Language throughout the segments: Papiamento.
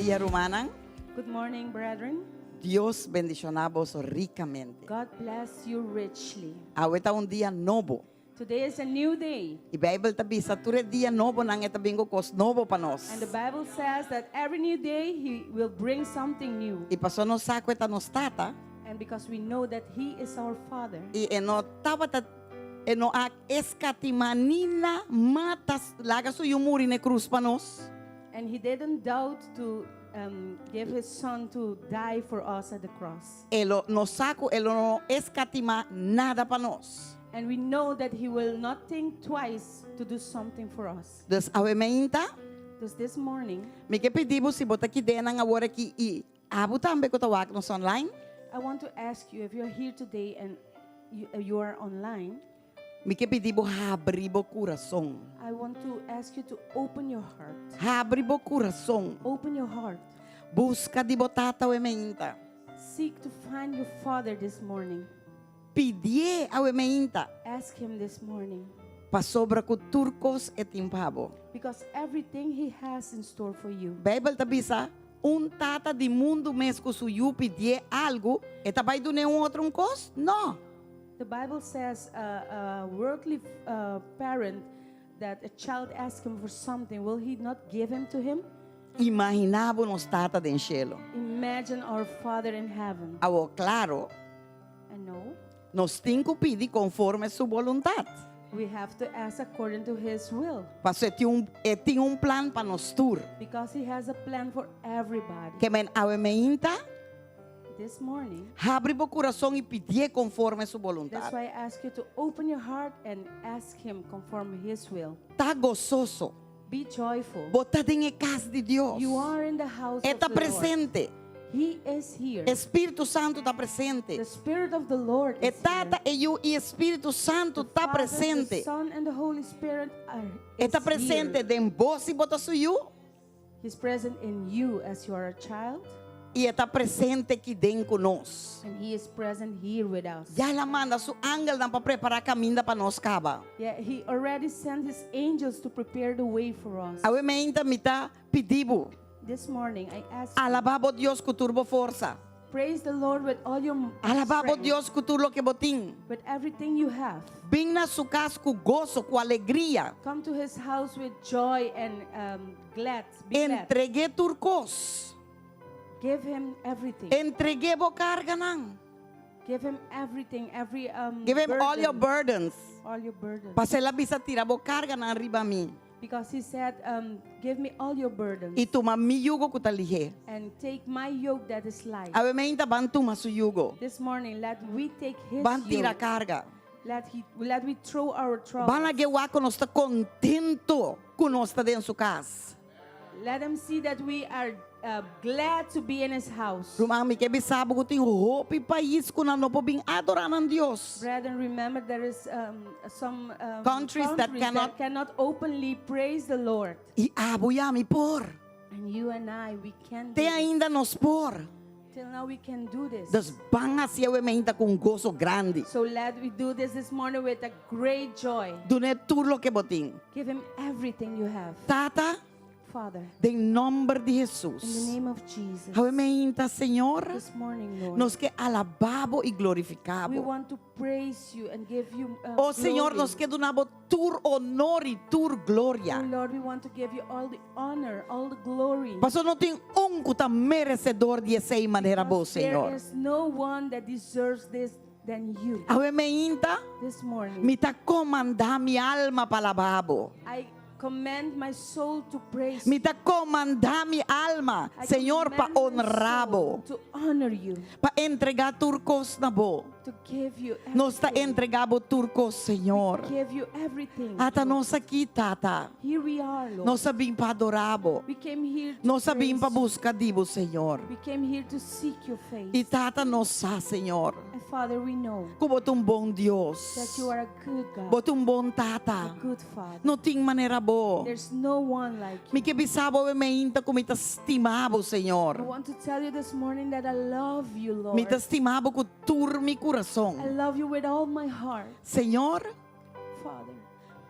dia, rumannan. Good morning, brethren. Dios bendishoná boso rikamente. God bless you richly. Awe ta un dia nobo. Today is a new day. I Beibel ta bisa tur e dia nobonan e ta bin ku kos nobo pa nos. And the Bible says that every new day He will bring something new. I paso nos sa ku e ta nos tata And because we know that He is our Father. i e no tabata e no a eskatimá ni na mata laga su yu muri na e krus pa nos. And He didn't doubt to um, give His Son to die for us at the cross. E lo nos sa ku e lo no eskatimá nada pa nos. And we know that He will not think twice to do something for us. Dus awe mainta, Dus this morning, mi ke pidi bo si bo ta aki den awor aki i abo tambe ku ta wak nos online. I want to ask you if you're here today and you are online, Mi ke pidi bo habri bo kurason. I want to ask you to open your heart. Habri bo kurason. Open your heart. Buska di bo tata awe mainta. Seek to find your Father this morning. Pidié awe mainta. Ask Him this morning. Pasobra ku tur kos e tin pa bo. Because everything He has in store for you. Beibel ta bisa, un tata di mundu mes ku su yu pidié algu, e ta bai dun'é un otro un kos? No. The Bible says a worldly parent that a child asks him for something, will he not give him to him? Imaginá bo nos Tata den shelu. Imagine our Father in heaven. Awor, klaro, I know. nos tin ku pidi konforme su boluntat. We have to ask according to his will. Paso e tin un, e tin un plan pa nos tur. Because he has a plan for everybody. Ke men awe meinta, This morning, habri bo kurason i pidié konforme su boluntat. That's why I ask you to open your heart and ask him conform his will. Ta gososo. Be joyful. Bo ta den e kas di Dios. You are in the house E of ta the Lord. presente. He is here. E Spiritu Santu ta presente. The Spirit of the Lord E is here. Tata, e Yu i e Spiritu Santu The ta Father, the presente. Son and the Holy Spirit are E ta is presente here. den bo si bo ta su yu. He's present in you as you are a child. I e ta presente aki den ku nos. And he is present here with us. Ya el a manda su angelnan pa prepará kaminda pa nos kaba. Yeah, he already sent his angels to prepare the way for us. Awe meinta mi ta pidi bo. This morning I ask you, Alabá bo Dios ku tur bo forsa. Praise the Lord with all your Alabá bo strength. Dios ku tur loke bo tin. With everything you have. Bin na su kas ku goso, ku alegria. Come to his house with joy and um, glad. Be glad. Entreg'é tur kos. Give him everything. Entreg'é bo karganan. Give him everything, every um, Give him all your burden. burdens. All your burdens. Paso el a bisa tira bo karganan riba mi. Because he said, um, Give me all your burdens. I tuma mi yugo ku ta lihé. And take my yoke that is light. Awe meinta ban tuma su yugo. This morning, let we take his Ban tira yoke. karga. Let, he, let we throw our troubles. Ban lag'é wak ku nos ta kontentu ku nos ta den su kas. Let them see that we are uh, glad to be in his house. Ruman, mi ke bisa bo ku tin hopi pais ku nan no por bin adorá nan Dios. Brethren, remember there is um, some um, Countries that cannot- that cannot openly praise the Lord. I abo i ami por. And you and I, we can do Te this. ainda nos por. Till now we can do this. Dus ban hasié awe meinta ku un goso grandi. So let we do this this morning with a great joy. Dun'é tur loke bo tin. Give him everything you have. Tata, Father, den nòmber di in the Hesus. name of Jesus. Awe meinta, Señor, This morning, Lord, nos ke alabá bo i glorifiká we bo. want to praise you and give you uh, Oh Señor, glory. nos ke duna bo tur honor i tur gloria. Oh Lord, we want to give you all the honor, all the glory. Paso no tin un ku ta meresedor di esei manera bo, Because there Señor. is no one that deserves this than you. Awe meinta, This morning, mi ta komandá mi alma pa alabá bo. I command my soul to praise Mi ta komandá mi alma, I Señor, pa command my honrá soul bo. To honor you. Pa entregá tur kos na bo. To give you Nos ta everything. entregá bo tur kos, Señor. Give you everything. Ata Lord. nos aki, Tata. Here we are, Lord. Nos a bin pa adorá bo. We came here to Nos a bin pa praise you. buska di bo, Señor. We came here to seek your face. I Tata nos sa, Señor, And Father, we know ku bo ta un bon Dios. that you are a good God. Bo ta un bon A Tata. good Father. No tin manera bo. There's no one like you. Mi ke bisa bo awe meinta ku mi ta stima bo, I Señor. want to tell you this morning that I love you, Lord. Mi ta stima bo ku tur mi I kurason. love you with all my heart, Señor, Father.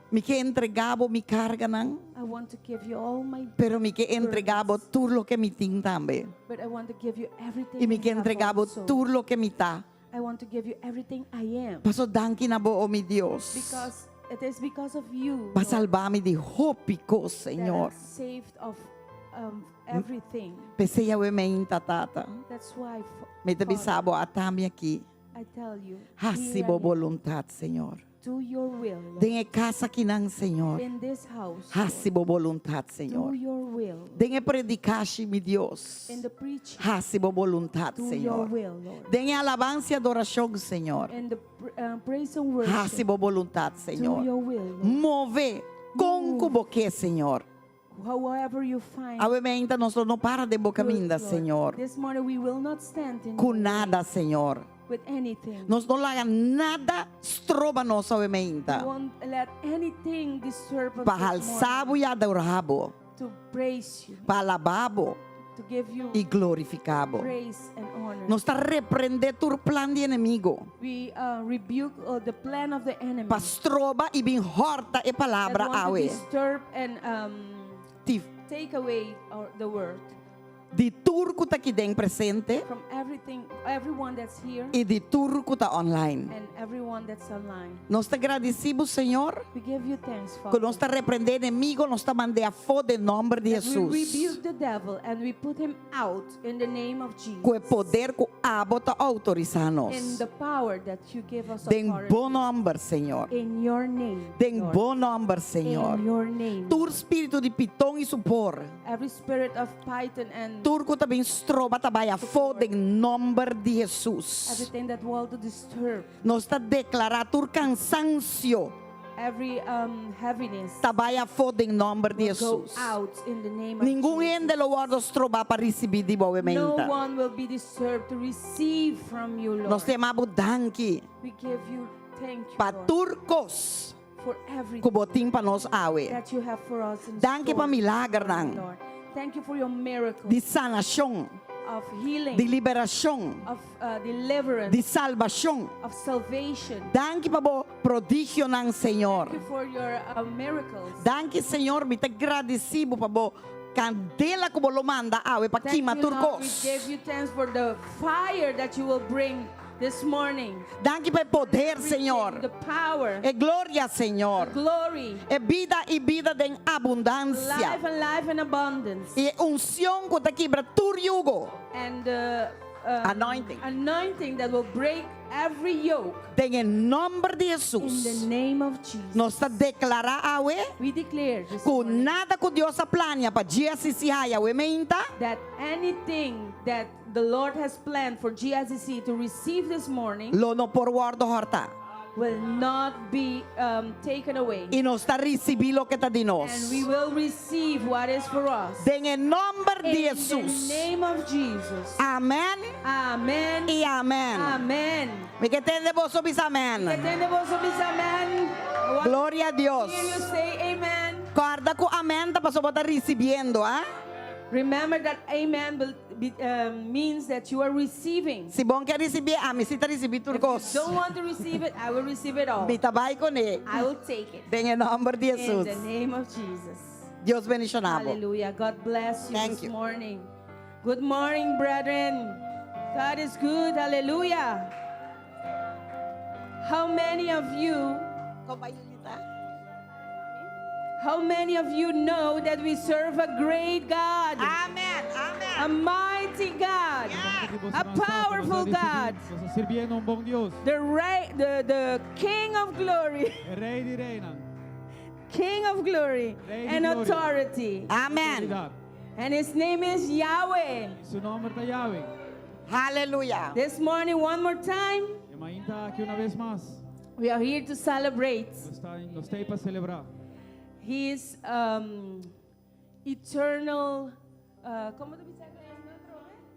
Mi ke entregá bo mi karganan. I want to give you all my Pero mi ke entregá bo tur loke mi tin tambe. But I want to give you everything I mi I ke have entregá bo also. tur loke mi ta. I want to give you everything I am. Paso danki na bo, o mi Dios. Because it is because of you Pa Lord, salba mi di hopi kos, that Señor. I'm saved of everything. P'esei awe meinta, Tata. That's why, Mi ta Father, bisa bo ata mi aki. I tell you, Hasi here bo I am. boluntat, Señor. Do your will, Lord. Den e kas akinan, Señor. In this house, Hasi bo boluntat, do Señor. your will. Den e predikashi, mi Dios. In the preaching, Hasi bo boluntat, do your Señor. will, Lord. Den e alabansa i adorashon, Señor. In the praise and worship, Hasi bo boluntat, do Señor. your will, Lord. Move kon ku bo ke, Señor. However you find Awe meinta nos lo no para den bo good, kaminda, Lord. Señor. This morning we will not stand in Ku your way nada, Señor. with anything. Nos no laga nada stroba nos awe We meinta. won't let anything disturb us Pa this halsa bo morning i adorá bo. to praise you, Pa alabá bo to give you i glorifiká bo. praise and honor. Nos ta reprendé tur plan di enemigo. We rebuke the plan of the enemy Pa stroba i bin hòrta e that palabra want to awe. disturb and Tif. take away our, the word Di tur ku ta aki den presente from everything, everyone that's here i di tur ku ta online. and everyone that's online. Nos ta gradisí bo, Señor, We give you thanks, ku Father. nos ta reprendé enemigo, nos ta mand'é afó den nòmber di that we Hesus. rebuke the devil and we put him out in the name of Jesus. Ku e poder ku abo ta outorisá In nos. the power that you give us Den authority. bo nòmber, Señor. In your name. Den Lord. bo nòmber, Señor. In your name. Tur spiritu di piton i supor. Every spirit of python and Tur ku ta bin stroba ta bai afó den nòmber di Hesus. everything that want to disturb, Nos ta deklará tur kansansio every heaviness ta bai afó den nòmber di will go Hesus. out in the name of Ningun Jesus. hende lo wòrdu strobá pa risibí di bo No meinta. one will be disturbed to receive from you, Lord. Nos ta yama bo danki We give you thank you, pa Lord, tur kos for everything ku bo tin pa nos awe. that you have for us in Danki pa store, milagernan. Lord. Thank you for your miracles Di sanashon, of healing, di liberashon, of deliverance, di salbashon. of salvation. Danki pa bo prodigionan, Señor. Thank you for your miracles. Danki, Señor, mi ta gradisí bo pa bo kandela ku bo lo manda awe pa Thank kima you, tur Lord. We kos. give you thanks for the fire that you will bring this morning. Danki pa e poder, Everything, Señor. The power, E gloria, Señor. glory, E bida i bida den abundansia. life and life in abundance. I e unshon ku ta kibra tur yugo. And the Anointing. anointing that will break every yoke. Den e nòmber di In Hesus. the name of Jesus. Nos ta deklará awe We declare this ku morning nada ku Dios a plania pa GSCC haya awe meinta. that anything that the Lord has planned for GSCC to receive this morning Lo no por wòrdu hòrtá. will not be taken away. I nos ta risibí loke ta di nos. And we will receive what is for us. Den e nòmber di In the Hesus. name of Jesus. Amèn Amen. i amèn. Amen. Mi ke tende boso bisa amèn. Ke tende boso bisa amen. I want Gloria a Dios. to hear you say amen. Kòrda ku amèn ta pasobra bo ta risibiendo, ah? Remember that amen will be, means that you are receiving. Si bo n' ke risibí, ami si ta risibí tur If you kos. don't want to receive it, I will receive it all. Mi ta bai kuné. I will take it. Den e nòmber di In Hesus. the name of Jesus. Dios bendishoná bo. Hallelujah. God bless you Thank this you. morning. Good morning, brethren. God is good. Hallelujah. How many of you How many of you know that we serve a great God? Amen. Amen. A mighty God. A powerful God. Nos ta sirbiendo un bon Dios. The, right, the King of glory. E Rei di Reinan. King of glory Rei di and gloria. authority. Amen. Outoridat. And his name is Yahweh. Su nòmber ta Yahweh. Hallelujah. This morning, one more time, E mainta aki un bes mas. we are here to celebrate Nos ta, nos t'ei pa selebrá. his eternal. Kon ta bisa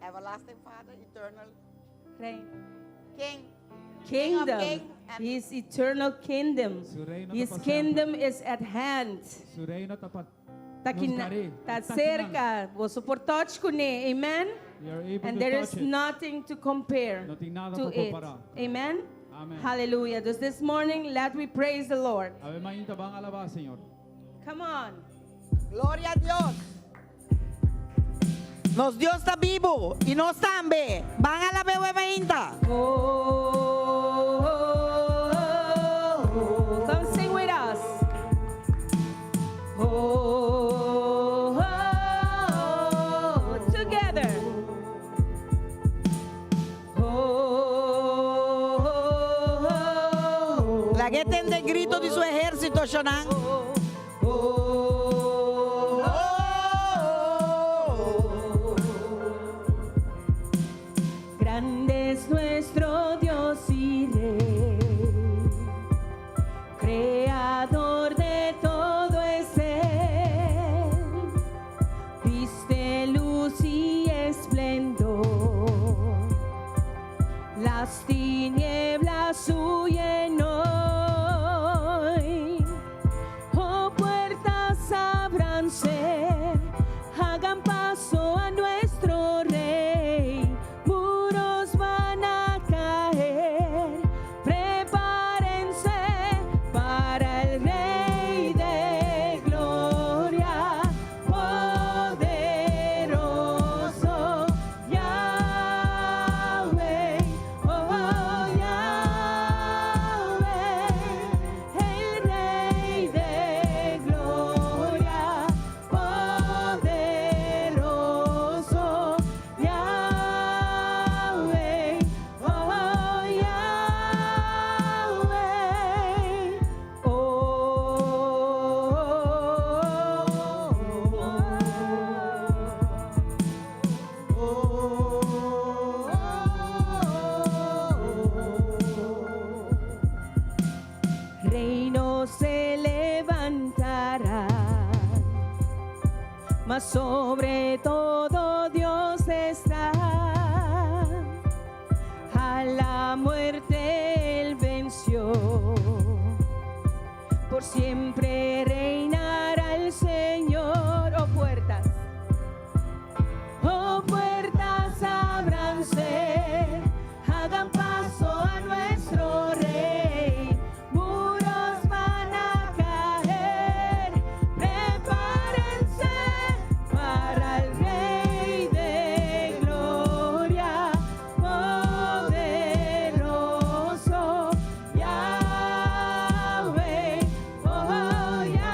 Everlasting Father, eternal Reino. King. Kingdom. King and- His eternal kingdom. Su reino His ta pa kingdom is at hand. Su reino ta pa Ta nos aki na- gar'é. ta Ta serka. Boso por touch kuné. Amen. We are able And to there touch is it. nothing to compare No tin nada to pa it. kompará. Amen. Amen. Hallelujah. Just this morning, let we praise the Lord. Awe mainta ban alabá Señor. Come on. Gloria na Dios. Nos Dios ta bibu i nos tambe. Ban alab'é awe mainta. Oh, come sing with us. Oh, together. Oh, Lag'é tende gritu di su ehérsito, shonan. Oh. Grande es nuestro Dios y Rey, Creador de todo es Él, viste luz y esplendor, las tinieblas huyen hoy. Oh, puertas ábranse, hagan paso a nuestro Rey. Muros van a caer, prepárense para el Rey de Gloria, poderoso Yahweh, oh Yahweh, el Rey de Gloria, poderoso Yahweh, oh Yahweh, oh. Reino se levantará, mas sobre todo Dios está. A la muerte él venció, por siempre reinará el Señor. Oh puertas, ábranse, hagan paso a nuestro Rey. Muros van a caer, prepárense para el Rey de Gloria, poderoso Yahweh, oh Yahweh.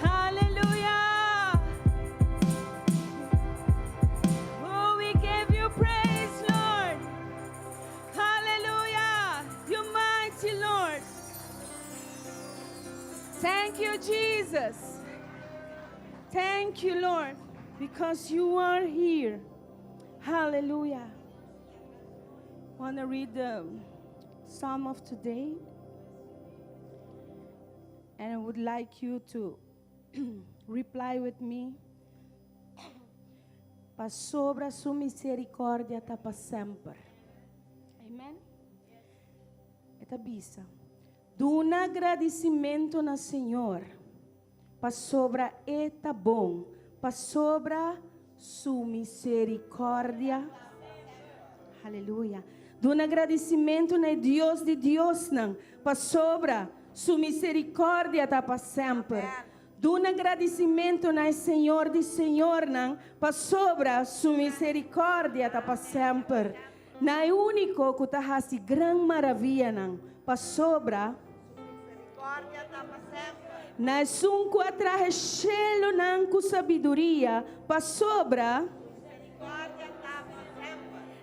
Hallelujah. Oh, we give you praise, Lord. Hallelujah. You mighty Lord. Thank you, Jesus. Thank you, Lord, because you are here. Hallelujah. Want to read the Psalm of today? And I would like you to reply with me. Pasobra su miserikòrdia ta pa semper. Amen. E ta bisa. Duna gradisimentu na Señor, pasobra E ta bon, pasobra su miserikòrdia. Aleluya. Duna gradisimentu na Dios di diosnan, pasobra su miserikòrdia ta pa semper. Duna gradisimentu na Señor di señornan, pasobra su miserikòrdia ta pa semper. Na e úniko ku ta hasi gran maravianan, pasobra Na esun ku a traha shelunan ku sabiduria, pasobra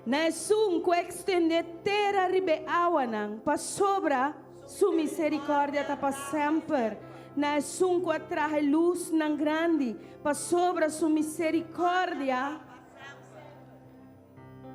Na esun ku a ekstendé tera riba e awanan, pasobra su miserikòrdia ta pa semper. Na esun ku a traha e lusnan grandi, pasobra su miserikòrdia.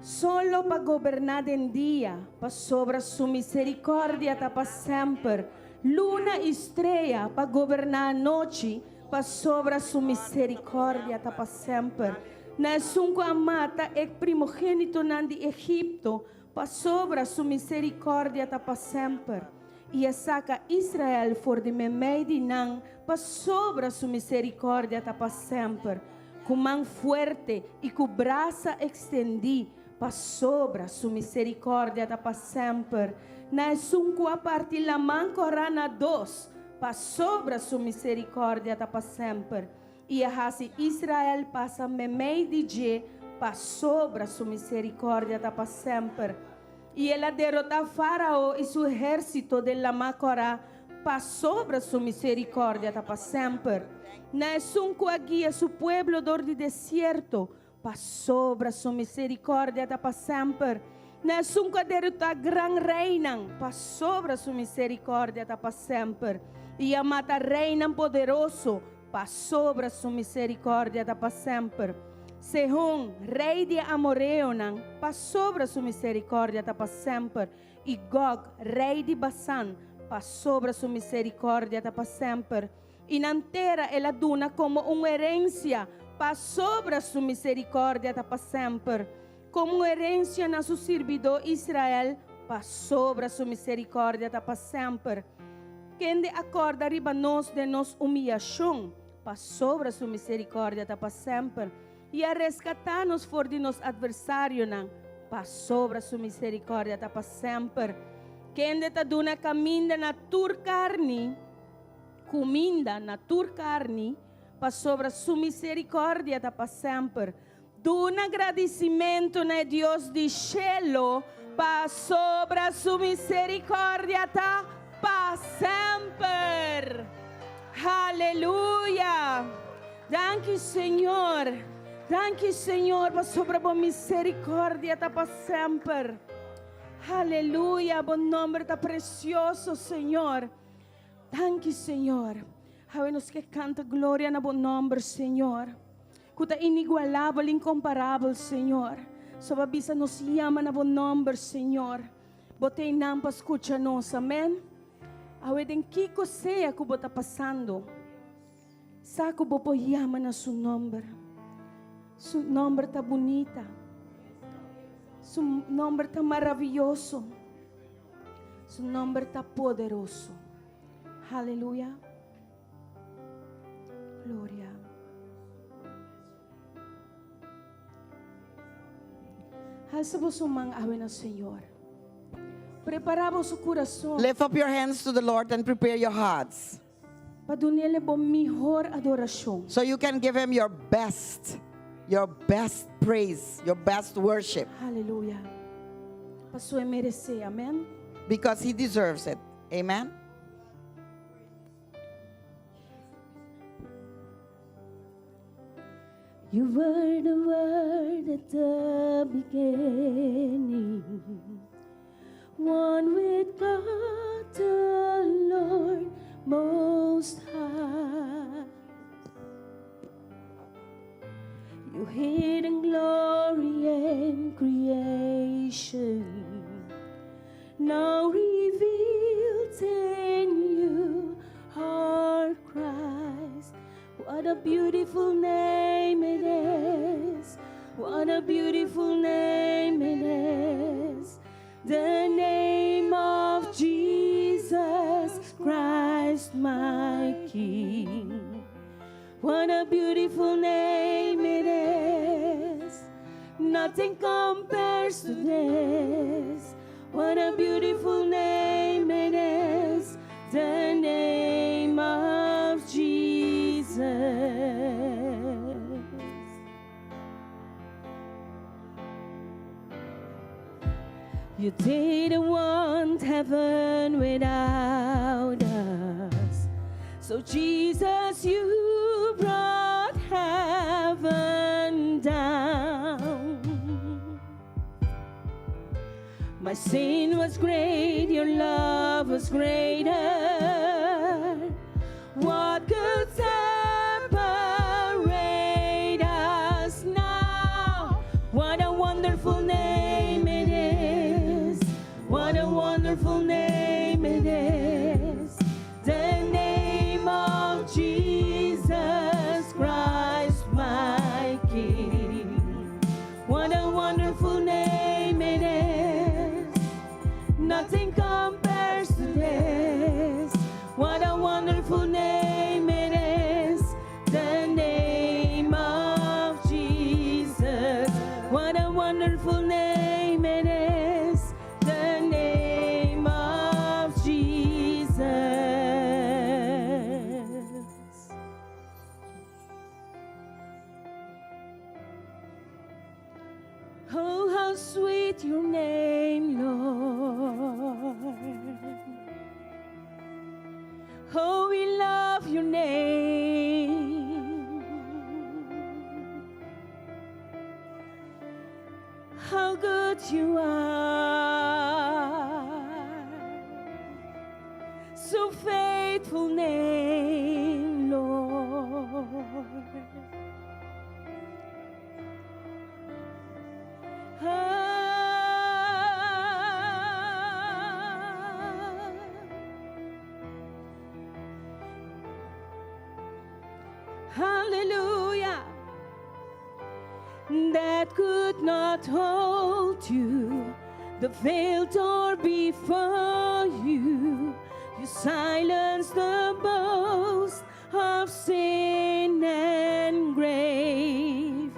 Solo pa goberná den dia, pasobra su miserikòrdia ta pa semper, luna i strea pa goberná anochi, pasobra su miserikòrdia ta pa semper. Na esun ku a mata e primogénitonan di Egipto, pasobra su miserikòrdia ta pa semper, i a saka Israel for di meimei di nan, pasobra su miserikòrdia ta pa semper. Ku man fuerte i ku brasa ekstendí, pasobra su miserikòrdia ta pa semper. Na esun ku a parti laman kòrá na dos, pasobra su miserikòrdia ta pa semper. I a hasi Israel pasa meimei di dje, pasobra su miserikòrdia ta pa semper. I el a derotá Fárao i su ehérsito den Lamá Kòrá, pasobra su miserikòrdia ta pa semper. Na esun ku a guia su pueblo dor di desierto, pasobra su miserikòrdia ta pa semper. Na esun ku a derotá gran reinan, pasobra su miserikòrdia ta pa semper. I a mata reinan poderoso, Pasobra su miserikòrdia ta pa semper. Sehon, rei di e amoreonan, pasobra su miserikòrdia ta pa semper. I Gog, rei di Basan, pasobra su miserikòrdia ta pa semper. I nan tera el a duna komo un herensia, pasobra su miserikòrdia ta pa semper. Komo un herensia na su sirbidó Israel, pasobra su miserikòrdia ta pa semper. Kende a kòrda riba nos den nos umiyashon, pasobra su miserikòrdia ta pa semper, i a reskatá nos for di nos atversarionan, pasobra su miserikòrdia ta pa semper. Kende ta duna kaminda na tur karni, kuminda na tur karni, pasobra su miserikòrdia ta pa semper. Duna gradisimentu na e Dios di shelu, pasobra su miserikòrdia ta pa semper. Haleluya! Danki, Señor. Danki, Señor, pasobra bo miserikòrdia ta pa semper. Haleluya! Bo nòmber ta presioso, Señor. Danki, Señor. Awe nos ke kanta gloria na bo nòmber, Señor. Ku ta inigualabel, inkomparabel, Señor. So bo a bisa nos yama na bo nòmber, Señor. Bo ta einan pa skucha nos. Amen. Awe den kiko sea ku bo ta pasando, sa ku bo por yama na su nòmber. Su nòmber ta bunita. Su nòmber ta maravioso. Su nòmber ta poderoso. Haleluya. Gloria. Alsa boso man awe na Señor. Prepará boso kurason. Lift up your hands to the Lord and prepare your hearts. Pa dun'El bo mihor adorashon. So you can give him your best, your best praise, your best worship. Aleluya. Paso e meresé, amèn. Because he deserves it. Amen. You were the word at the beginning, one with God the Lord Most High. Your hidden glory in creation, now revealed in you are Christ. What a beautiful name it is. What a beautiful name it is. The name of Jesus Christ, my King. What a beautiful name it is. Nothing compares to this. What a beautiful name it is. The name of Jesus. You didn't want heaven without us. So, Jesus, you brought heaven down. My sin was great, your love was greater. What could separate us now? What a wonderful name it is. What a wonderful name it is. The name of Jesus Christ, my King. What a wonderful name it is. Nothing compares to this. What a wonderful name it is. The name of Jesus. What a wonderful name it is. The name of Jesus. Oh, how sweet your name, Lord. Oh, we love your name. How good you are. So faithful name, Lord. Ah. Hallelujah. That could not hold you, the veil tore before you. You silenced the boast of sin and grave.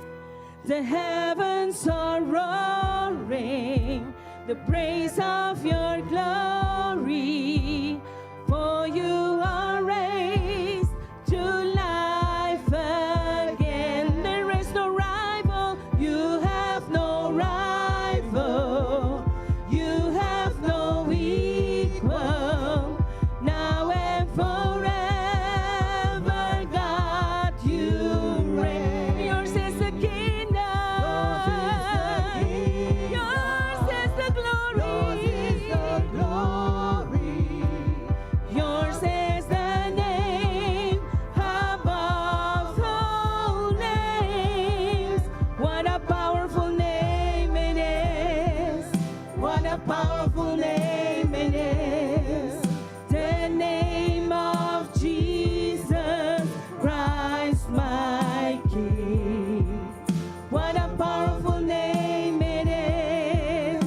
The heavens are roaring, the praise of your glory, for you are raised to life again. There is no rival, you have no rival, you have no equal. Now and forever, God, you reign. Yours is the kingdom. Yours is the glory. Yours is the name above all names. What a powerful name it is. What a powerful name it is. The name of Jesus Christ, my King. What a powerful name it is.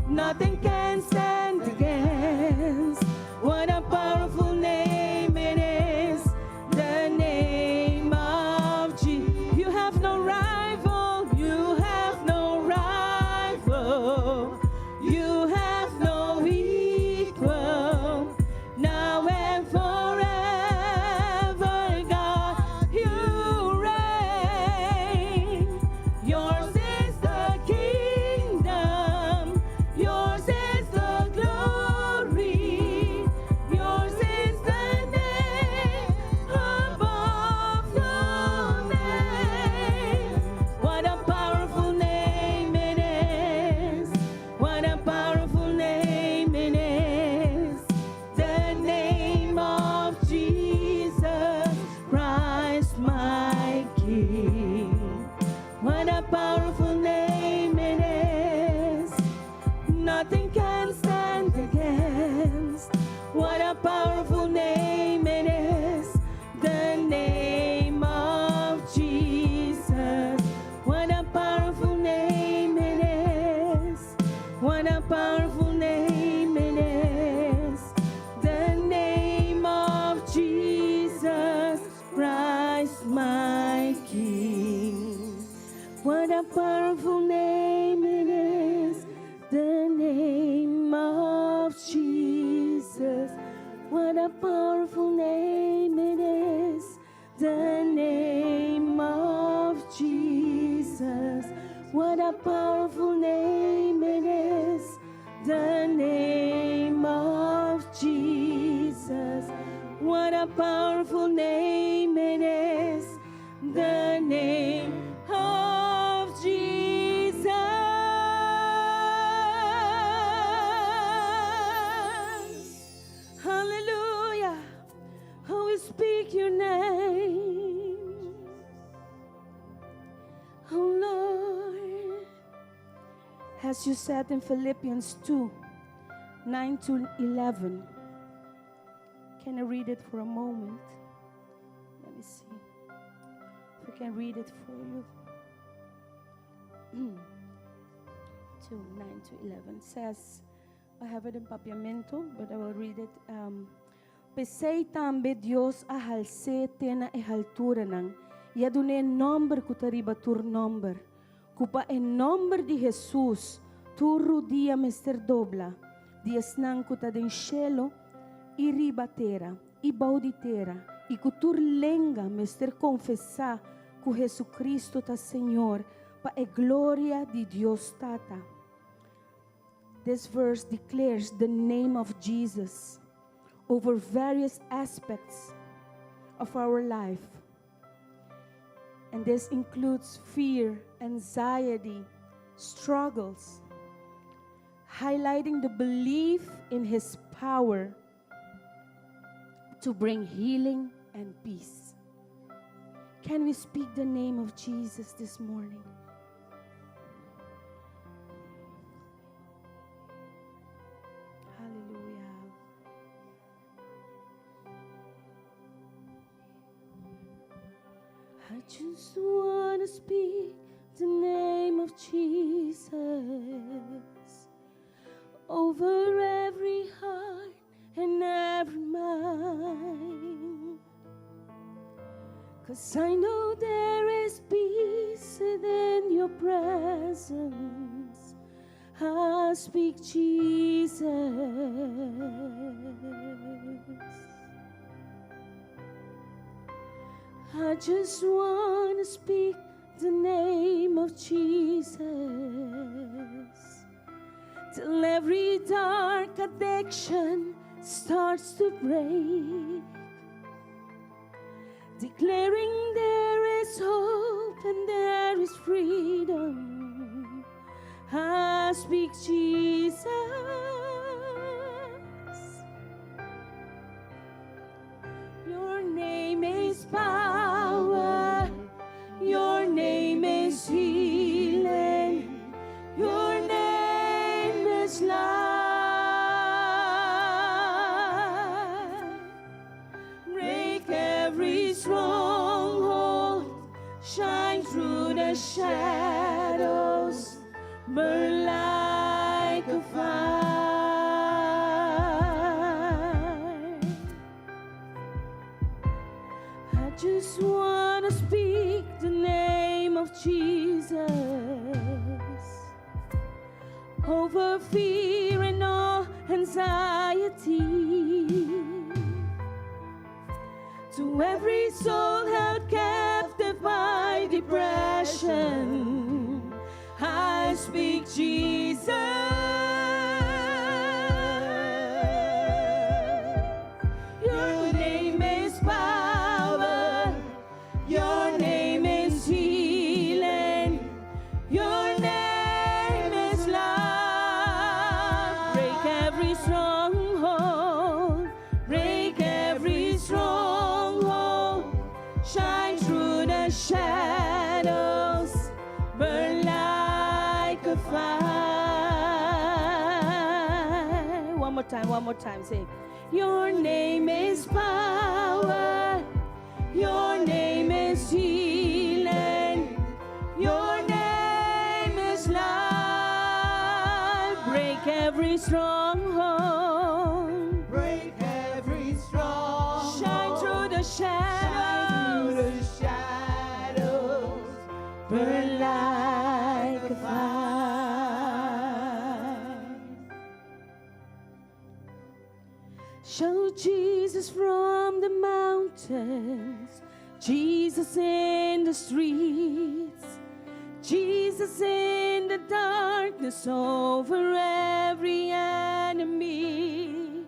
Nothing can stand against. What a powerful name it is. The name of Jesus. You have no rival. You have no rival. You have no equal. Now and forever, God, you reign. Yours is the kingdom. Yours Nothing can stand against. What a powerful name it is. The name of Jesus. What a powerful name it is. What a powerful name it is. The name of Jesus Christ, my King. What a powerful name it is. The name of Jesus. What a powerful name it is. The name of Jesus. What a powerful name it is. The name of Jesus. What a powerful name it is. The name of Jesus. Hallelujah. Oh, we speak your name. Oh, Lord. As you said in Philippians 2 9 to 11. Can I read it for a moment? Let me see if I can read it for you. 2 9 to 11 says, I have it in Papiamento, but I will read it. P'esei tambe Dios a hals'é te na e alturanan, i a dun'é nòmber ku ta riba tur nòmber. Ku pa e nòmber di Hesus, tur rudia mester dobla, di esnan ku ta den shelu i riba tera i bou di tera, i ku tur lenga mester konfesá ku Hesukristu ta Señor, pa e gloria di Dios Tata. This verse declares the name of Jesus over various aspects of our life. And this includes fear, anxiety, struggles, highlighting the belief in his power to bring healing and peace. Can we speak the name of Jesus this morning? Hallelujah. I just want to speak the name of Jesus over every heart and every mind. 'Cause I know there is peace within your presence. I speak Jesus. I just want to speak the name of Jesus till every dark addiction starts to break, declaring there is hope and there is freedom. I speak Jesus. Your name is power. Your name is healing. Your name is life. Break every stronghold. Shine through the shadows. Burn like a fire. I just want to speak the name of Jesus over fear and all anxiety. To every soul held captive by depression, I speak Jesus. Your name is power. Your name is healing. Your name is love. Break every stronghold. Break every stronghold. Shine through the shadows. Burn like a fire. time, one more time. Say, Your name is power. Your name is healing. Your name is life. Break every stronghold. Break every stronghold. Shine through the Shine through shadows. the shadows. Burn like a fire. Show Jesus from the mountains, Jesus in the streets, Jesus in the darkness over every enemy.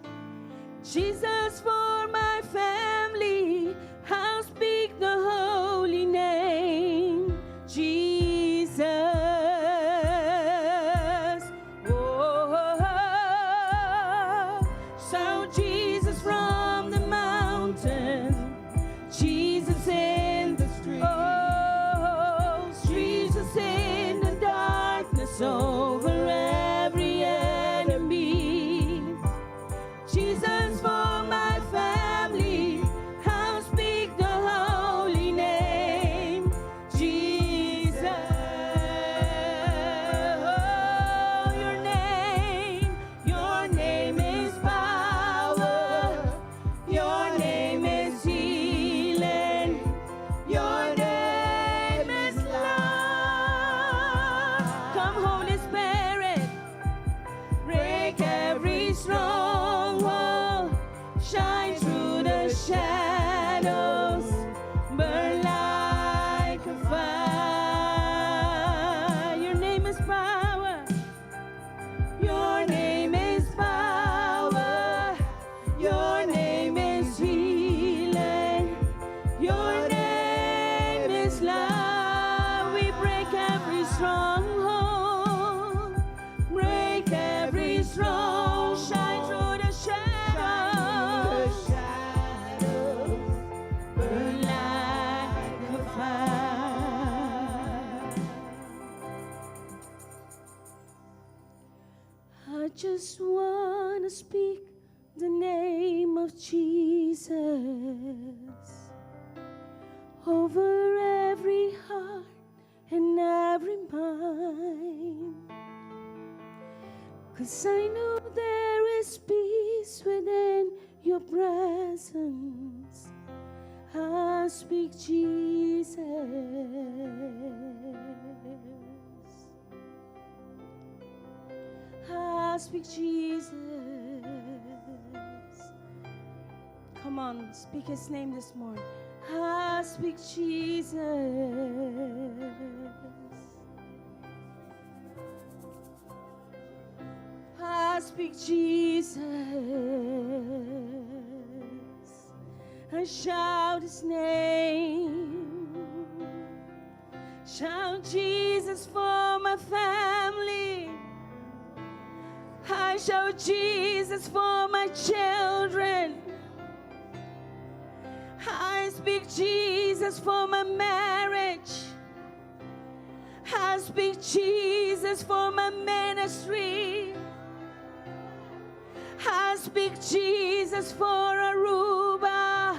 Jesus for my family, I'll speak the holy name, Jesus. Oh, so Jesus from the mountain, Jesus in the street. Oh, Jesus in the darkness over every enemy. Jesus for my family, I'll speak the holy name, Jesus. Oh, your name is power, your name is healing, your name is love. Come, Holy Spirit. Break every stronghold, shine through the shadows, burn like a fire. Your name is power. Your name is power. Your name is healing. Your name is love. We break every stronghold. Break every strong. Shine through the shadows. Shadows. Burn like a fire. I just wanna speak the name of Jesus over every heart and every mind. Cause I know there is peace within your presence. I speak Jesus. I speak Jesus. Come on, speak his name this morning. I speak Jesus. I speak Jesus. I shout his name. Shout Jesus for my family. I shout Jesus for my children. I speak Jesus for my marriage. I speak Jesus for my ministry. I speak Jesus for Aruba.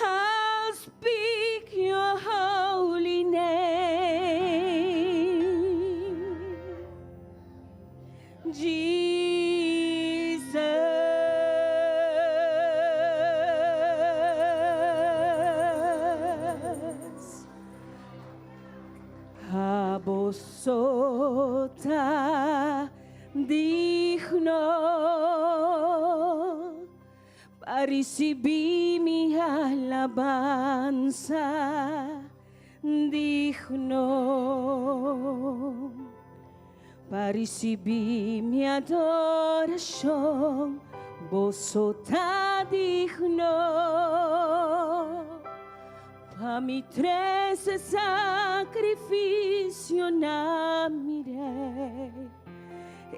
I'll speak your holy name. Jesus. Abo so ta digno pa ricibi mi alabanza digno pa ricibi mi adoracion bo so ta digno pa mi trece sacrificio na mi Rey,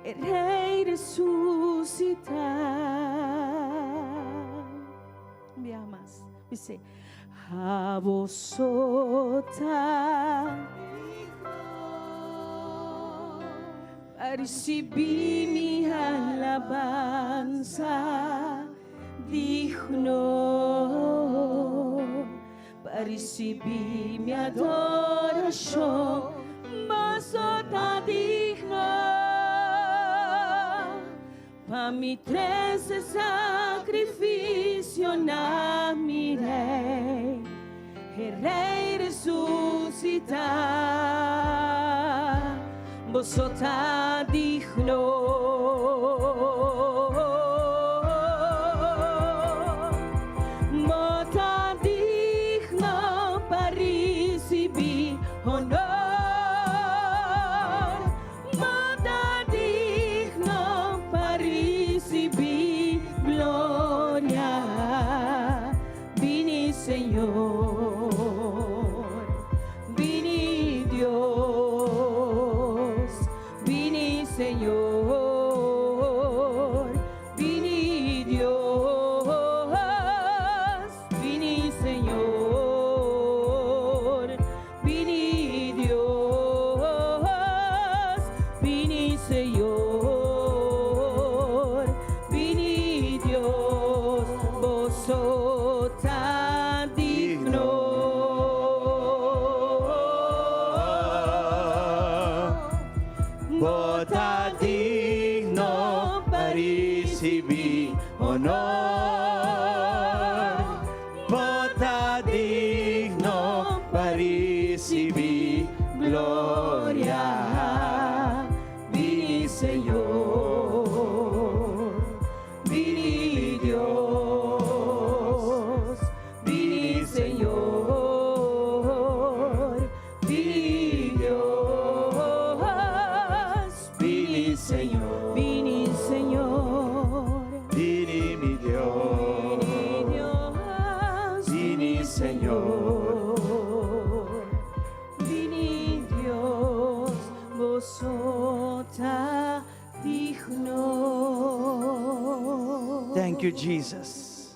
e Rey resucita. Mi amas, dice, Abo so ta pa Pa risibí mi alabansa digno Pa risibí mi adorashon Bo so ta digno Pa mi trese sakrifisio na mi Rei E Rei resusitá Bo so ta digno Bo ta digno pa risibí honor Bo ta digno pa risibí gloria Bini Señor, bini Dios, bini Señor, bini Dios, bini Señor, bini Dios, bini Señor, bini Dios, Bo so ta digno. Bo ta digno pa risibí honor. Bo ta digno pa risibí gloria. Bini Señor, bini Dios, bini Señor, bini Dios, Bini Señor, bini Señor, bini mi Dios, bini Dios, bini Señor. Bini Dios, Bo so ta digno. Thank you, Jesus.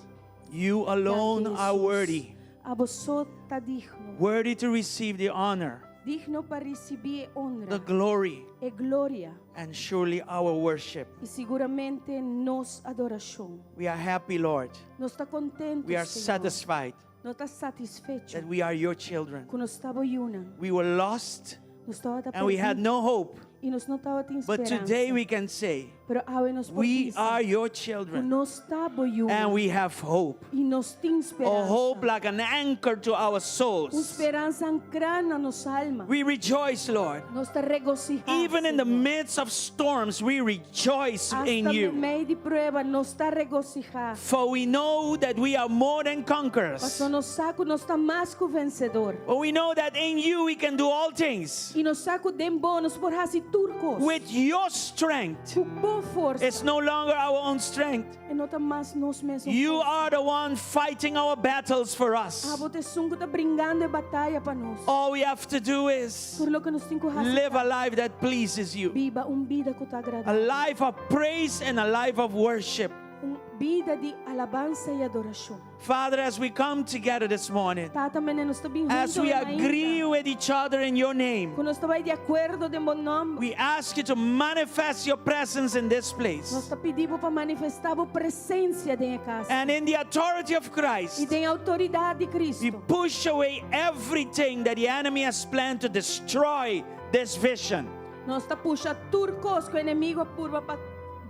You alone Thank you, are Jesus. worthy, Abo so ta digno. worthy to receive the honor, Digno pa risibí honra the glory, e gloria and surely our worship. i siguramente nos adorashon. We are happy, Lord. Nos ta kontentu, We are Señor. satisfied Nos ta satisfecho that we are your children. ku nos ta bo yunan. We were lost Nos tabata and we had pèrdí no hope. i nos no tabatin But speransa. today we can say, Pero awe nos por we bisa are your ku children nos ta bo yunan and we have hope. i nos tin A speransa. hope like an anchor to our Un souls. speransa ankrá na nos alma. We rejoice, Lord. Nos ta regosihá. Even in the Señor. midst of storms, we rejoice in Hasta you. meimei di prueba nos ta regosihá. For we know that we are more than conquerors. Paso nos sa ku nos ta mas ku vensedó. But we know that in you we can do all things. I nos sa ku den bo nos por hasi tur kos. With your strength. Ku bo forsa. It's no longer our own strength. E no ta mas nos mes. You are the one fighting our battles for us. Abo ta esun ku ta bringando e bataya pa nos. All we have to do is Tur loke nos tin ku hasi. live a life that pleases you. Biba un bida ku ta A agradá. life of praise and a life of worship. Un bida di alabansa i adorashon. Father, as we come together this morning, Tata manera nos ta bin as huntu we agree with each other in your name, Ku nos ta bai di akuerdo den bo nòmber. we ask you to manifest your presence in this place. Nos ta pidi bo pa manifestá bo presensia den e kas. And in the authority of I Christ, den outoridat di we Kristu. push away everything that the enemy has planned to destroy this vision. Nos ta pusha tur kos ku enemigu a purba pa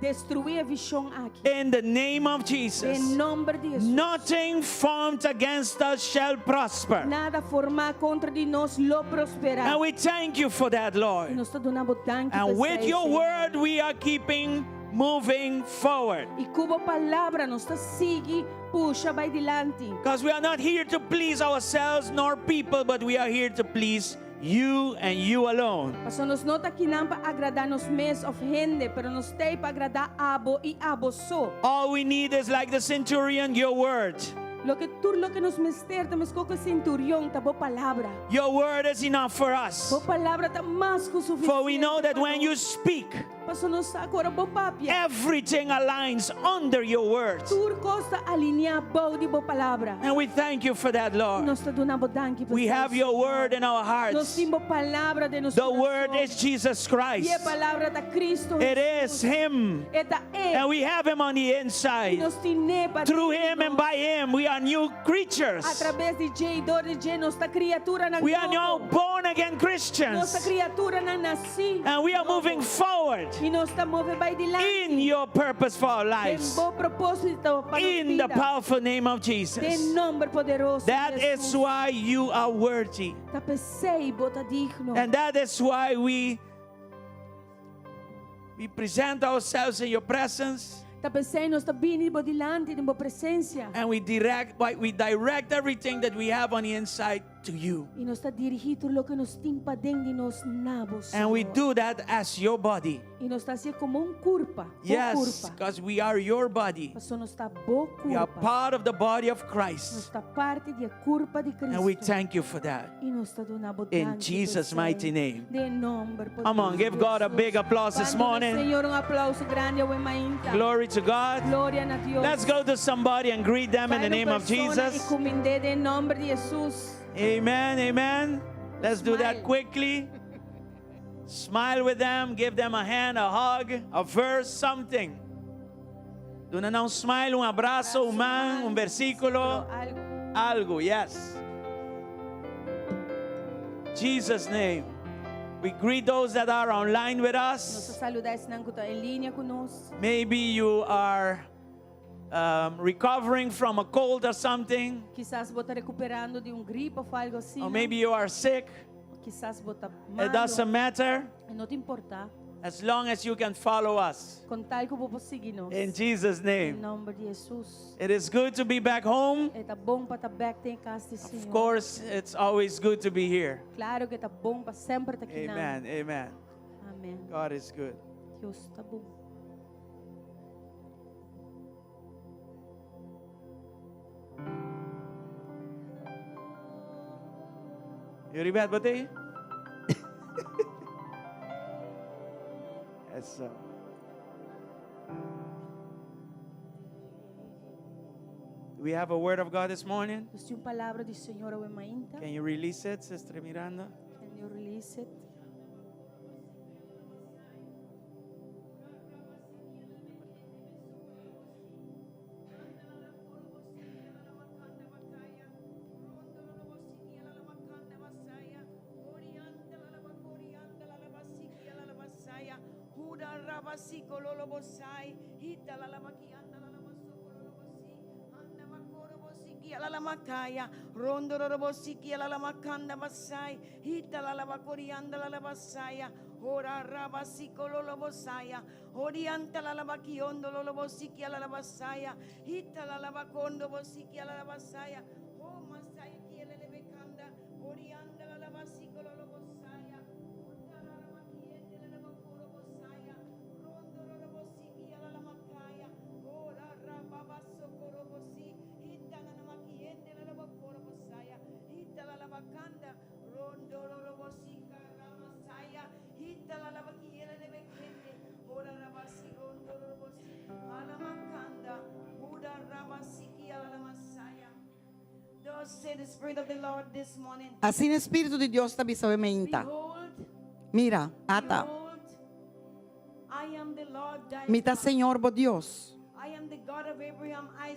destruí e vishon aki. In the name of Jesus, Den nòmber di Hesus. nothing formed against us shall prosper. Nada formá kontra di nos lo prosperá. And we thank you for that, I Lord. nos ta duna bo danki And with your word, we are keeping moving forward. I ku bo palabra nos ta sigui pusha bai dilanti. Because we are not here to please ourselves nor people, but we are here to please you and you alone. Paso nos no ta akinan pa agradá nos mes òf hende, pero nos t'ei pa agradá abo i abo so. All we need is, like the centurion, your word. Loke tur loke nos mester ta meskos ku e sinturion ta bo palabra. Your word is enough for us. Bo palabra ta mas ku For we sufisiente know that pa when you nos. speak, Paso nos sa ku ora bo papia, everything aligns under your word. tur kos ta alineá bou di bo palabra. And we thank you for that, Lord. Nos ta duna bo danki pa We esei, have your Señor. word in our Nos hearts. tin bo palabra den nos The word kurason. is Jesus I Christ. e palabra ta Kristu It is Hesus. Him. E ta E. And we have Him on the I inside. nos tin'é pa Through Him and by Him, we are new creatures. A traves di dje i dor di dje nos ta kriaturanan We are now nobo. born again Nos ta Christians. kriaturanan nasí. And we are moving forward I nos ta move bai dilanti. in your purpose for our Den lives. bo propósito pa nos In the bida. powerful name of Den Jesus. nòmber poderoso di That is Hesus. why you are worthy. Ta p'esei bo ta digno. And that is why we we present ourselves in your presence Ta p'esei nos ta bini bo dilanti den bo presensia. and we direct we direct everything that we have on the inside to you. I nos ta dirigí tur loke nos tin paden di nos na bo, And we Señor. do that as your body. I nos ta hasié komo un kurpa, bo Yes, kurpa. because we are your body. Paso nos ta bo We are kurpa. part of the body of Nos Christ. ta parti di e kurpa di And we Cristo. thank you for that. I nos ta duna bo In danki pa Jesus' esei. mighty name. Den nòmber Come on, poderoso give di God a Hesus. big applause this Ban duna morning. Señor un aplauso grandi awe mainta. Glory to God. Gloria na Dios. Let's go to somebody and greet them in Bai the na un name of persona I Jesus. kumind'é den nòmber di Hesus. Amen, amen. Let's do that Smile. quickly. Smile with them, give them a hand, a hug, a verse, something. Duna nan un smile, un abraso, un man, un versículo, Algo. algo, yes. Jesus' name. We greet those that are online with Nos us. ta saludá esnan ku ta en linia ku nos. Maybe you are um, recovering from a cold or something, Kisas bo ta rekuperando di un grip òf algu asina. or maybe you are sick. Kisas bo ta It doesn't malu. matter No ta importá. as long as you can follow us. Kon tal ku bo por sigui nos. In Jesus' Den name. nòmber di Hesus. It is good to be back home. E ta bon pa ta bèk den kas di Of Señor. course, it's always good to be here. Klaro ku ta bon pa semper ta aki. Amen. Amen. Amèn. God is good. Dios ta bon. Yuri bad, bate? Yes, sir. Do we have a word of God this morning? Nos tin un palabra di Señor awe mainta. Can you release it, Sister Miranda? Can you release it? Asina e Spiritu di Dios ta bisa awe mainta. Mira, ata. Mi ta Señor bo Dios.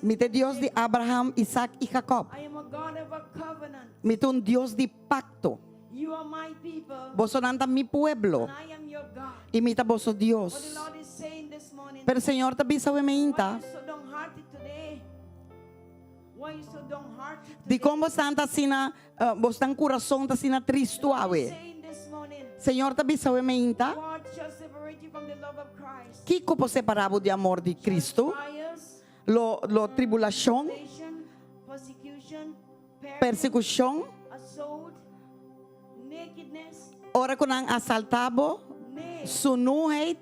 Mi ta Dios di Abraham, Isaac i Jacob. Mi ta un Dios di pakto. Bosonan ta mi pueblo. I mi ta boso Dios. Pero Señor ta bisa awe mainta. Dikon boso ta asina, eh, boso kurason ta asina tristu awe. Señor ta bisa awe mainta. Kiko por separá bo di amor di Kristu? Lo, lo tribulashon, persekushon, ora ku nan asaltá bo, sunuheid.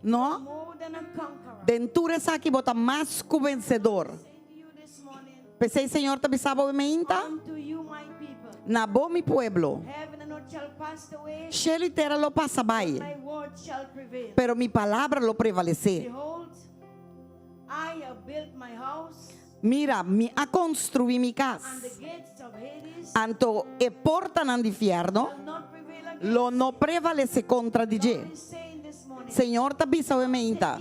No. Den tur esaki bo ta mas ku vensedor. P'esei Señor ta bisa bo meinta, Na bo, mi pueblo, shelu i tera lo pasa bai, pero mi palabra lo prevalesé. Mira, mi a konstruí mi kas, anto e portanan di fièrnu lo no prevalesé kontra di dje. Señor ta bisa awe meinta,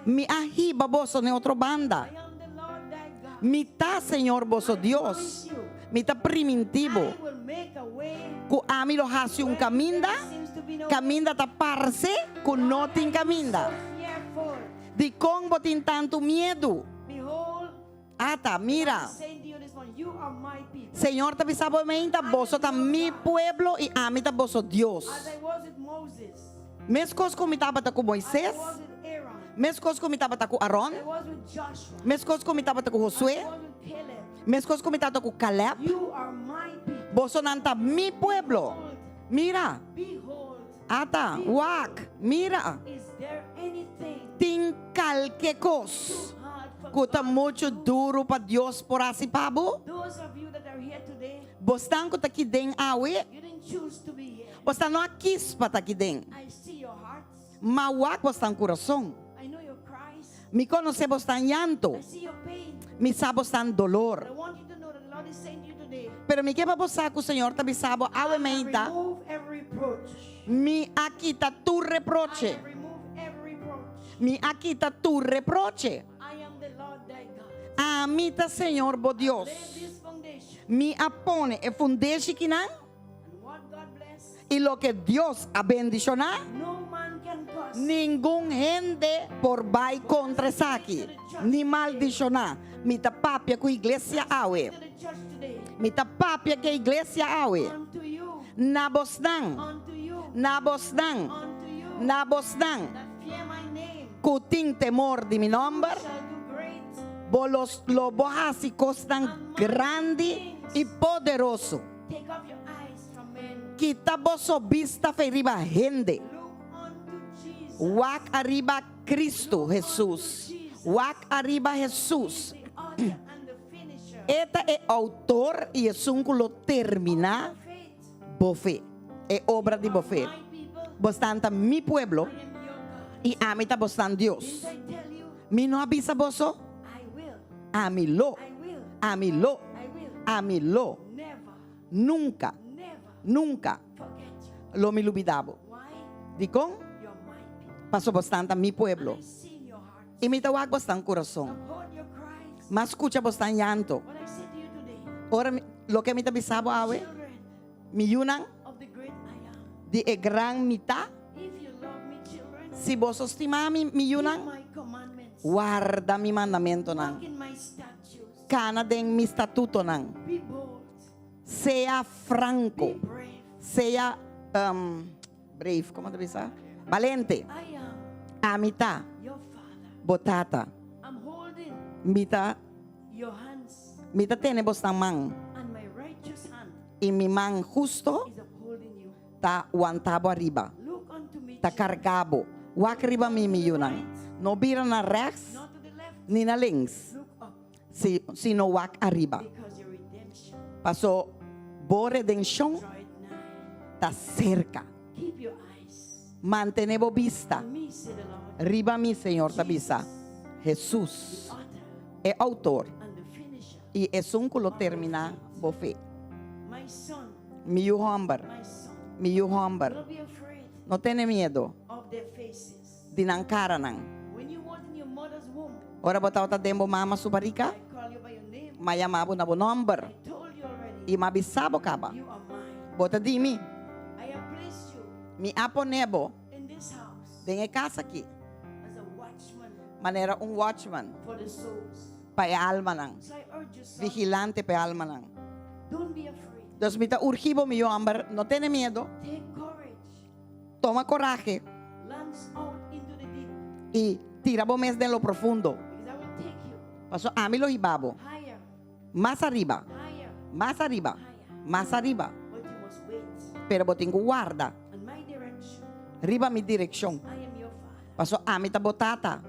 Mi a hiba boso n'e otro banda. Mi ta Señor boso Dios. Mi ta primintí bo ku ami lo hasi un kaminda, kaminda ta parse ku no tin kaminda. Dikon bo tin tantu miedu? Ata, mira! Señor ta bisa bo meinta, Boso ta mi pueblo i ami ta boso Dios. Meskos ku mi tabata ku Moises, meskos ku mi tabata ku Aron, meskos ku mi tabata ku Josué, meskos ku mi tabata ku Kalèb, bosonan ta mi pueblo. Mira! Ata, wak, mira! Tin kalke kos ku ta muchu duru pa Dios por hasi pa bo? Bosnan ku ta aki den awe, bosnan no a kis pa ta aki den. Ma wak bosnan kurason. Mi konosé bosnan yanto. Mi sa bosnan dolor. Pero mi ke pa bo sa ku Señor ta bisa bo awe meinta, Mi a kita tur reproche. Mi a kita tur reproche. Ami ta Señor bo Dios. Mi a pone e fundeshi kinan. I loke Dios a bendishoná, ningun hende por bai kontra esaki, ni maldishoná. Mi ta papia ku iglesia awe. Mi ta papia ku e iglesia awe. Na bosnan, na bosnan, na bosnan ku tin temor di mi nòmber, bo lo bo hasi kosnan grandi i poderoso. Kita boso bista fe riba hende. Wak ariba Cristo Hesus. Wak ariba Hesus. E ta e outor i esun ku lo terminá bo fe, e obra di bo fe. Bosnan ta mi pueblo i ami ta bosnan Dios. Mi no a bisa boso? Ami lo, ami lo, ami lo. Nunka, nunka lo mi lubidá bo. Dikon? Pasobra bosnan ta mi pueblo i mi ta wak bosnan kurason. Mi a skucha bosnan yanto. Ora mi, loke mi ta bisa bo awe, mi yunan di e gran mi ta, si boso stima mi, mi yunan, warda mi mandamentonan. Kana den mi statutonan. Sea franko. Sea brave, komo ta bisa? Balente. Ami ta bo tata. Mi ta mi ta tene bosnan man. I mi man husto ta wanta bo ariba, ta karga bo. Wak riba mi, mi yunan. No bira na rèks ni na links, sino wak ariba. Paso bo redenshon ta serka. Mantené bo bista riba mi, Señor ta bisa. Hesus, e outor i esun ku lo terminá bo fe. Mi yu hòmber, mi yu hòmber, no tene miedu di nan karanan. Ora bo tabata den bo mama su barika, m'a yama bo na bo nòmber i m'a bisa bo kaba, Bo ta di mi. Mi a pone bo den e kas aki manera un watchman pa e almanan, vigilante pa e almanan. Dus mi ta urgi bo, mi homber, no tene miedo. Toma corahe y tira bo mes den lo profundo. Paso ami lo hiba bo mas ariba, mas ariba, mas ariba. Pero bo tin cu warda riba mi direccion. Paso ami ta bo tata.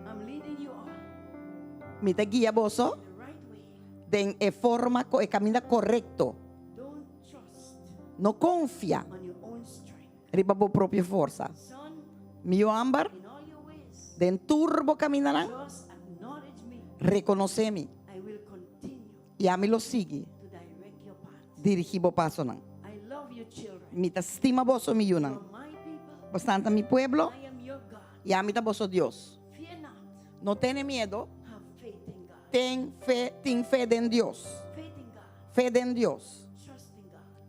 Mi ta guia boso den e forma e kaminda korekto. No konfia riba bo propio forsa. Mi yu hòmber, den tur bo kamindanan, rekonosé mi, i ami lo sigui dirigí bo pasonan. Mi ta stima boso, mi yunan. Bosnan ta mi pueblo, i ami ta boso Dios. No tene miedo, ten fe, tin fe den Dios. Fe den Dios.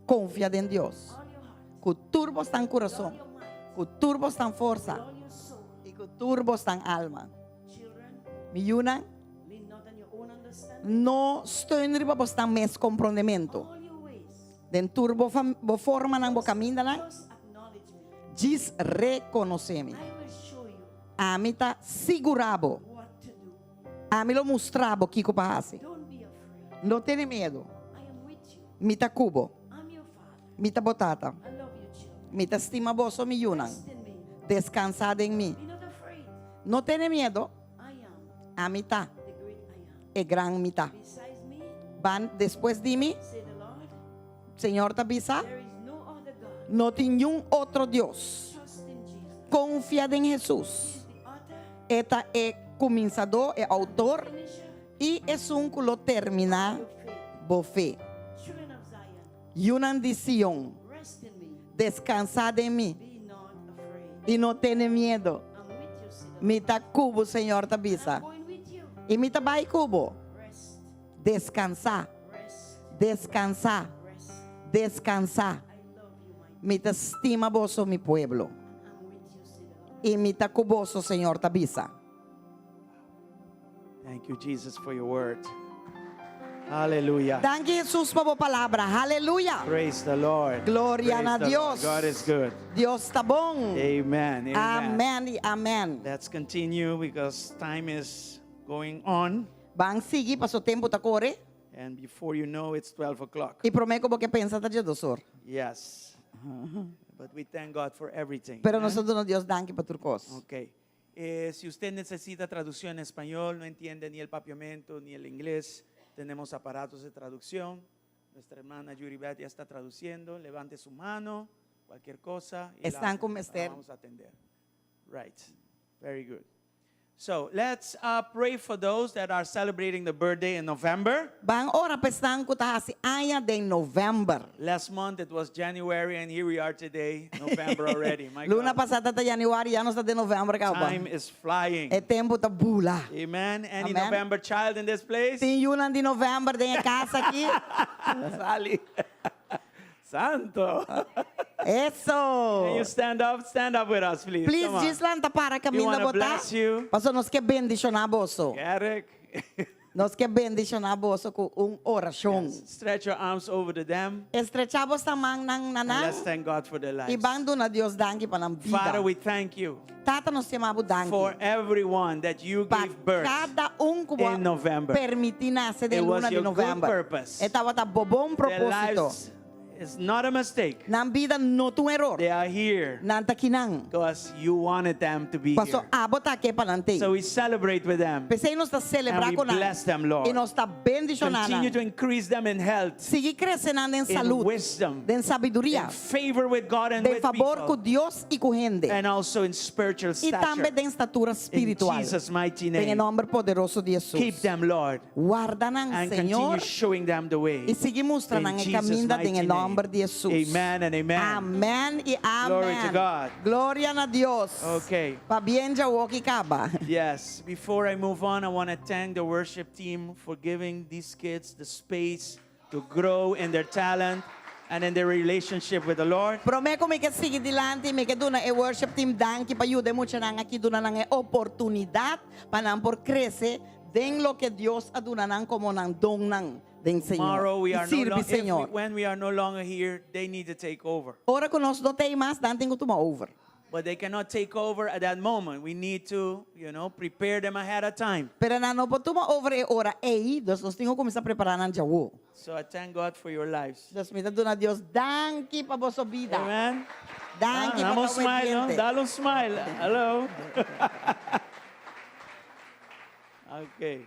Konfia den Dios. Ku tur bosnan kurason, ku tur bosnan forsa i ku tur bosnan alma. Mi yunan, no steun riba bosnan mes komprondementu. Den tur bo bo formanan, bo kamindanan, djis rekonosé mi. Ami ta sigurá bo. Ami lo mustra bo kiko pa hasi. No tene miedu. Mi ta ku bo. Mi ta bo tata. Mi ta stima boso, mi yunan. Deskansá den mi. No tene miedu. Ami ta e gran mi ta. Ban despues di mi, Señor ta bisa, no tin niun otro Dios. Konfia den Hesus. E ta e kuminsadó, e outor i esun ku lo terminá bo fe. Yunan di Sion, deskansá den mi i no tene miedu. Mi ta ku bo, Señor ta bisa, i mi ta bai ku bo. Deskansá, deskansá, deskansá. Mi ta stima boso, mi pueblo, i mi ta ku boso, Señor ta bisa. Thank you, Jesus, for your word. Hallelujah. Danki Hesus pa bo palabra. Haleluya. Praise the Lord. Gloria Praise na the Lord. Dios. God is good. Dios ta bon. Amen. Amen. Amen i amen. Let's continue because time is going on. Ban sigui paso tempu ta kore. And before you know it's 12 o'clock. I promé ku bo ke pensa ta dje dosor. Yes. But we thank God for everything. Pero nos ta duna Dios danki pa tur kos. Okay. Eh, si usted necesita traducción en español, no entiende ni el papiamento ni el inglés, tenemos aparatos de traducción. Nuestra hermana Yuri Beth ya está traduciendo. Levante su mano, cualquier cosa. Y Están la, con la mester. vamos a atender. Right. Very good. So let's uh, pray for those that are celebrating the birthday in November. Ban ora pa esnan ku ta hasi aña den novèmber. Last month it was January, and here we are today, November already. My Luna God. pasá ta yanüari, ya nos ta den novèmber kaba. Time is flying. E tempu ta bula. Amen. Any Amen. November child in this place? Tin yunan di novèmber den e kas aki? Sally. Santo. Eso! Can you stand up? Stand up with us, please. Please, Come on. djis lanta para We kaminda wanna bo ta. bless you. Paso nos ke bendishoná boso. Eric. Nos ke bendishoná boso ku un orashon. Yes. Stretch your arms over to them. Estrechá boso mannan na And nan let's thank God for their i lives. ban duna Dios danki pa nan bida. Father, we thank you Tata nos yama bo danki for everyone that you pa gave birth kada un ku bo in November. permití nase It den was luna di your good novèmber. purpose. E tabata bo bon Their propósito. lives is not a mistake. Nan bida no ta un eror. They are here Nan ta akinan. because you wanted them to be Paso here. abo ta ke pa nan t'ei. So we celebrate with them. P'esei nos ta selebrá And we ku nan. bless them, Lord. I nos ta bendishoná nan. Continue to increase them in health, Sigui krese nan den in salud, wisdom, den sabiduria, in favor with God and den with fabor ku people, Dios i ku hende. and also in spiritual I tambe stature. den statura In spiritual. Jesus' mighty Den e name. nòmber poderoso di Hesus. Keep them, Lord, Warda nan, and continue Señor, showing them the way. i sigui mustra In nan e Jesus' kaminda den mighty e name. nòmber di Hesus. Amen and amen. Amèn i amèn. Glory to God. Gloria na Dios. Okay. Pabien djawoki kaba. Yes. Before I move on, I want to thank the worship team for giving these kids the space to grow in their talent and in their relationship with the Lord. Promé ku mi ke sigui dilanti, mi ke duna e worship team danki pa yuda e muchanan aki duna nan e oportunidat pa nan por krese den loke Dios a duna nan komo nan donnan den Señor. Tomorrow we I are no sirbi lo- if we, Señor. when we are no longer here, they need to take over. Ora ku nos no t'ei mas, nan tin ku tuma over. But they cannot take over at that moment. We need to, you know, prepare them ahead of time. Pero nan no por tuma over e ora ei, dus nos tin ku kuminsá prepará nan djawo. So I thank God for your lives. Dus mi ta duna Dios danki pa boso bida. Amen. Danki Ah, pa dame un ta smile, no? obediente. Dale un smile. Hello. Okay.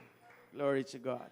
Glory to God.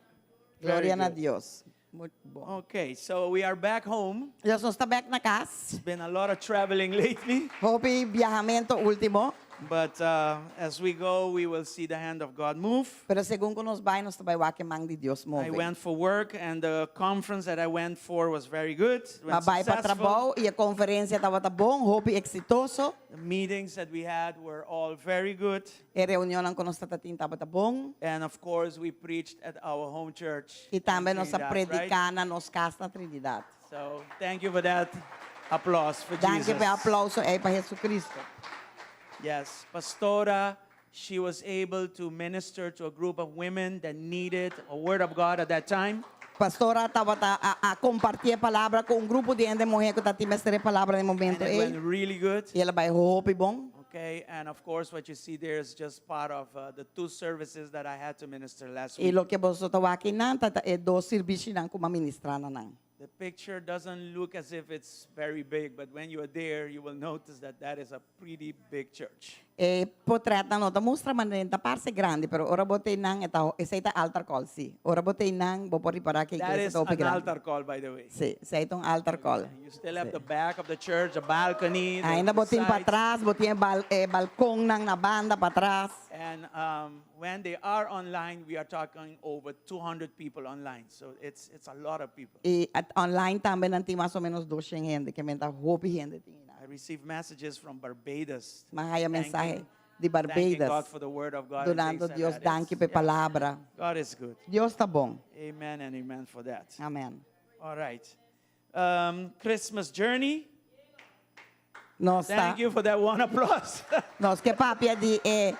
Very Gloria na good. Dios. Muy bon. Okay, so we are back home. Dus nos ta bek na kas. It's been a lot of traveling lately, Hopi biahamentu último. but uh, as we go, we will see the hand of God move. Pero segun ku nos bai, nos ta bai wak e man di Dios I move. went for work, and the conference that I went for was very good. It Ma went bai pa successful. trabou i e konferensia tabata bon, hopi eksitoso. The meetings that we had were all very good. E reunionnan ku nos tabatin tabata bon. And of course, we preached at our home church. I tambe in nos a Trinidad, right? prediká na nos kas na Trinidad. So thank you for that applause for Danki Jesus. pa e aplouso ei pa Jesucristo. Yes, Pastora, she was able to minister to a group of women that needed a word of God at that time. Pastora tabata a, a kompartí e palabra ku un grupo di hende muhé ku tabatin mester e palabra na e And momento it ei. went really good. I el a bai hopi bon. Okay, and of course, what you see there is just part of uh, the two services that I had to minister last I week. loke boso ta wak einan ta e dos servishinan ku m'a ministrá na nan. The picture doesn't look as if it's very big, but when you are there, you will notice that that is a pretty big church. E potrètnan no ta mustra manera ta parse grandi, pero ora bo ta einan e ta esei ta altar call sí. Ora bo ta einan bo por ripará ku e That iglesia is ta hopi an grandi. altar call, by the way. Sí, esei ta un altar call. You still have the back of the church, the balcony, the, Ainda the bo tin sides. patras, bo tin e bal e balkonnan na banda patras. And um, when they are online, we are talking over 200 people online. So it's, it's a lot of people. I at online tambe nan tin mas o menos doshen hende, ke men ta hopi hende tin einan. I received messages from Barbados. M'a haya mensahe Thanking, di thanking God Barbados, for the word of God. and dunando things like Dios that. danki It's- p'e yeah. palabra. God is good. Dios ta bon. Amen and amen for that. Amen. All right. Um, Christmas journey. Nos ta Thank you for that one applause. Nos ke papia di e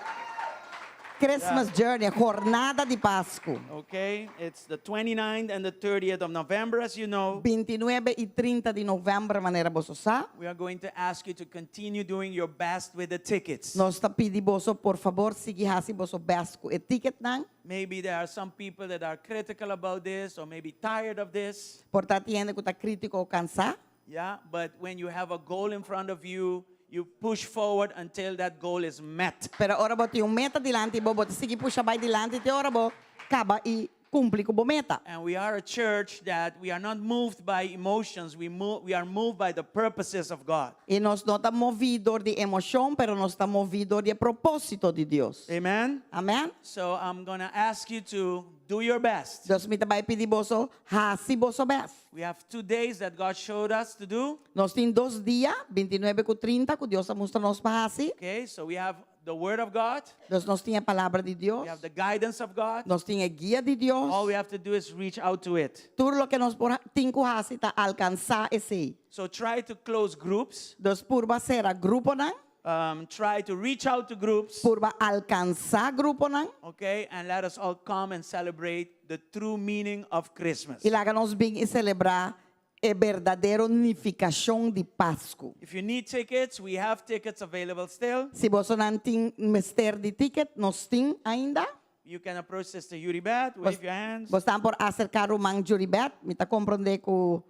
Christmas Journey, jornada di Pasku. Okay, it's the 29th and the 30th of November, as you know. 29 i 30 di novèmber, manera boso sa. We are going to ask you to continue doing your best with the tickets. Nos ta pidi boso, por fabor, sigui hasi boso best ku e ticketnan. Maybe there are some people that are critical about this or maybe tired of this. Por ta tin hende ku ta krítiko o kansá. Yeah, but when you have a goal in front of you, you push forward until that goal is met. Pero ora bo tin un meta dilanti bo, bo ta sigui pusha bai dilanti te ora bo kaba i kumpli ku bo meta. And we are a church that we are not moved by emotions, we, move, we are moved by the purposes of God. I nos no ta moví dor di emoshon, pero nos ta moví dor di e propósito di Dios. Amen? Amen? So I'm going to ask you to do your best. Dus mi ta bai pidi boso, hasi boso best. We have two days that God showed us to do. Nos tin dos dia, 29 ku 30, ku Dios a mustra nos pa hasi. Okay, so we have the Word of God, Dus nos tin e palabra di Dios. we have the guidance of God. Nos tin e guia di Dios. All we have to do is reach out to it. Tur loke nos por tin ku hasi ta alkansá esei. So try to close groups, Dus purba sera gruponan, um, try to reach out to groups, purba alkansá gruponan. okay, and let us all come and celebrate the true meaning of Christmas. I laga nos bin i selebrá e berdadero nifikashon di Pasku. If you need tickets, we have tickets available still. Si bosonan tin mester di ticket, nos tin ainda. You can approach Sister Yuribet, wave your hands. Bosnan por aserká ruman Yuribet, mi ta komprondé ku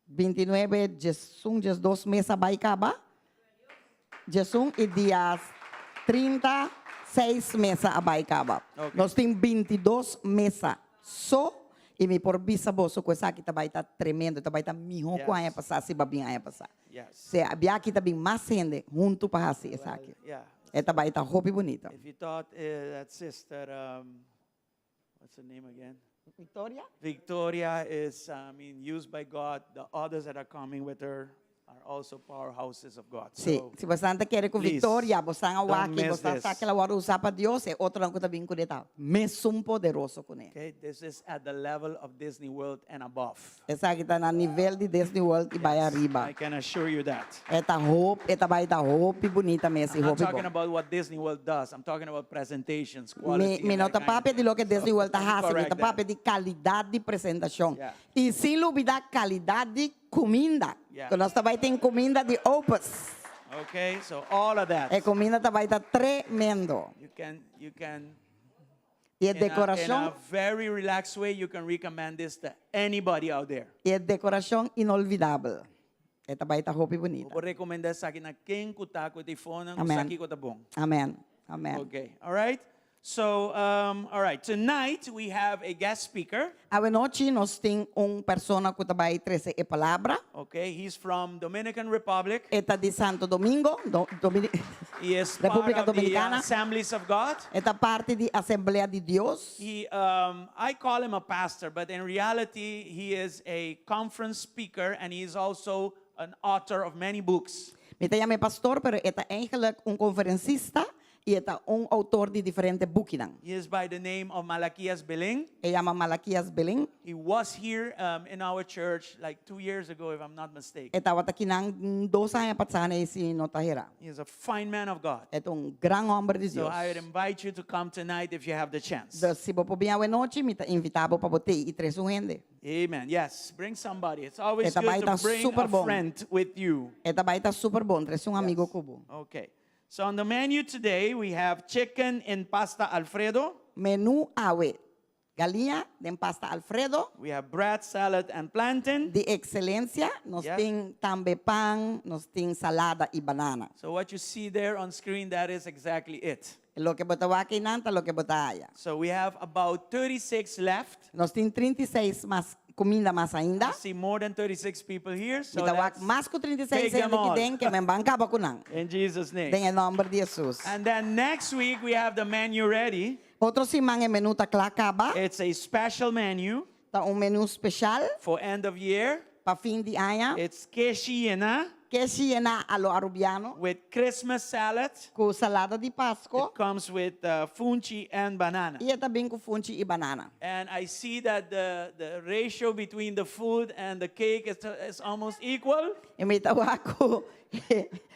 29, 11, 12 mes a bai kaba. 11 i dia 30, 6 mesa a bai kaba. Ok. Nos tin 22 mesa so i mi por bisa boso ku esaki ta bai ta tremendo, ta bai ta mihó ku aña Yes. pasá, si babin aña pasá. Yes. Sea, bia aki ta bin mas hende huntu pa hasi esaki. Well, yeah. E ta bai ta hopi bunita. If you thought uh, that sister, um, what's her name again? Victoria? Victoria is, I mean, used by God. The others that are coming with her are also powerhouses of God. Si, So, si bosan ta kere ku please, Victoria, bosan a don't wak, miss bosan this. sa ku el a wòrdu usá pa Dios, e otronan ku ta bin kuné ta mesun poderoso kuné. okay, this is at the level of Disney World and above. Esaki ta na nivel di Disney World i bai ariba. I can assure you that. E ta hop, e ta bai ta hopi bunita mes i I'm not hopi talking bon. about what Disney World does. I'm talking about presentations, quality. Mi, mi and no that ta kind of papia di thing. loke Disney World ta Let me hasi, mi correct ta that. papia di kalidat di presentashon. Yeah. I sin lubidá kalidat di kuminda. Yeah. Ku nos ta bai tin kuminda di Opus. Okay, so all of that. E kuminda ta bai ta tremendo. You can, you can I e in a, in a dekorashon, very relaxed way, you can recommend this to anybody out there. i e dekorashon inolvidabel. E ta bai ta hopi bunita. Bo por recomenda esaki na ken cu ta cu e telefoonnan cu Amen. sa kico ta bon. Amen. Amen. Okay, all right. So, um, all right. Tonight we have a guest speaker. Awe nochi nos tin un persona cu ta bai trece e palabra. Okay, he's from Dominican Republic. E ta di Santo Domingo, Do, Domini He is part Republica of the Dominicana. Assemblies of God. E ta parti di Asamblea di Dios. He, um, I call him a pastor, but in reality, he is a conference speaker and he is also an author of many books. Mi ta yam'é pastor, pero e ta eigenlijk un conferencista y e ta un autor di diferente bukinan. He is by the name of Malaquias Belin. E yama Malaquias Belin. He was here um, in our church like two years ago, if I'm not mistaken. E tabata akinan dos aña pasá si no ta hera. He is a fine man of God. E ta un gran homber di So Dios. I would invite you to come tonight if you have the chance. Dus si bo por bin awe nochi, mi ta invitá bo pa bo tei i trese un hende. Amen. Yes, bring somebody. It's always E ta good bai to ta bring super a bon. friend with you. E ta bai ta super bon, trese un amigo Yes. ku bo. Okay. So on the menu today we have chicken in pasta alfredo. Menú awe, galiña den pasta alfredo. We have bread, salad and plantain. Di excelencia, nos Yes. tin tambe pan, nos tin salada y banana. So what you see there on screen, that is exactly it. Loke bo ta wak einan ta loke bo ta haya. So we have about 36 left. Nos tin 36 mas cuminda mas ainda. I see more than 36 people here. So Mi ta wak let's mas cu 36 take them hende ki all. den ke men ban caba cu nan. In Jesus' name. Den e nomber di Jesus. And then next week we have the menu ready. Otro siman e menu ta cla caba. It's a special menu. Ta un menu special. For end of year. Pa fin di aña. It's keshi yena. Keshi yena a lo Arubiano. With Christmas salad. Cu salada di Pasco. It comes with funchi and banana. Y e ta bin cu funchi y banana. And I see that the the ratio between the food and the cake is is almost equal. Y mi ta wak cu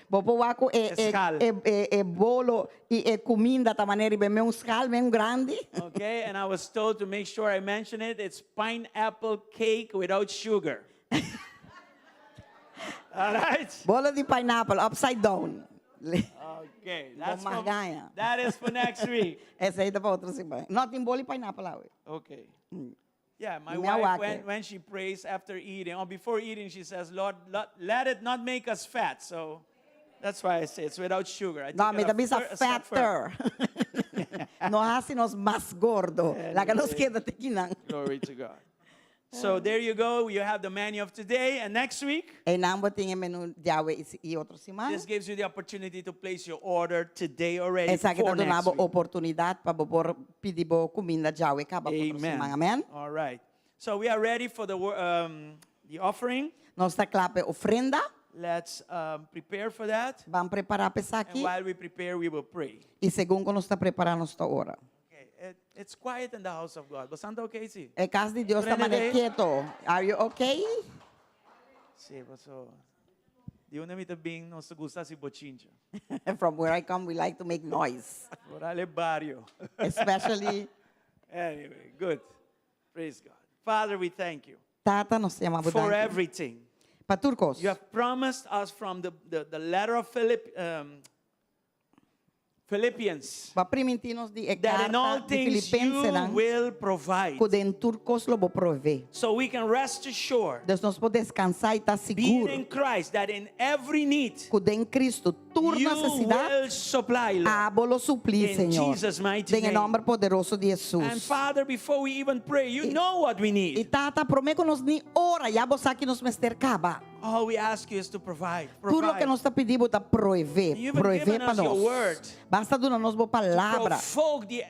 bo por wak cu e e Schaal. e e e bolo y e cuminda ta manera riba e meun schaal, meun grandi. Okay, and I was told to make sure I mention it. It's pineapple cake without sugar. All right. Bolo di pineapple upside down. Okay, that's Bo for, margaya. that is for next week. Esei ta pa otro siman. No tin bolo di pineapple awe. Okay. Yeah, my Mi wife, awake. when, when she prays after eating, or before eating, she says, Lord, let, let it not make us fat. So that's why I say it's without sugar. I No, take mi it ta a bisa fur- a step further. fatter. No hasi nos mas gordo. Laga nos keda te kinan. Glory to God. So there you go. You have the menu of today and next week. Einan bo tin e menu djawe i si- i otro siman. This gives you the opportunity to place your order today already Esaki ta for duna next bo week. oportunidat pa bo por pidi bo kuminda djawe kaba pa otro Amen. siman. Amen. All right. So we are ready for the wor- um, the offering. Nos ta kla pa e ofrenda. Let's um, prepare for that. Ban prepará pa And esaki. while we prepare, we will pray. I segun ku nos ta prepará nos ta ora. Okay. It, it's quiet in the house of God. Bastante okay, sí? E kas di Dios ta Prende mane de. keto. Are you okay? Sí, paso. Di unda mi ta bin, nos gusta hasi bochincha. From where I come, we like to make noise. Foral e bario. Especially. Anyway, good. Praise God. Father, we thank you. Tata, nos ta yama bo For danki. everything. Pa tur kos. You have promised us from the, the, the letter of Philip, um, Philippians Bo a primintí nos di e that in all karta di things you Filipensenan will provide. ku den tur kos lo bo provee. So we can rest assured, Dus nos por deskansá i ta being sigur in Christ, that in every need ku den Cristo tur you nesesidat will supply, Lord. abo lo suplí, In Señor. Jesus' mighty Den e name. nòmber poderoso di And Hesus. Father, before we even pray, you know what we I need. Tata, promé ku nos ni ora, ya bo sa ki nos mester kaba. All we ask you is to provide. Tur loke Provide. nos ta pidi bo ta proeve, You've even proeve given pa us your nos. word. Basta duna nos bo palabra. Provoke the,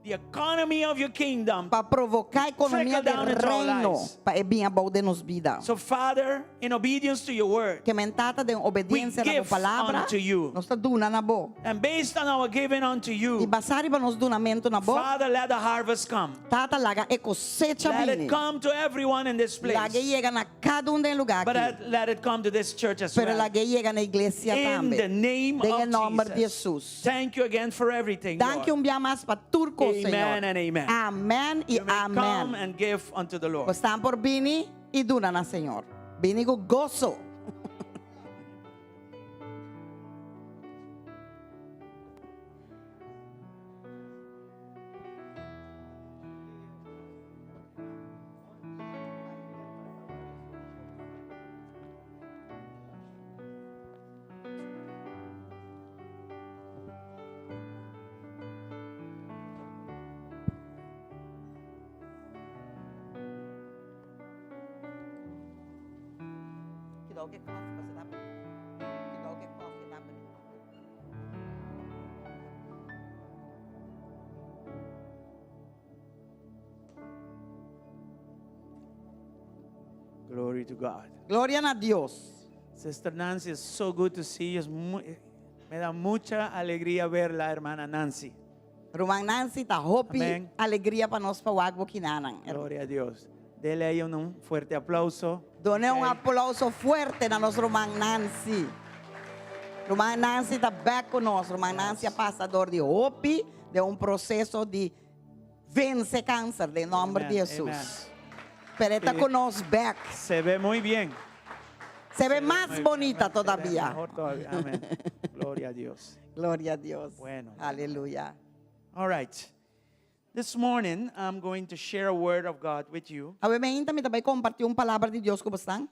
the economy of your kingdom. Pa provoká ekonomia Trickle di down into our reino lives. pa e bin abou den nos bida. So, Father, in obedience to your word, Ke men Tata den obediencia we na bo give palabra, unto you. nos ta duna na bo. And based on our giving unto I you, basá riba nos dunamento na bo, Father, let the harvest come. Tata laga e kosecha Let bini. it come to everyone in this place. Laga e yega na kada un den lugá But aki. let, let it come to this church as Pero well. laga e yega na iglesia In tambe. the name Den e of nomber di Jesus. Jesus. Thank you again for everything. Danki Lord. un bia mas pa tur kos, Amen Señor. and amen. Amen i You may come amen. and give unto the Lord. Bosnan por bini i duna na Señor. Bini ku goso. Cuidou ku e kòfi pasobra ta habri. Cuidou ku e kòfi ta habri. Glory to God. Gloria na Dios. Sister Nancy, it's so good to see you. Es muy- me da mucha alegría verla, hermana Nancy. Ruman Nancy ta hopi Amen. alegria pa nos pa wak bo kinanan. Gloria a Dios. Dele ahí un, un fuerte aplauso. Done un Ok. aplauso fuerte na nos ruman Nancy. Ruman Nancy ta back ku nos. Ruman Nancy a pasa dor di hopi den un proseso di vense kanser den nomber di Amen, Jesus. amen. Pero e ta ku nos back. Se ve muy bien. Se ve Se ve mas muy bien. bonita Se ve todavia. mejor todavía. Amén. Gloria a Dios. Gloria a Dios. Bueno. Aleluya. All right. This morning, I'm going to share a word of God with you. Awe mainta mi ta bai kompartí un palabra di Dios ku bosnan.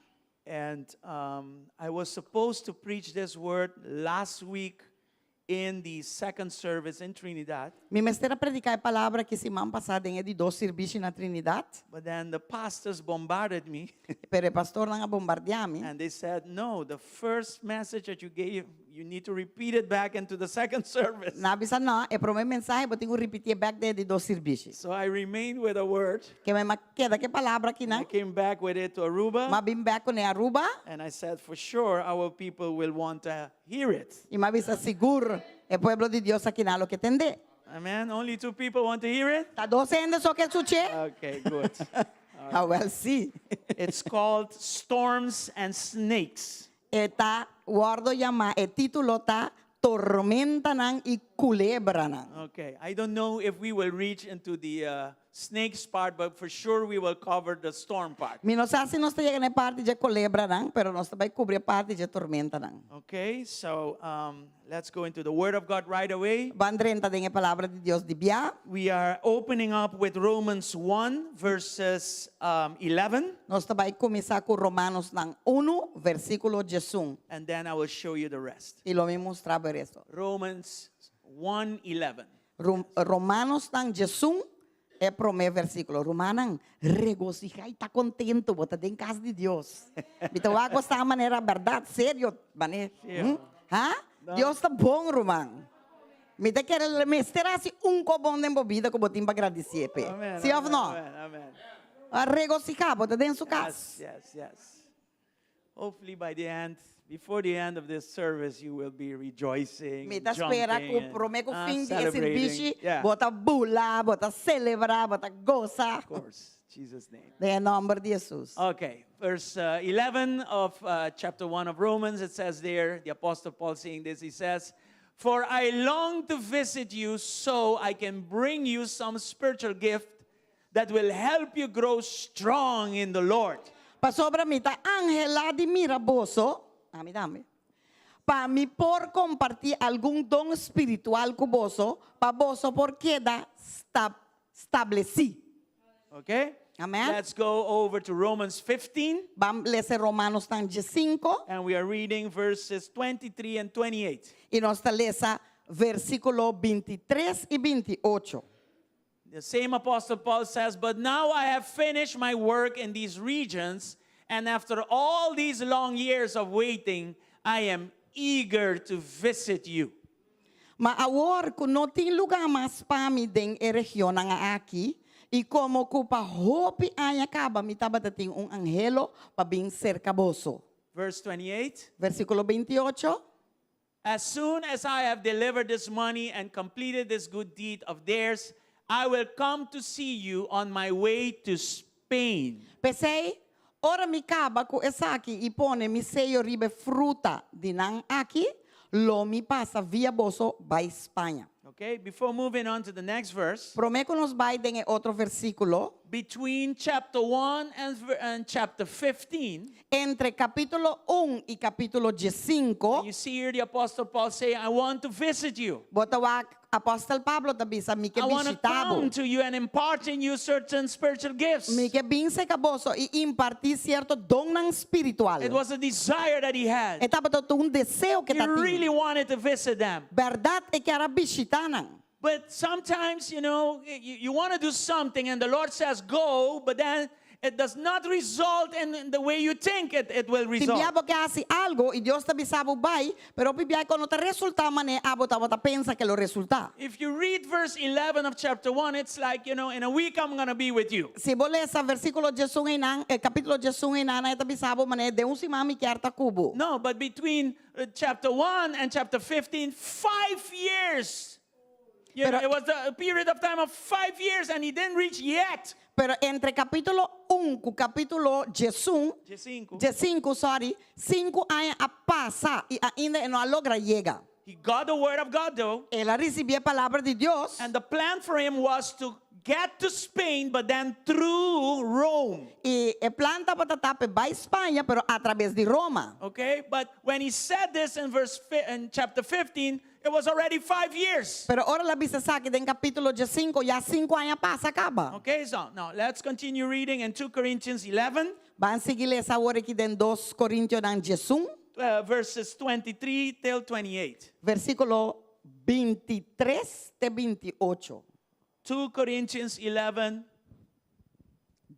And um, I was supposed to preach this word last week in the second service in Trinidad. Mi mester a prediká e palabra aki siman pasá den e di dos sirbishi na Trinidad. But then the pastors bombarded me. Pero e pastornan a bombardiá mi. And they said, no, the first message that you gave, you need to repeat it back into the second service. Nan a bisa, no, e promé mensahe bo tin ku ripitié bèk den e di dos sirbishi. So I remained with a word. Ke men m'a keda ku e palabra I akinan. came back with it to Aruba. M'a bin bèk kuné Aruba. And I said, for sure, our people will want to hear it. I m'a bisa sigur e pueblo di Dios akinan lo ke tendé. Amen. Only two people want to hear it? Ta dos hende so ke skuch'é? Okay, good. Awèl sí. It's called Storms and Snakes. E ta wòrdu yamá, e título ta Tormentanan i Kulebranan. Okay, I don't know if we will reach into the uh, snakes part, but for sure we will cover the storm part. Mi no sa si nos ta yega na e parti dje kolebranan, pero nos ta bai kubri e parti dje tormentanan. Okay, so um, let's go into the Word of God right away. Ban drenta den e Palabra di Dios di bia. We are opening up with Romans 1, verses um, 11. Nos ta bai kuminsá ku Romanosnan unu, versíkulo diesun. And then I will show you the rest. I lo mi mustra bo e resto. Romans 1 11. Romanosnan diesun, e promé versíkulo. Rumannan, regosihá i ta kontentu, bo ta den kas di Dios. Mi ta wak bo sa manera bèrdat, serio, mané. Sí. Ha? Dios ta bon, ruman. Mi ta kere mester hasi un kos bon den bo bida ku bo tin pa gradisié p'e. Sí òf no? Amen, amen. A regosihá, bo ta den su kas. Yes, yes, yes. Hopefully by the end, before the end of this service, you will be rejoicing, Mi ta spera jumping ku and, promé ku ah, fin di e celebrating. sirbishi, Yeah, bo ta bula, bo ta selebrá, bo ta gosa. of course, Jesus' name. Den e nòmber di Hesus. Okay, verse uh, 11 of uh, chapter 1 of Romans, it says there, the Apostle Paul saying this, he says, For I long to visit you so I can bring you some spiritual gift that will help you grow strong in the Lord. Pasobra mi ta anhelá di mira boso, ami tambe, pa mi por kompartí algun don spiritual ku boso, pa boso por keda stablesí. Okay? Amen. Let's go over to Romans 15. Ban lesa Romanosnan diesinko. And we are reading verses 23 and 28. I nos ta lesa versíkulo bintitres i bintiocho. The same Apostle Paul says, But now I have finished my work in these regions, and after all these long years of waiting, I am eager to visit you. Ma awor ku no tin lugá mas pa mi den e regionnan aki, i komo ku pa hopi aña kaba mi tabata tin un anhelo pa bin serka boso. Verse 28. Versíkulo bintiocho. As soon as I have delivered this money and completed this good deed of theirs, I will come to see you on my way to Spain. P'esei, ora mi kaba ku esaki i pone mi seyo riba e fruta di nan aki, lo mi pasa via boso bai Spaña. Okay, before moving on to the next verse, Promé ku nos bai den e otro versíkulo, between chapter 1 and, and chapter 15, Entre kapítulo un i kapítulo diesinko, you see here the Apostle Paul say, I want to visit you. bo ta wak Apòstel Pablo ta bisa, Mi ke I want to bishitá bo. come to you and impart in you certain spiritual gifts. Mi ke bin serka boso i impartí sierto donnan spiritual. It was a desire that he had. E tabata un deseo ku e He ta tin. really wanted to visit them. Bèrdat e kier a bishitá nan. But sometimes, you know, you, you want to do something and the Lord says go, but then It does not result in the way you think it, it will Tin result. bia bo ke hasi algu i Dios ta bisa bo bai, pero hopi bia ku no ta resultá manera abo tabata pensa ku lo resultá. If you read verse 11 of chapter 1, it's like, you know, in a week I'm going to be with you. Si bo lesa versíkulo 11 einan, e kapítulo 11 einan, e ta bisa bo manera den un siman mi kier ta ku bo. No, but between chapter 1 and chapter 15, 5 years. You know, Pero- it was a period of time of 5 years and he didn't reach yet. Pero entre kapítulo 1 ku kapítulo 11, 15. 15, sorry, 5 aña a pasa i ainda e no a logra yega. He got the word of God though. El a risibí e palabra di Dios. And the plan for him was to get to Spain, but then through Rome. I e plan tabata ta p'e bai Spaña, pero atraves di Roma. Okay, but when he said this in verse in chapter 15, it was already 5 years. Pero ora el a bisa esaki den kapítulo 15, ya 5 aña a pasa kaba. Okay, so now let's continue reading in 2 Corinthians 11. Ban sigui lesa awor aki den 2 Korintionan 11. Verses 23 till 28. Versíkulo 23 te 28. 2 Corinthians 11.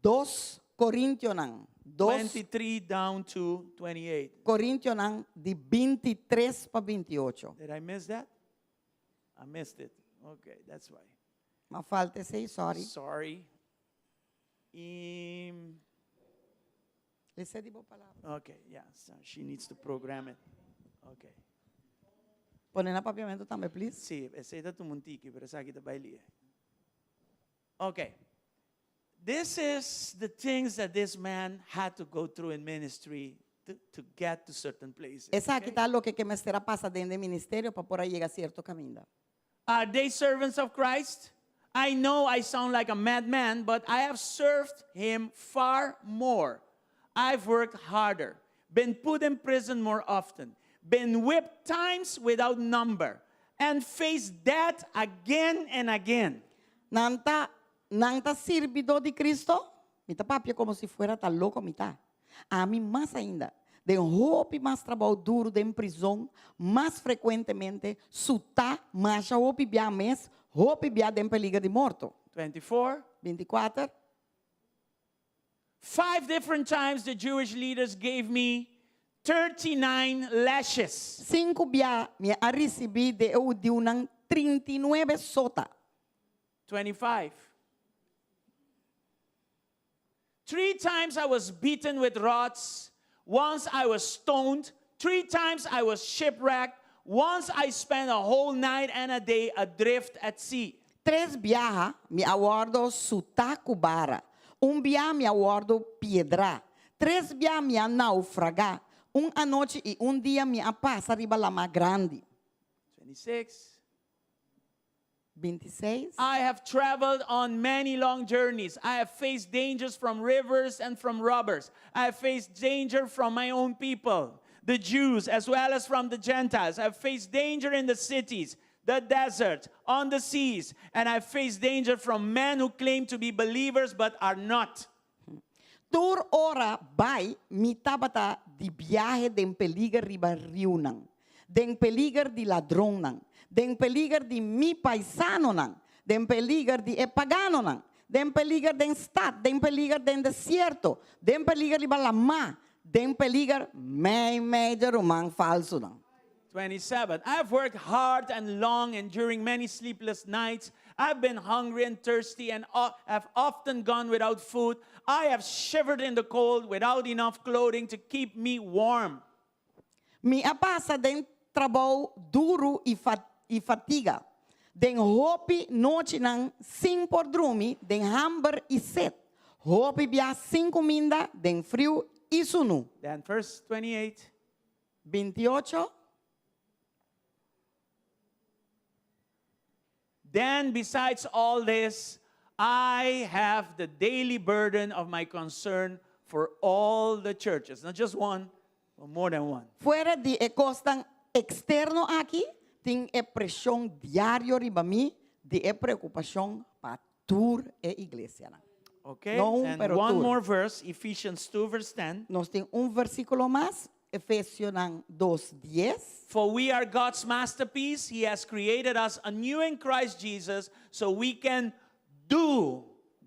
2 Korintionan 2 23 down to 28. Korintionan di 23 pa 28. Did I miss that? I missed it. Okay, that's why. M'a falta esei, sorry. Sorry. Lesa di bo palabra. Okay, yeah, so she needs to program it. Okay. Pone na papiamento tambe, please. Sí, esei ta tuma un tiki, pero esaki ta bai lihe. Okay. This is the things that this man had to go through in ministry to, to get to certain places. Esaki okay? ta loke ku mester a pasa den e ministerio pa por a yega sierto kaminda. Are they servants of Christ? I know I sound like a madman, but I have served him far more. I've worked harder, been put in prison more often, been whipped times without number, and faced death again and again. Nan ta, nan ta sirbidó di Cristo? Mi ta papia komo si fuera ta loko mi ta. Ami mas ainda. Den hopi mas trabou duru den prizon, mas frekuentemente, sutá masha hopi bia mes, hopi bia den peliger di morto. 24. 24. Five different times the Jewish leaders gave me 39 lashes. Sinku bia mi a risibí di e hudiunan 39 sota. 25. Three times I was beaten with rods. Once I was stoned. Three times I was shipwrecked. Once I spent a whole night and a day adrift at sea. Tres biaha mi a wòrdu sutá ku bara. Un bia mi a wòrdu piedrá. Tres bia mi a naufragá. Un anochi i un dia mi a pasa riba lamá grandi. 26. 26. I have traveled on many long journeys. I have faced dangers from rivers and from robbers. I have faced danger from my own people, the Jews, as well as from the Gentiles. I have faced danger in the cities, the desert, on the seas, and I have faced danger from men who claim to be believers but are not. Tur ora bai mi tabata di biahe den peliger riba riunan, den peliger di ladronnan, den peliger di mi paisanonan, den peliger di e paganonan, den peliger den stat, den peliger den desierto, den peliger riba lamá, den peliger mei mei di ruman falsunan. 27. I've worked hard and long, enduring many sleepless nights. I've been hungry and thirsty and have often gone without food. I have shivered in the cold without enough clothing to keep me warm. Mi a pasa den trabou duru i i fatiga, den hopi nochinan sin por drumi, den hamber i set, hopi bia sin kuminda, den friu i sunu. Then verse 28. 28. Then, besides all this, I have the daily burden of my concern for all the churches. Not just one, but more than one. Fuera di e kosnan eksterno aki, tin e preshon diario riba mi di e preokupashon pa tur e iglesianan. Okay? No un, And pero one tur. more verse, Ephesians 2, verse 10. Nos tin un versíkulo mas, Efesionan 2, 10. For we are God's masterpiece. He has created us anew in Christ Jesus so we can do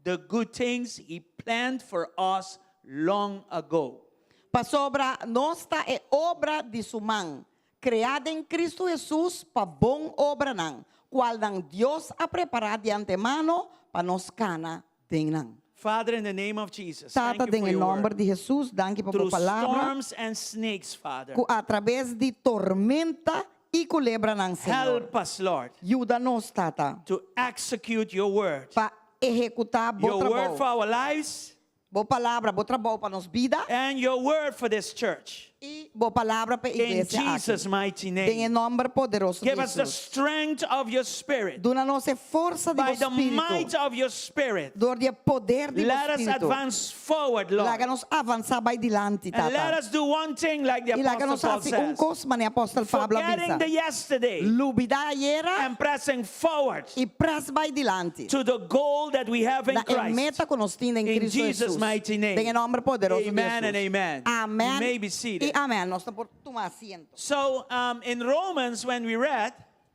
the good things he planned for us long ago. Pasobra nos ta e obra di su man, kreá den Kristu Hesus pa bon obranan, kualnan Dios a prepará di antemano pa nos kana den nan. Father, in the name of Jesus, thank Tata, you den for e your nòmber word. di Hesus, danki pa bo Through palabra, storms and snakes, Father, ku atraves di tormenta i kulebranan, Señor. help us, Lord, Yuda nos, Tata, to execute your word. pa ehekutá bo Your word for trabou. our lives Bo palabra, bo trabou pa nos bida. And your word for this church. I bo palabra pa e In iglesia aki. Jesus' mighty Den e name. nomber poderoso di Give us the Jesus. strength of your spirit. Duna nos e forsa di By bo the might spiritu. of your spirit. Dor di e poder di bo Let us spiritu. advance forward, Lord. Laga nos avansá bai dilanti, And let Tata. us do one thing like the I laga Apostle nos Paul hasi un says. kos manera Apostel Pablo a Forgetting bisa. the yesterday Lubidá ayera and pressing forward i près bai dilanti. to the goal that we have in Na e Christ. meta ku nos tin den In Cristo Jesus' Jesus. mighty name. Den e nòmber poderoso di Amen Jesus. and amen. Amen. You may be seated. I amen. Nos ta por tuma asiento. So in Romans, when we read,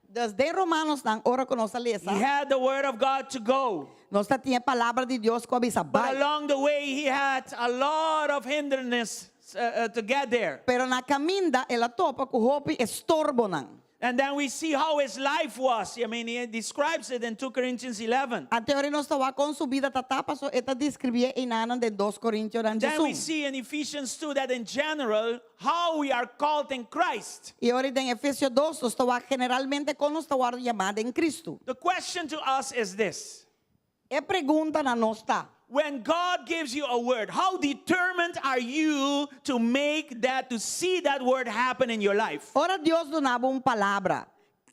Dus den Romanonan ora ku nos a lesa, he had the word of God to go. nos ta tin e palabra di Dios ku a bisa But bai. along the way, he had a lot of hindrance to get there. Pero na kaminda el a topa ku hopi estorbonan. And then we see how his life was. I mean, he describes it in 2 Corinthians 11. Anto ora nos ta wak kon su bida tabata paso e ta describié einan den 2 Corintionan Then we 11. see in Ephesians 2 that in general, how we are called in Christ. I ora den Efesio 2 nos ta wak generalmente kon nos ta wòrdu yamá den Cristo. The question to us is this. E pregunta na nos ta. When God gives you a word, how determined are you to make that, to see that word happen in your life? Ora Dios duna bo un palabra,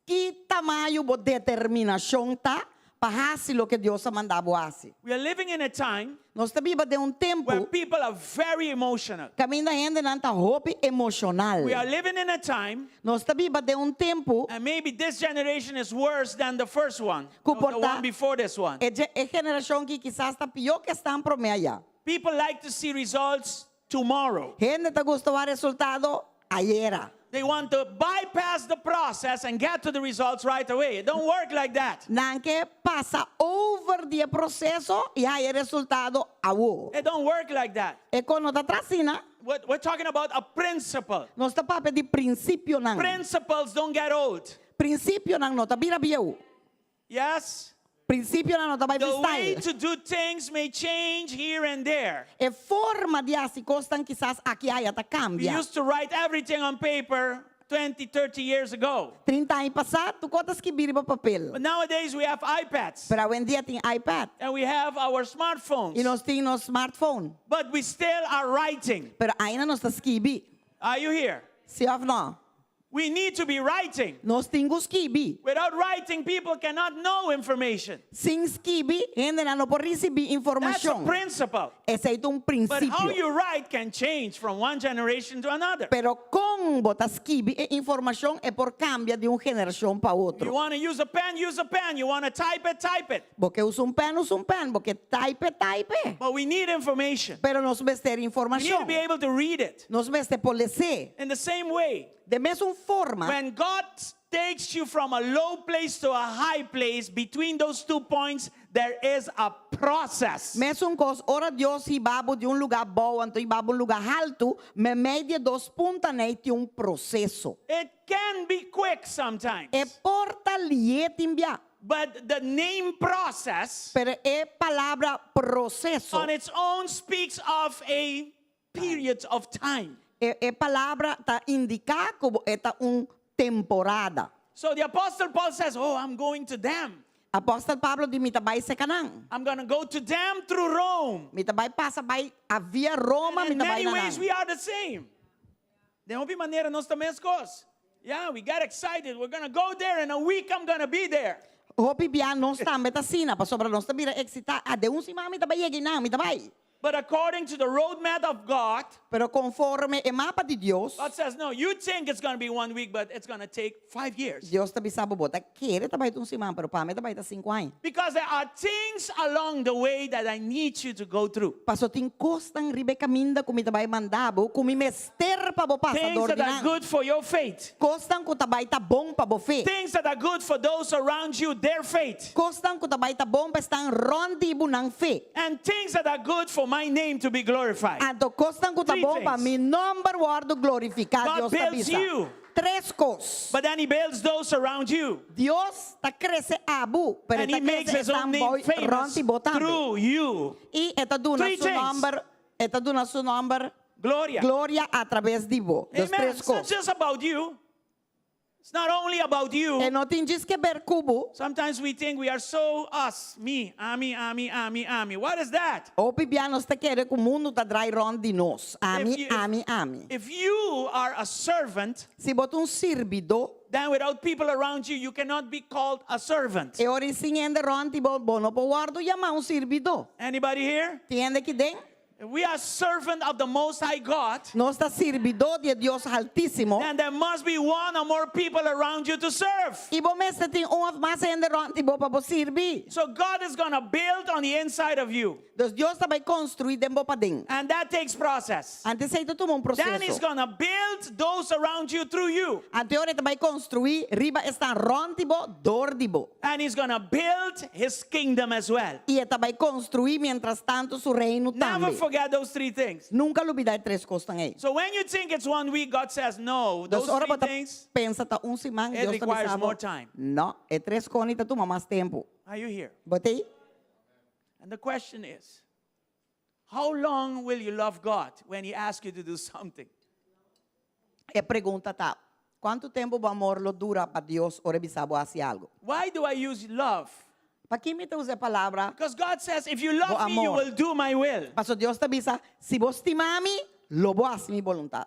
ki tamaño bo determinashon ta pa hasi loke Dios a manda bo hasi? We are living in a time Nos ta biba den un tempu where people are very emotional. kaminda hendenan ta hopi emoshonal. We are living in a time, Nos ta biba den un tempu and maybe this generation is worse than the first one, ku the por ta one before this one. e e generashon ki kisas ta pió ku esnan promé ayá. People like to see results tomorrow. Hende ta gusta wak resultado ayera. They want to bypass the process and get to the results right away. It don't work like that. Nan ke pasa over di e proseso i haña e resultado awo. It don't work like that. E kos no ta traha asina. We're talking about a principle. Nos ta papia di prinsipionan. Principles don't get old. Prinsipionan no ta bira bieu. Yes? Prinsipionan no ta bai The way freestyle. to do things may change here and there. E forma di hasi kosnan kisas aki aya ta We kambia. used to write everything on paper 20, 30 years ago. 30 aña pasá, tur kos ta skibí riba papel. But nowadays we have iPads. Pero awendia tin iPad. And we have our smartphones. I nos tin nos smartphone. But we still are writing. Pero ainda nos ta skibi. Are you here? Si òf no? We need to be writing. Nos tin ku skibi. Without writing, people cannot know information. Sin skibi, hendenan no por risibí That's a informashon. principle. Esei ta un But how prinsipio. you write can change from one generation to another. Pero kon bo ta skibi e informashon e por kambia di un generashon pa You otro. want to use a pen, use a pen. You want to type it, type it. Bo ke usa un pen, usa un pen. Bo ke type, type. But we need information. Pero nos mester We need informashon. to be able to read it. Nos mester por les'é. In the same way, De mesun forma, when God takes you from a low place to a high place, between those two points, there is a process. Mesun kos, ora Dios hiba bo di un lugá abou anto hiba bo un lugá haltu, meimei di e dos puntanan ei tin un proseso. It can be quick sometimes. E por ta lié tin bia. But the name process Pero e palabra proseso. on its own speaks of a period of time. E, e palabra ta indiká ku e ta un temporada. So the Apostle Paul says, Oh, I'm going to them. Apòstel Pablo di mi ta bai serka nan. I'm going to go to them through Rome. Mi ta bai pasa bai a via Roma, And mi in ta bai many na ways nan. we are the same. Den hopi manera nos ta meskos. Yeah, we got excited. We're going to go there. In a week, I'm going to be there. Hopi bia nos tambe ta asina, pasobra nos ta bira eksitá. Ah, den un siman mi ta bai yega einan, mi ta bai. But according to the roadmap of God, Pero konforme e mapa di Dios, God says, no, you think it's going to be one week, but it's going to take 5 years. Dios ta bisa bo, bo ta kere ta bai ta un siman, pero pa mi ta bai ta 5 aña. Because there are things along the way that I need you to go through. Paso tin kosnan riba kaminda ku mi ta bai manda bo, ku mi mester pa bo pasa Things dor that di are nan. good for your faith. Kosnan ku ta bai ta bon pa bo fe. Things that are good for those around you, their faith. Kosnan ku ta bai ta bon pa esnan rònt di bo nan fe. And things that are good for my name to be glorified. Anto kosnan ku ta Three bon pa things. mi nòmber wòrdu glorifiká. God Dios ta builds bisa. you. Tres kos. But then he builds those around you. Dios ta krese abo, pero And he ta makes krese his own esnan name boy famous rònt di bo tambe. through you. I e ta duna Three su things. nòmber, e ta duna su nòmber Gloria. gloria a traves di bo. Dus Amen. tres It's not kos. just about you. It's not only about you. E no tin djis ke ber ku bo. Sometimes we think we are so us, me, ami, ami, ami, ami. What is that? Hopi bia nos ta kere ku mundu ta drai rònt di nos. Ami, ami, ami. If you are a servant, Si bo ta un sirbidó, then without people around you, you cannot be called a servant. e ora sin hende rònt di bo, bo no por wòrdu yamá un sirbidó. Anybody here? Tin hende aki den? If we are servant of the Most High God, Nos ta sirbidó di Dios Altísimo. then there must be one or more people around you to serve. I bo mester tin un òf mas hende rònt di bo pa bo sirbi. So God is going to build on the inside of you. Dus Dios ta bai konstruí den bo paden. And that takes process. Anto esei ta tuma un Then he's proseso. going to build those around you through you. Anto e ta bai konstruí riba esnan rònt di bo, dor di bo. And he's going to build his kingdom as well. I e ta bai konstruí mientras tantu su reino Never tambe. forget those three things. Nunka lubidá e tres kosnan ei. So when you think it's one week, God says, no, Dus those ora three bo ta things, pensa ta un siman, it Dios ta requires bisa bo. more time. No, e tres kosnan ta tuma mas tempu. Are you here? Bo t'ei? And the question is, how long will you love God when he asks you to do something? E pregunta ta, kuantu tempu bo amor lo dura pa Dios ora e bisa bo hasi algu? Why do I use love? Pakiko mi ta usa e palabra? Because God says, if you love Bo me, you amor. will do my will. Paso Dios ta bisa, si bo stima mi, lo bo hasi mi boluntat.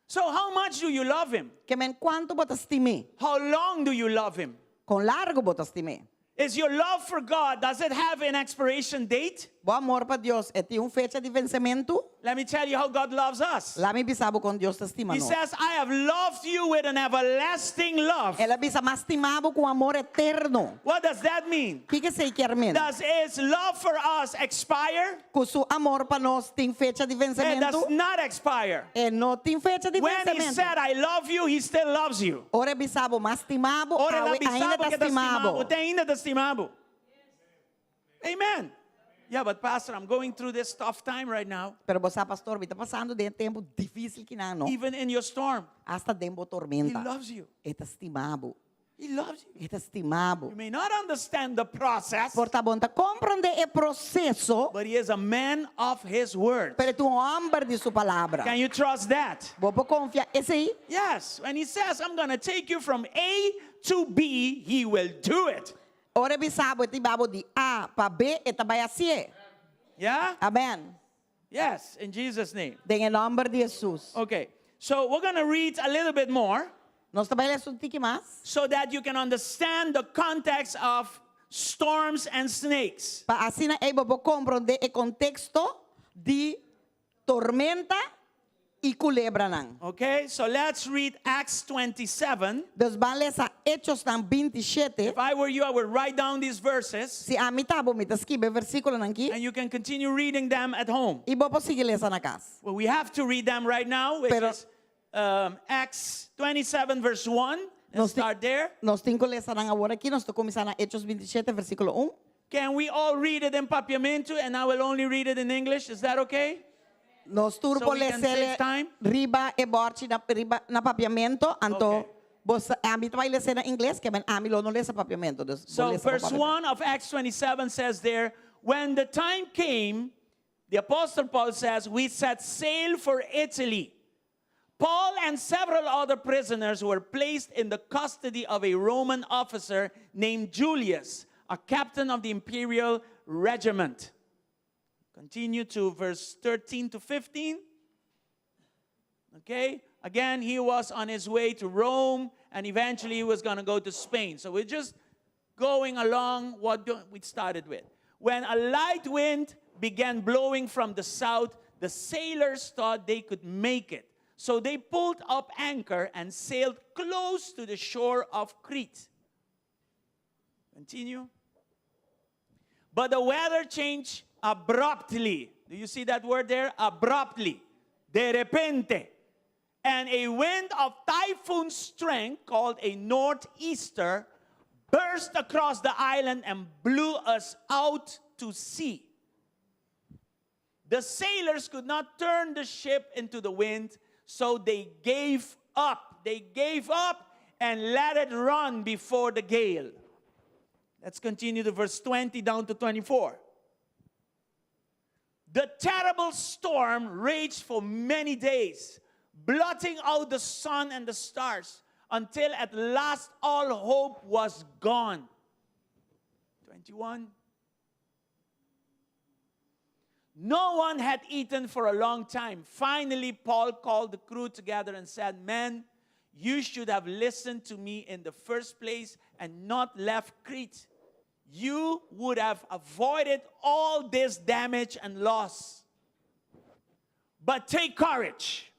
So how much do you love him? Ke men kuantu bo ta stim'é? How long do you love him? Kon largu bo ta stim'é? Is your love for God, does it have an expiration date? Bo amor pa Dios, e tin un fecha di vensementu? Let me tell you how God loves us. Laga mi bisa bo kon Dios ta stima He nos. says, I have loved you with an everlasting love. El a bisa, m'a stima bo ku amor eterno. What does that mean? Kiko esei ke men? Does his love for us expire? Ku su amor pa nos tin fecha di It does vensementu? not expire. E no tin fecha di When he vensementu. said, I love you, he still loves you. Ora e bisa bo, m'a stima bo, Ora awe el a ainda bisa bo ta ku ta stima bo. stima bo, te ainda ta stima bo. Amen. Yeah, but pastor, I'm going through this tough time right now. Pero bo sa pastor, mi ta pasando den tempu difísil akinan, no? Even in your storm, Asta den bo he tormenta. loves you. E ta stima bo. He loves you. E ta stima bo. You may not understand the process, Por ta bo n' ta komprondé e proseso, but he is a man of his word. pero e ta un hòmber di su palabra. Can you trust that? Bo por konfia esei? Yes. When he says, I'm going to take you from A to B, he will do it. Ora e bisa bo e ta hiba bo di A pa B, e ta bai hasié. Yeah? Amèn. Yes, in Jesus' name. Den nòmber di Hesus. Okay. So we're going to read a little bit more Nos ta bai lesa un tiki mas so that you can understand the context of storms and snakes. pa asina ei bo por komprondé e konteksto di tormenta i kulebranan. Okay? So let's read Acts 27. Dus ban lesa Echonan 27. If I were you, I would write down these verses Si ami ta bo mi ta skibi e versíkulonan aki and you can continue reading them at home. i bo por sigui lesa na kas. Well, we have to read them right now, which Pero- is Acts 27, verse 1. Let's Nos ti- start there. Nos tin ku lesa nan awor aki, nos ta kuminsá na Hechos 27, versíkulo 1. Can we all read it in Papiamento and I will only read it in English? Is that okay? Nos tur So por we can les'é save time? riba e bòrchi na riba na papiamento, anto Okay. bo ami ta bai lesa na ingles, ke men ami lo no lesa papiamento. Dus So, verse 1 of Acts 27 says there, when the time came, the Apostle Paul says, we set sail for Italy. Paul and several other prisoners were placed in the custody of a Roman officer named Julius, a captain of the imperial regiment. Continue to verse 13 to 15. Okay? Again, he was on his way to Rome and eventually he was going to go to Spain. So we're just going along what we started with. When a light wind began blowing from the south, the sailors thought they could make it. So they pulled up anchor and sailed close to the shore of Crete. Continue. But the weather changed abruptly. Do you see that word there? Abruptly. De repente. And a wind of typhoon strength called a northeaster burst across the island and blew us out to sea. The sailors could not turn the ship into the wind, so they gave up. They gave up and let it run before the gale. Let's continue to verse 20 down to 24. The terrible storm raged for many days, blotting out the sun and the stars, until at last all hope was gone. 21. No one had eaten for a long time. Finally, Paul called the crew together and said, Men, you should have listened to me in the first place and not left Crete. You would have avoided all this damage and loss. But take courage.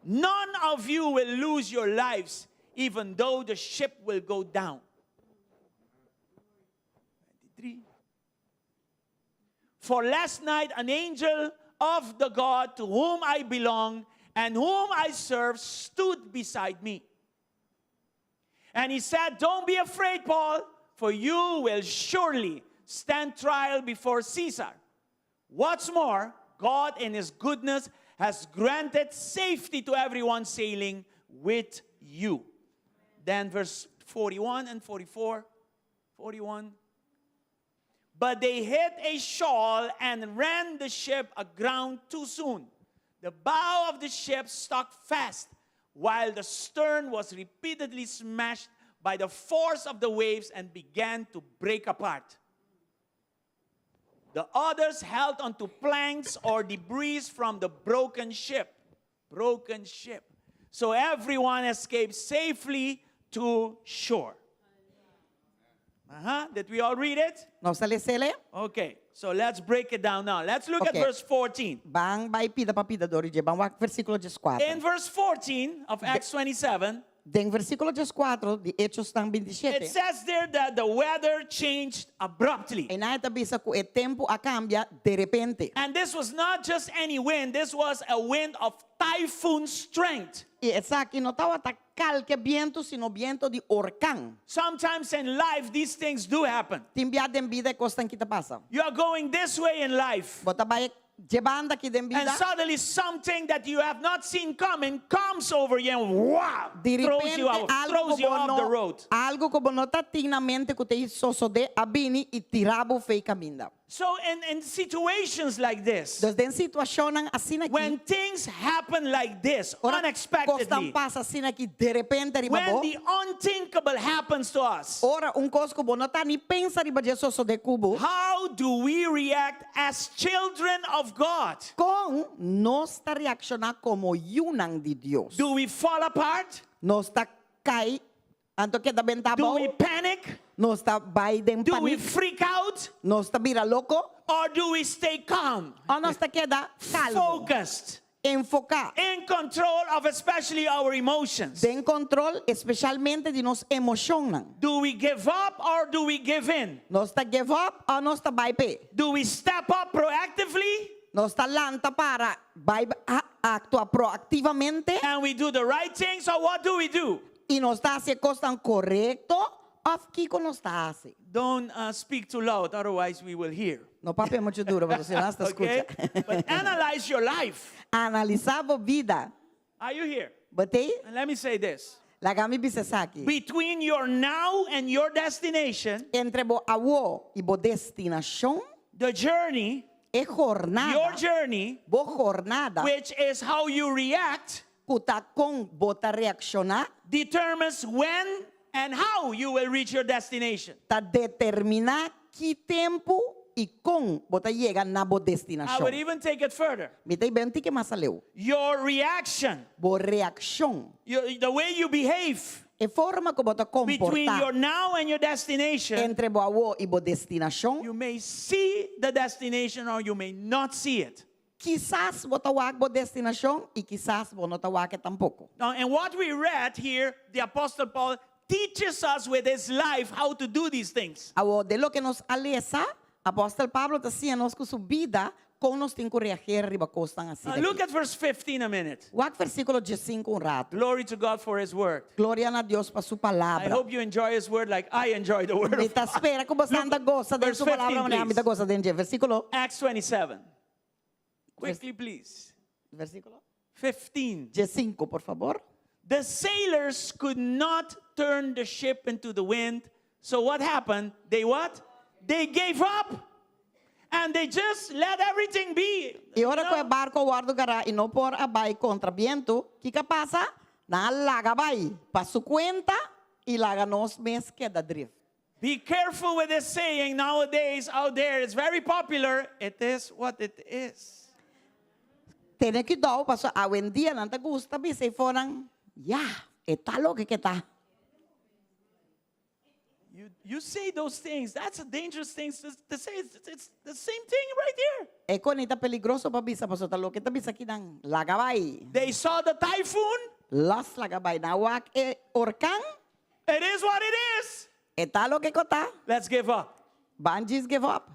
None of you will lose your lives, even though the ship will go down. 23. For last night, an angel of the God to whom I belong and whom I serve stood beside me. And he said, Don't be afraid, Paul, for you will surely stand trial before Caesar. What's more, God in his goodness has granted safety to everyone sailing with you. Then verse 41 and 44. 41. But they hit a shoal and ran the ship aground too soon. The bow of the ship stuck fast, while the stern was repeatedly smashed by the force of the waves and began to break apart. The others held onto planks or debris from the broken ship. Broken ship. So everyone escaped safely to shore. Did we all read it? Nos a les'é? Okay, so let's break it down now. Let's look at verse 14. Ban bai pida pa pida dor di dje. Ban wak versíkulo 14. In verse 14 of Acts 27, Den versíkulo 14 di Echonan it 27. says there that the weather changed abruptly. Einan e ta bisa ku e tempu a kambia di repente. And this was not just any wind, this was a wind of typhoon strength. I esaki no tabata kualke bientu, sino bientu di orkan. Sometimes in life, these things do happen. Tin bia den bida e kosnan aki ta pasa. You are going this way in life, Bo ta bai di e banda aki den and bida. suddenly something that you have not seen coming comes over you and wow, Di throws you repente out, algu throws you ku off the no, road. algu ku bo no tabatin na mente ku ta sosodé a bini i tira bo fo'i kaminda. So in situations like this, Dus den situashonnan asina aki, when things happen like this, ora unexpectedly, kosnan pasa asina aki di repente riba when bo, the unthinkable happens to us, ora un kos ku bo no ta ni pensa riba dje sosodé ku bo, how do we react as children of God? kon nos ta reakshoná komo yunan di Dios? Do we fall apart? Nos ta kai, anto keda bentá Do abou? we panic? Nos ta bai den Do we panic? freak out? Nos ta bira loko? Or do we stay calm, Òf nos ta keda kalmu, focused, enfoká, in control of especially our emotions? den kontrol, espesialmente di nos emoshonnan. Do we give up or do we give in? Nos ta give up òf nos ta bai p'e? Do we step up proactively Nos ta lanta para bai aktua proaktivamente and we do the right things or what do we do? i nos ta hasi e kosnan korekto òf kiko nos ta hasi? Don't speak too loud, otherwise we will hear. No papia muchu duru, pasobra sino nan ta Okay? skucha. But analyze your life. Analisá bo bida. Are you here? Bo t'ei? And let me say this. Laga mi bisa esaki. Between your now and your destination, Entre bo awor i bo destinashon, the journey, e jornada, your journey, bo jornada, which is how you react, ku ta kon bo ta reakshoná, determines when and how you will reach your destination. ta determiná ki tempu i kon bo ta yega na bo I would destinashon. even take it further. Mi ta bai un tiki mas aleu. Your reaction, Bo reakshon, the way you behave, E forma ku bo ta between komportá your now and your destination, entre bo awor i bo destinashon, you may see the destination or you may not see it. kisas bo ta wak bo destinashon i kisas bo no ta wak e tampoko. Now, and what we read here, the Apostle Paul teaches us with his life how to do these things. Awor, den loke nos a lesa, Apòstel Pablo ta siña nos ku su bida kon nos tin ku reager riba kosnan asina Now, look aki. at verse 15 a minute. Wak versíkulo diesinku un ratu. Glory to God for his word. Gloria na Dios pa su I palabra. hope you enjoy his word like I enjoy the word Mi of ta God. spera ku boso ta gosa den verse su palabra 15, manera mi ta please. gosa den dje. Versíkulo. Acts 27. Quickly, please. Versíkulo 15. diesinku, por fabor. The sailors could not turn the ship into the wind. So what happened? They what? They gave up. And they just let everything be. I ora ku e No. barko a wòrdu gará i no por a bai kontra bientu, kiko a pasa? Nan a laga bai pa su kuenta i laga nos mes keda drif. Be careful with this saying nowadays out there. It's very popular. It is what it is. Tene kuidou pasobra awendia nan ta gusta bisa e fonan, Ya, e ta loke ke ta. You, you say those things. That's a dangerous thing to, to say. It's, it's the same thing right here. E kos ta peligroso pa bisa pasobra ta loke ta bisa akinan, laga bai. They saw the typhoon. Los laga bai. Nan a wak e orkan. It is what it is. E ta loke ku ta. Let's give up. Ban djis give up.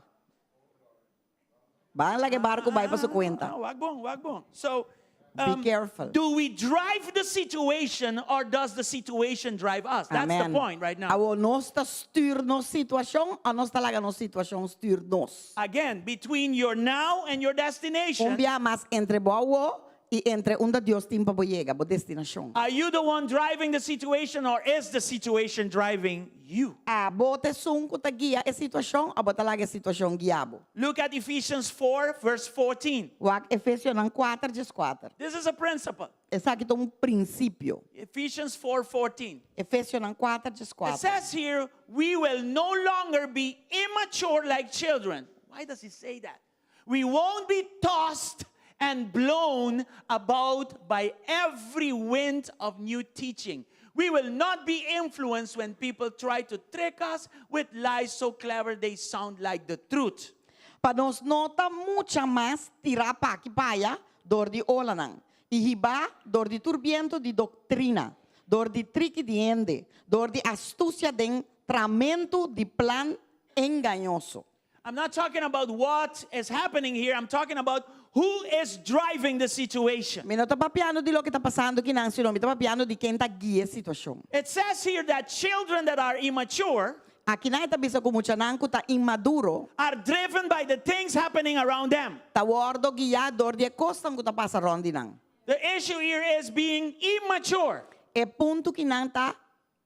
Ban laga e barku bai pa su kuenta. Ah, wak bon, wak bon. So, Be um, careful. Do we drive the situation or does the situation drive us? That's the Amen. point right now. Awor nos ta stuur nos situashon òf nos ta laga nos situashon stuur nos? Again, between your now and your Un destination, bia mas entre bo awor i entre unda Dios tin pa bo yega, bo destinashon. are you the one driving the situation or is the situation driving you? Abo ta esun ku ta guia e situashon, òf bo ta laga e situashon guia bo. Look at Ephesians 4, verse 14. Wak Efesionan 4, 14. This is a principle. Esaki ta un prinsipio. Ephesians 4, 14. Efesionan 4, It 14. says here, we will no longer be immature like children. Why does he say that? We won't be tossed and blown about by every wind of new teaching. We will not be influenced when people try to trick us with lies so clever they sound like the truth. Pa nos no ta mucha mas tirá p'aki p'aya dor di olanan, i hibá dor di tur bientu di doktrina, dor di triki di hende, dor di astusia den tramentu di plan engañoso. I'm not talking about what is happening here. I'm talking about who is driving the situation. Mi no ta papiando di loke ta pasando akinan, sino mi ta papiando di ken ta guia e situashon. It says here that children that are immature Akinan e ta bisa ku muchanan ku ta inmaduro are driven by the things happening around them. ta wòrdu guiá dor di e kosnan ku ta pasa rònt di nan. The issue here is being immature. E punto akinan ta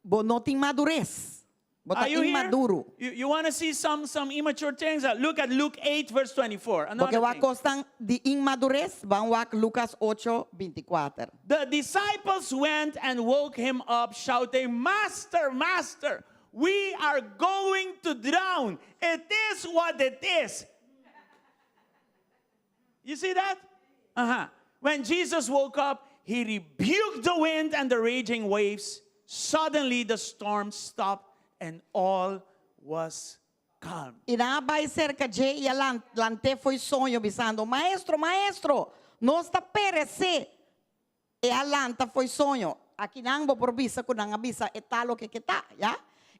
bo no tin madures. Bo ta Are you here? inmaduro. You, you want to see some, some immature things? Uh, Look at Luke 8, verse 24. Another Bo ke wak thing. kosnan di inmadures, ban wak Lucas 8, 24. The disciples went and woke him up, shouting, Master, Master, we are going to drown. It is what it is. You see that? Uh huh. When Jesus woke up, he rebuked the wind and the raging waves. Suddenly the storm stopped and all was calm. I nan a bai serka dje i a lant'é fo'i soño, bisando, Maestro, Maestro, nos ta peresé! E a lanta fo'i soño. Akinan bo por bisa ku nan a bisa e ta loke ke ta, ya.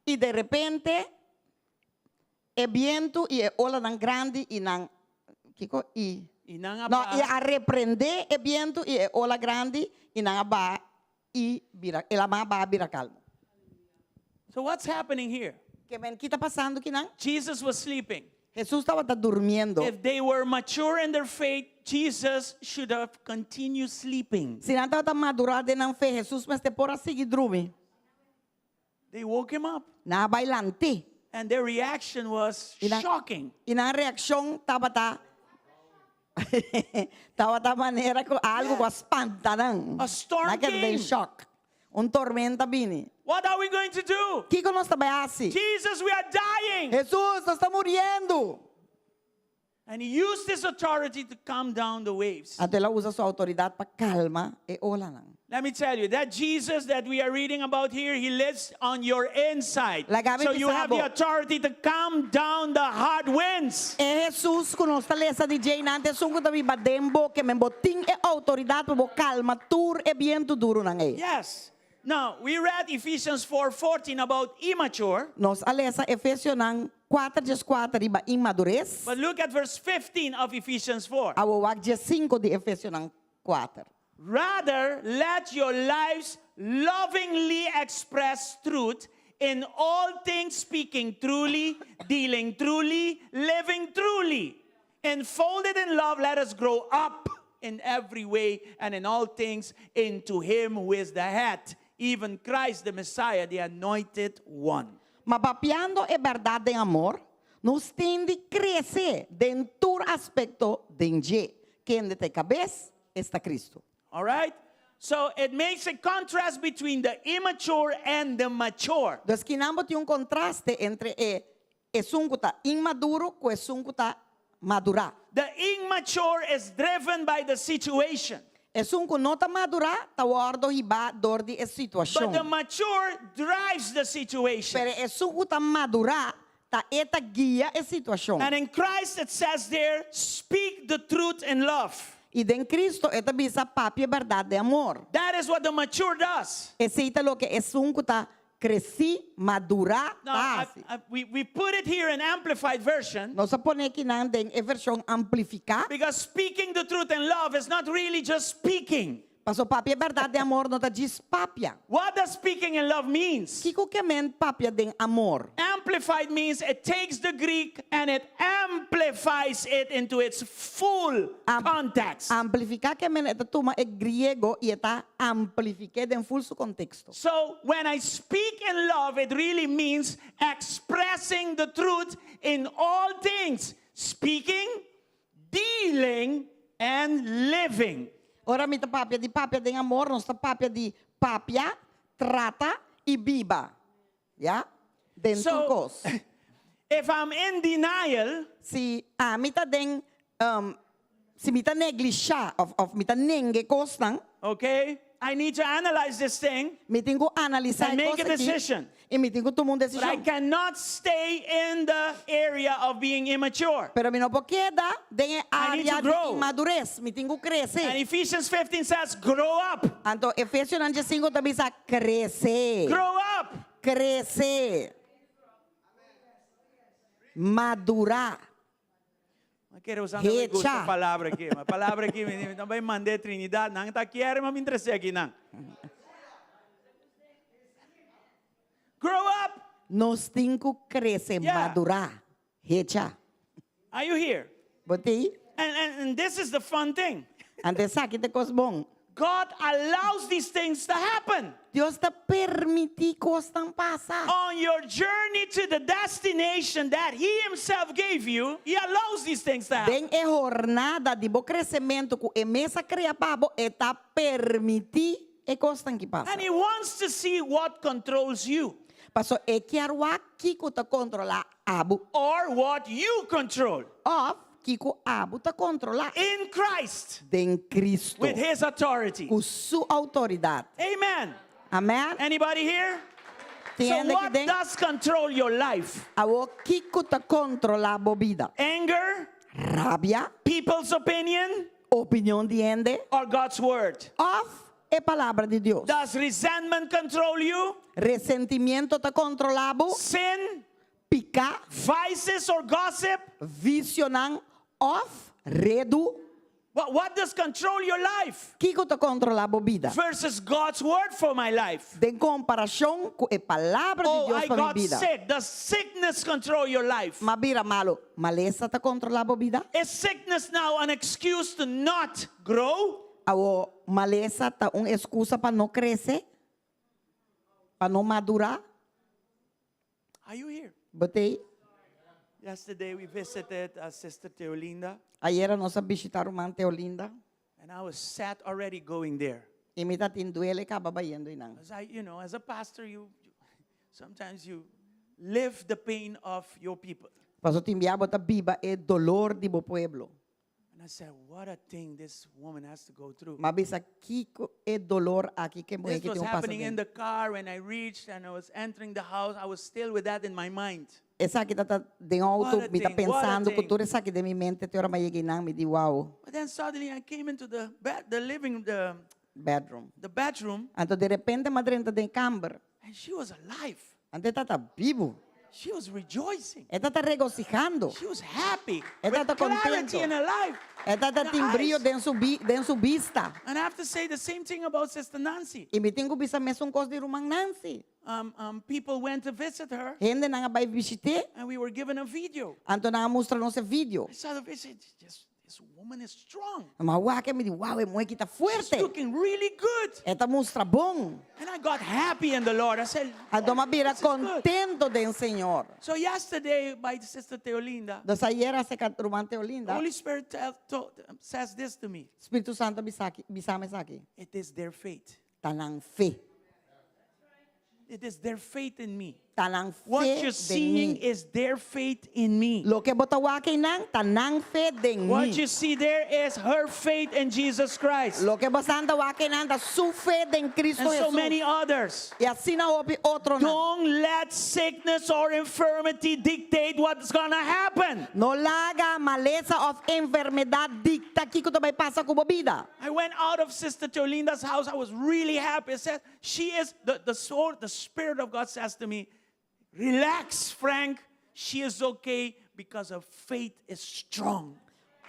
I de repente e bientu i e olanan grandi i nan, kiko? I, I nan a no, baha. i a reprendé e bientu i e ola grandi i nan a baha i bira, e laman a baha bira kalmu. So what's happening here? Ke men ki ta pasando kinan? Jesus was sleeping. Hesus tabata durmiendo. If they were mature in their faith, Jesus should have continued sleeping. Si nan tabata madurá den nan fe, Hesus mester por a sigui drumi. They woke him up. Nan a bai lant'é. And their reaction was I nan, shocking. I nan reakshon tabata tabata manera ku algu ku a spanta nan. A storm Nan a keda den came. shock. Un tormenta bini. What are we going to do? Kiko nos ta bai hasi? Jesus, we are dying. Hesus, nos ta muriendo. And he used his authority to calm down the waves. Anto el a usa su outoridat pa kalma e olanan. Let me tell you, that Jesus that we are reading about here, he lives on your inside. Laga mi So you have the bisa bo. authority to calm down the hard winds. E Jesus ku nos ta lesa di dje einan ta esun ku ta biba den bo, ke men bo tin e outoridat pa bo kalma tur e bientu durunan ei. Yes. Now, we read Ephesians 4:14 about immature. Nos a lesa Efesionan kuater dieskuater riba inmadures. But look at verse 15 of Ephesians 4. Awo wak diesinku di Efesionan kuater. Rather, let your lives lovingly express truth in all things, speaking truly, dealing truly, living truly. Enfolded in love, let us grow up in every way and in all things into Him who is the head, even Christ the Messiah, the anointed one. Ma papiando e bèrdat den amor, nos tin di krese den tur aspekto den dje, kende ta e kabes, esta Cristo. All right? So it makes a contrast between the immature and the mature. Dus kinan bo tin un kontraste entre e esun ku ta inmaduro ku esun ku ta madurá. The immature is driven by the situation. Esun ku no ta madurá ta wòrdu hibá dor di e But situashon. the mature drives the situation. Pero esun ku ta madurá ta e ta guia e situashon. And in Christ it says there, speak the truth in love. I den Cristo e ta bisa papia e bèrdat den amor. That is what the mature does. Esei ta loke esun ku ta kresí, madurá, Now, ta I, hasi. I, we, we put it here in Amplified Version Nos a pone kinan den e vershon amplifiká. because speaking the truth in love is not really just speaking. Paso papia e bèrdat den amor no ta djis papia. What does speaking in love means? Kiko ke men papia den amor? Amplified means it takes the Greek and it amplifies it into its full Am- context. Amplifiká ke men e ta tuma e griego i e ta amplifik'é den ful su konteksto. So when I speak in love, it really means expressing the truth in all things, speaking, dealing, and living. Ora mi ta papia di papia den amor, nos ta papia di papia, trata i biba. Ya? Den tur So, kos. if I'm in denial, Si ami ta den, um, si mi ta neglishá of, of mi ta nenga e kosnan, okay, I need to analyze this thing. Mi tin ku analisá And e make kos a aki decision. i mi tin ku tuma un But I desishon. cannot stay in the area of being immature. Pero mi no por keda den e I need to área di grow. inmadures. Mi tin ku krese. And Ephesians 15 says, grow up. Anto Efesionan diesinku ta bisa krese. Grow up. Krese. Madurá. Ma kere usando mi gusta Hecha. palabra aki. Ma palabra aki, mi no bai mand'é Trinidad. Nan ta kier, ma mi interes'é aki nan. Grow up. Nos tin ku krese, Yeah. madurá. Hecha. Are you here? Bo t'ei? And, and, and this is the fun thing. Anto esaki ta kos bon. God allows these things to happen. Dios ta permití kosnan pasa. On your journey to the destination that He Himself gave you, He allows these things to happen. Den e hornada di bo kresementu ku e mes a krea pa bo, e ta permití e kosnan ki pasa. And He wants to see what controls you. Paso e kier wak kiko ta kontrolá abo. Or what you control. Òf kiko abo ta kontrolá. In Christ. Den Cristo. With his authority. Ku su outoridat. Amen. Amen. Anybody here? Tin So hende what ki den? does control your life? Awor kiko ta kontrolá bo bida? Anger? Rabia? People's opinion? Opinion di hende? Or God's word? Òf e palabra di Dios? Does resentment control you? Resentimiento ta kontrolá bo? Sin? Piká? Vices or gossip? Visionan òf redu? What, what does control your life? Kiko ta kontrolá bo bida? Versus God's word for my life. Den komparashon ku e palabra di Oh, Dios I pa mi got bida. sick. Does sickness control your life? M'a bira malu. Malesa ta kontrolá bo bida? Is sickness now an excuse to not grow? Awor, malesa ta un excusa pa no crece? Pa no madura? Are you here? Bo t'ei? Yesterday we visited uh, Sister Teolinda. Ayera nos a bishita ruman Teolinda. And I was sad already going there. I mi ta tin duele kaba bayendo einan. As I, you know, as a pastor, you, you sometimes you live the pain of your people. Paso tin bia bo ta biba e dolor di bo pueblo. I said, what a thing this woman has to go through. M'a bisa kiko e dolor aki ku e muhé This aki was tin ku pasa happening in den. the car when I reached and I was entering the house. I was still with that in my mind. Esaki tabata den auto, What a mi ta thing, what a pensando ku thing. tur esaki den mi mente te ora m'a yega einan, mi di wow. But then suddenly I came into the bed, the living, the, Bedroom. the bedroom, Anto de repente m'a drenta den kamber. and she was alive. Anto e tabata bibu. She was rejoicing. E tabata regosihando. She was happy. E With tabata clarity kontentu. in her life. E tabata The tin brio eyes. den su, bi, den su bista. And I have to say the same thing about Sister Nancy. I mi tin ku bisa mesun kos di ruman Nancy. Um, um, people went to visit her, Hendenan a bai bishit'é. and we were given a video. Anto nan a mustra nos e video. I saw the visit. Just, this woman is strong. M'a wak e mi di, wow, e muhé aki ta She's fuerte. looking really good. E ta mustra bon. And I got happy in the Lord. I said, Anto m'a bira this is good. kontentu den Señor. So yesterday, by Sister Teolinda, Dus ayera serka ruman the Teolinda, Holy Spirit tell, told, says this to me. Spiritu Santu a bisa aki, bisa mi esaki. It is their faith. Ta nan fe. It is their faith in me. Ta nan What fe you're den seeing mi. is their faith in me. Loke bo ta wak einan, ta nan fe den What mi. you see there is her faith in Jesus Christ. Loke bo ta wak einan, ta su fe den Cristo And so Jesus. many others. I asina hopi otronan. Don't let sickness or infirmity dictate what's going to happen. No laga malesa òf enfermedat dikta kiko ta bai pasa ku bo bida. I went out of Sister Teolinda's house. I was really happy. It said, she is, the, the soul, the Spirit of God says to me, relax, Frank. She is okay because her faith is strong.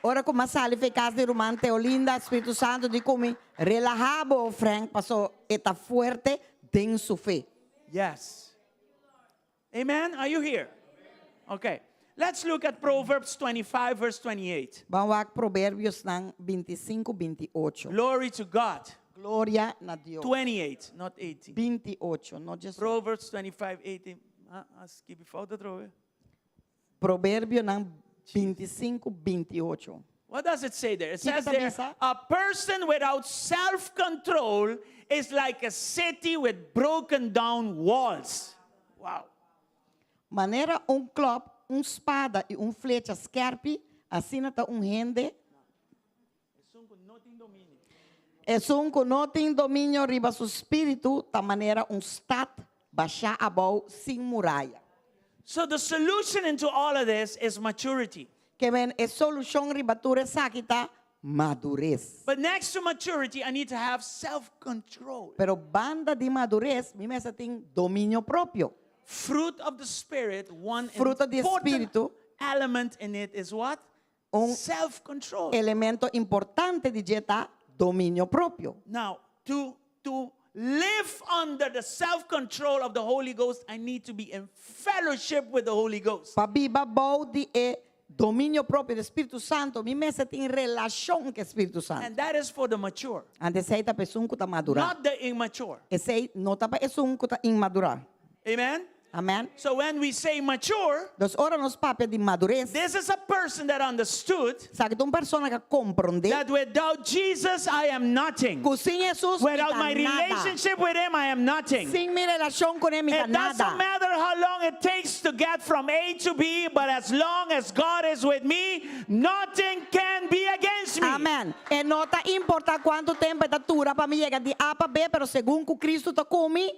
Ora ku m'a sali for di kas di ruman Teolinda, Spiritu Santu di ku mi, relahá bo, Frank, paso e ta fuerte den su fe. Yes. Amen. Are you here? Okay. Let's look at Proverbs 25, verse 28. Ban wak Proverbiosnan 25, 28. Glory to God. Gloria na Dios. 28, not 18. 28, no 18. Proverbs 25, 18. Ah, ah, skip falta outra vez. Proverbionan 25, 28. What does it say there? It Kiko says ta there, bisa? a person without self-control is like a city with broken down walls. Wow. Manera un klòp, un spada i un flecha skèrpi, asina ta un hende. Esun ku no tin dominio riba su spiritu, ta manera un stat bashá abou sin muraya. So the solution into all of this is maturity. Ke men e solushon riba tur esaki ta madures. But next to maturity, I need to have self-control. Pero banda di madures, mi mester tin dominio propio. Fruit of the Spirit, one Fruta di important spiritu. element in it is what? Un Self-control. Elemento importante di dje ta dominio propio. Now, to, to live under the self-control of the Holy Ghost, I need to be in fellowship with the Holy Ghost. Pa biba bou di e dominio propio di Spiritu Santu, mi mester tin relashon ku Spiritu Santu. And that is for the mature, Anto esei ta pa esun ku ta madurá. not the immature. Esei no ta pa esun ku ta inmadurá. Amen? Amen. So when we say mature, Dus ora nos papia di madures, this is a person that understood esaki ta un persona ku a komprondé that without Jesus I am nothing. ku sin Jesus mi Without ta my nada. relationship with him I am nothing. Sin mi relashon kuné mi ta It doesn't nada. matter how long it takes to get from A to B, but as long as God is with me, nothing can be against me. Amen. E no ta importá kuantu tempu e ta dura pa mi yega di A pa B, pero segun ku Kristu ta ku mi,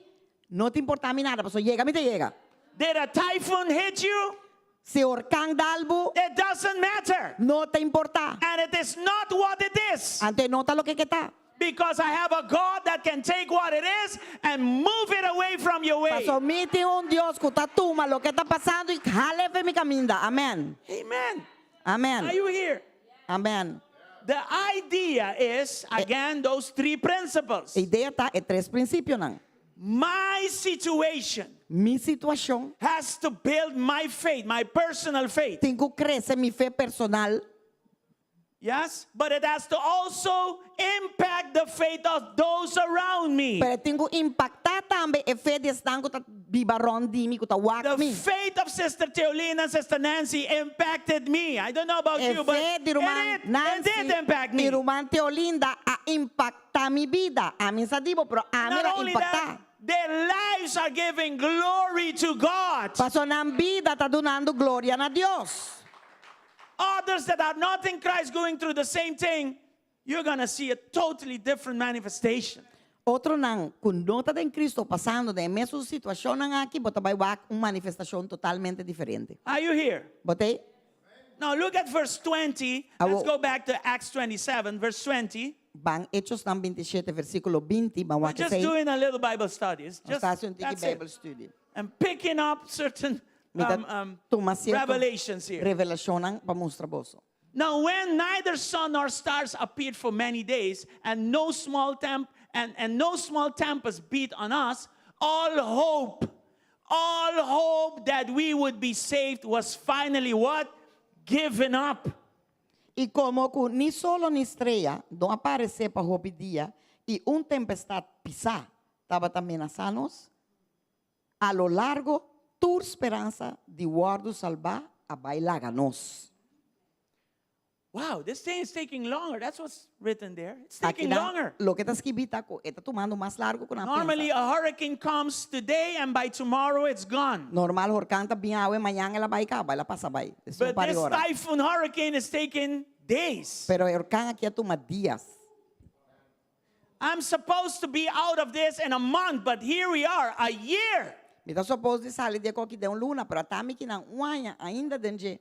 no ta importá mi nada, pasobra yega mi ta yega. Did a typhoon hit you? Si orkan dal bo, It doesn't matter. no ta importá. And it is not what it is. Anto e no ta loke ke ta. Because I have a God that can take what it is and move it away from your way. Paso mi tin un Dios ku ta tuma loke ta pasando i hal'é for di mi kaminda. Amen. Amen. Amen. Are you here? Amen. The idea is, again, those three principles. E idea ta e tres prinsipionan. My situation Mi situashon has to build my faith, my personal faith. tin ku krese mi fe personal. Yes, but it has to also impact the faith of those around me. Pero tin ku impaktá tambe e fe di esnan ku ta biba rònt di mi, ku ta wak The mi. faith of Sister Teolina and Sister Nancy impacted me. I don't know about E you, but fe di ruman it, it, Nancy it did impact me. i ruman Teolinda a impaktá mi bida. Ami n' sa di bo, pero ami Not el a only impaktá. that, their lives are giving glory to God. Paso nan bida ta dunando gloria na Dios. Others that are not in Christ going through the same thing, you're going to see a totally different manifestation. Otronan ku no ta den Cristo pasando den e mesun situashonnan aki, bo ta bai wak un manifestashon totalmente diferente. Are you here? Bo t'ei? Now look at verse 20. Awo. Let's go back to Acts 27, verse 20. Ban Echosnan 27 versíkulo 20, ban We're wak just esei. doing a little Bible study. It's Nos just ta hasi un tiki that's it. Bijbel studie. And picking up certain Mi ta tuma sierto revelations here. revelashonnan pa mustra boso. Now, when neither sun nor stars appeared for many days, and no small temp and, and no small tempest beat on us, all hope, all hope that we would be saved was finally what? Given up. I komo ku ni solo ni strea no a paresé pa hopi dia i un tempestat pisá tabata menasá nos, a lo largo tur speransa di wòrdu salbá a bai laga nos. Wow, this thing is taking longer. That's what's written there. It's Aki taking nan, longer. loke ta skibí ta ku e ta tumando mas largu ku nan a Normally, pensa. a hurricane comes today, and by tomorrow, it's gone. Normal horkan ta bin awe, mañan el a bai kaba, el a pasa bai. Es un But par di this ora. typhoon hurricane is taking days. Pero e horkan aki a tuma dias. I'm supposed to be out of this in a month, but here we are, a year. Mi ta supposed di sali di e koki den un luna, pero ata mi kinan un aña ainda den dje.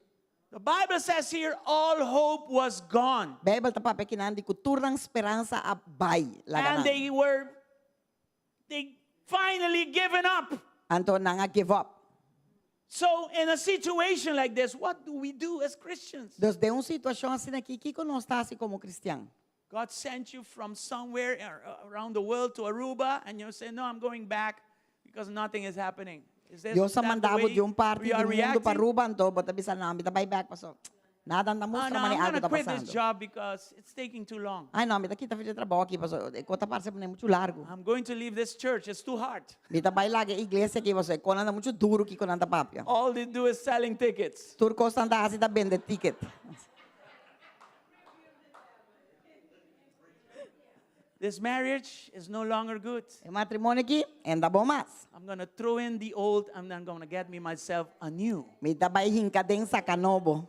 The Bible says here all hope was gone. Bijbel ta papia kinan di ku tur nan speransa a bai laga And nan. they were they finally given up. Anto nan a give up. So in a situation like this, what do we do as Christians? Dus den un situashon asina aki, kiko nos ta hasi komo kristian? God sent you from somewhere around the world to Aruba, and you say, No, I'm going back because nothing is happening. Is this, Dios a that the manda bo way di un parti we di are mundu pa reacting? Aruba, anto bo ta bisa, No, mi ta bai bek paso nada no ta Oh, mustra no, mane I'm algu gonna ta quit this pasando. job because it's taking too long. Ai no, mi ta kita for di e trabou aki paso e kos ta parse pone muchu largu. I'm going to leave this church. It's too hard. Mi ta bai laga e iglesia aki paso e kosnan ta muchu duru kiko nan ta papia. All they do is selling tickets. Tur kos nan ta hasi ta bende ticket. This marriage is no longer good. E matrimonio aki en ta bon mas. I'm gonna throw in the old and I'm gonna get me myself a new. Mi ta bai hinka den saka nobo.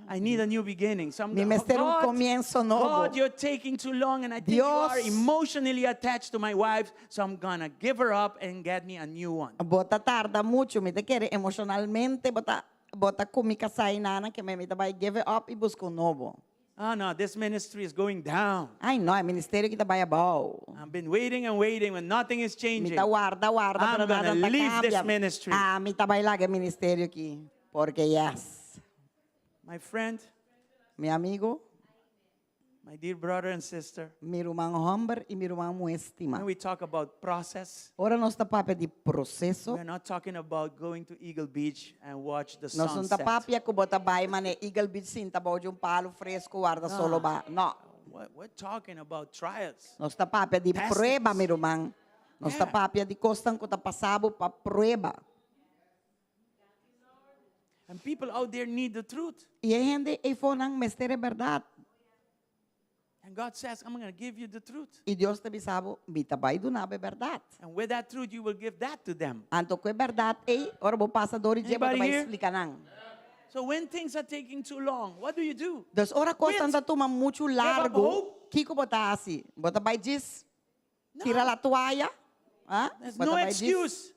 I need a new beginning. So I'm Mi go- mester un God, comienzo nobo. God, you're taking too long and I think you are Dios. emotionally attached to my wife, so I'm gonna give her up and get me a new one. Bo ta tarda mucho, mi ta kere emocionalmente bo ta bo ta ku mi kasá i nana ke mi ta bai give it up i buska un nobo. Ah, no, this ministry is going down. Ai no, e ministerio ki ta bai abou. I've been waiting and waiting and nothing is Mi changing. ta warda, warda, I'm pero nada gonna ta leave this cambia. ministry. Ah, mi ta bai laga e ministerio ki, porque yes. My friend, Mi amigo, My dear brother and sister, mi ruman homber i mi ruman muhé stima. when we talk about process, Ora nos ta papia di proseso, we're not talking about going to Eagle Beach and watch the nos no ta sunset. papia ku bo ta bai mane Eagle Beach sinta bou di un palu fresco warda solo ba. No. We're talking about trials. Nos ta papia di Testings. prueba, mi ruman. Nos ta Yeah. papia di kosnan ku ta pasa bo pa prueba. And people out there need the truth. I e hende eifonan mester e bèrdat. And God says, I'm going to give you the truth. I Dios ta bisa bo, Mi ta bai duna bo e bèrdat. And with that truth, you will give that to them. Anto ku e bèrdat ei, ora bo pasa dor di dje, bo ta Anybody bai here? splika nan. So when things are taking too long, what do you do? Dus ora kosnan Quit. ta tuma muchu Give up largu, hope? kiko bo ta hasi? Bo ta bai djis No. tira la toaya? Ah? There's Bo ta no bai djis excuse.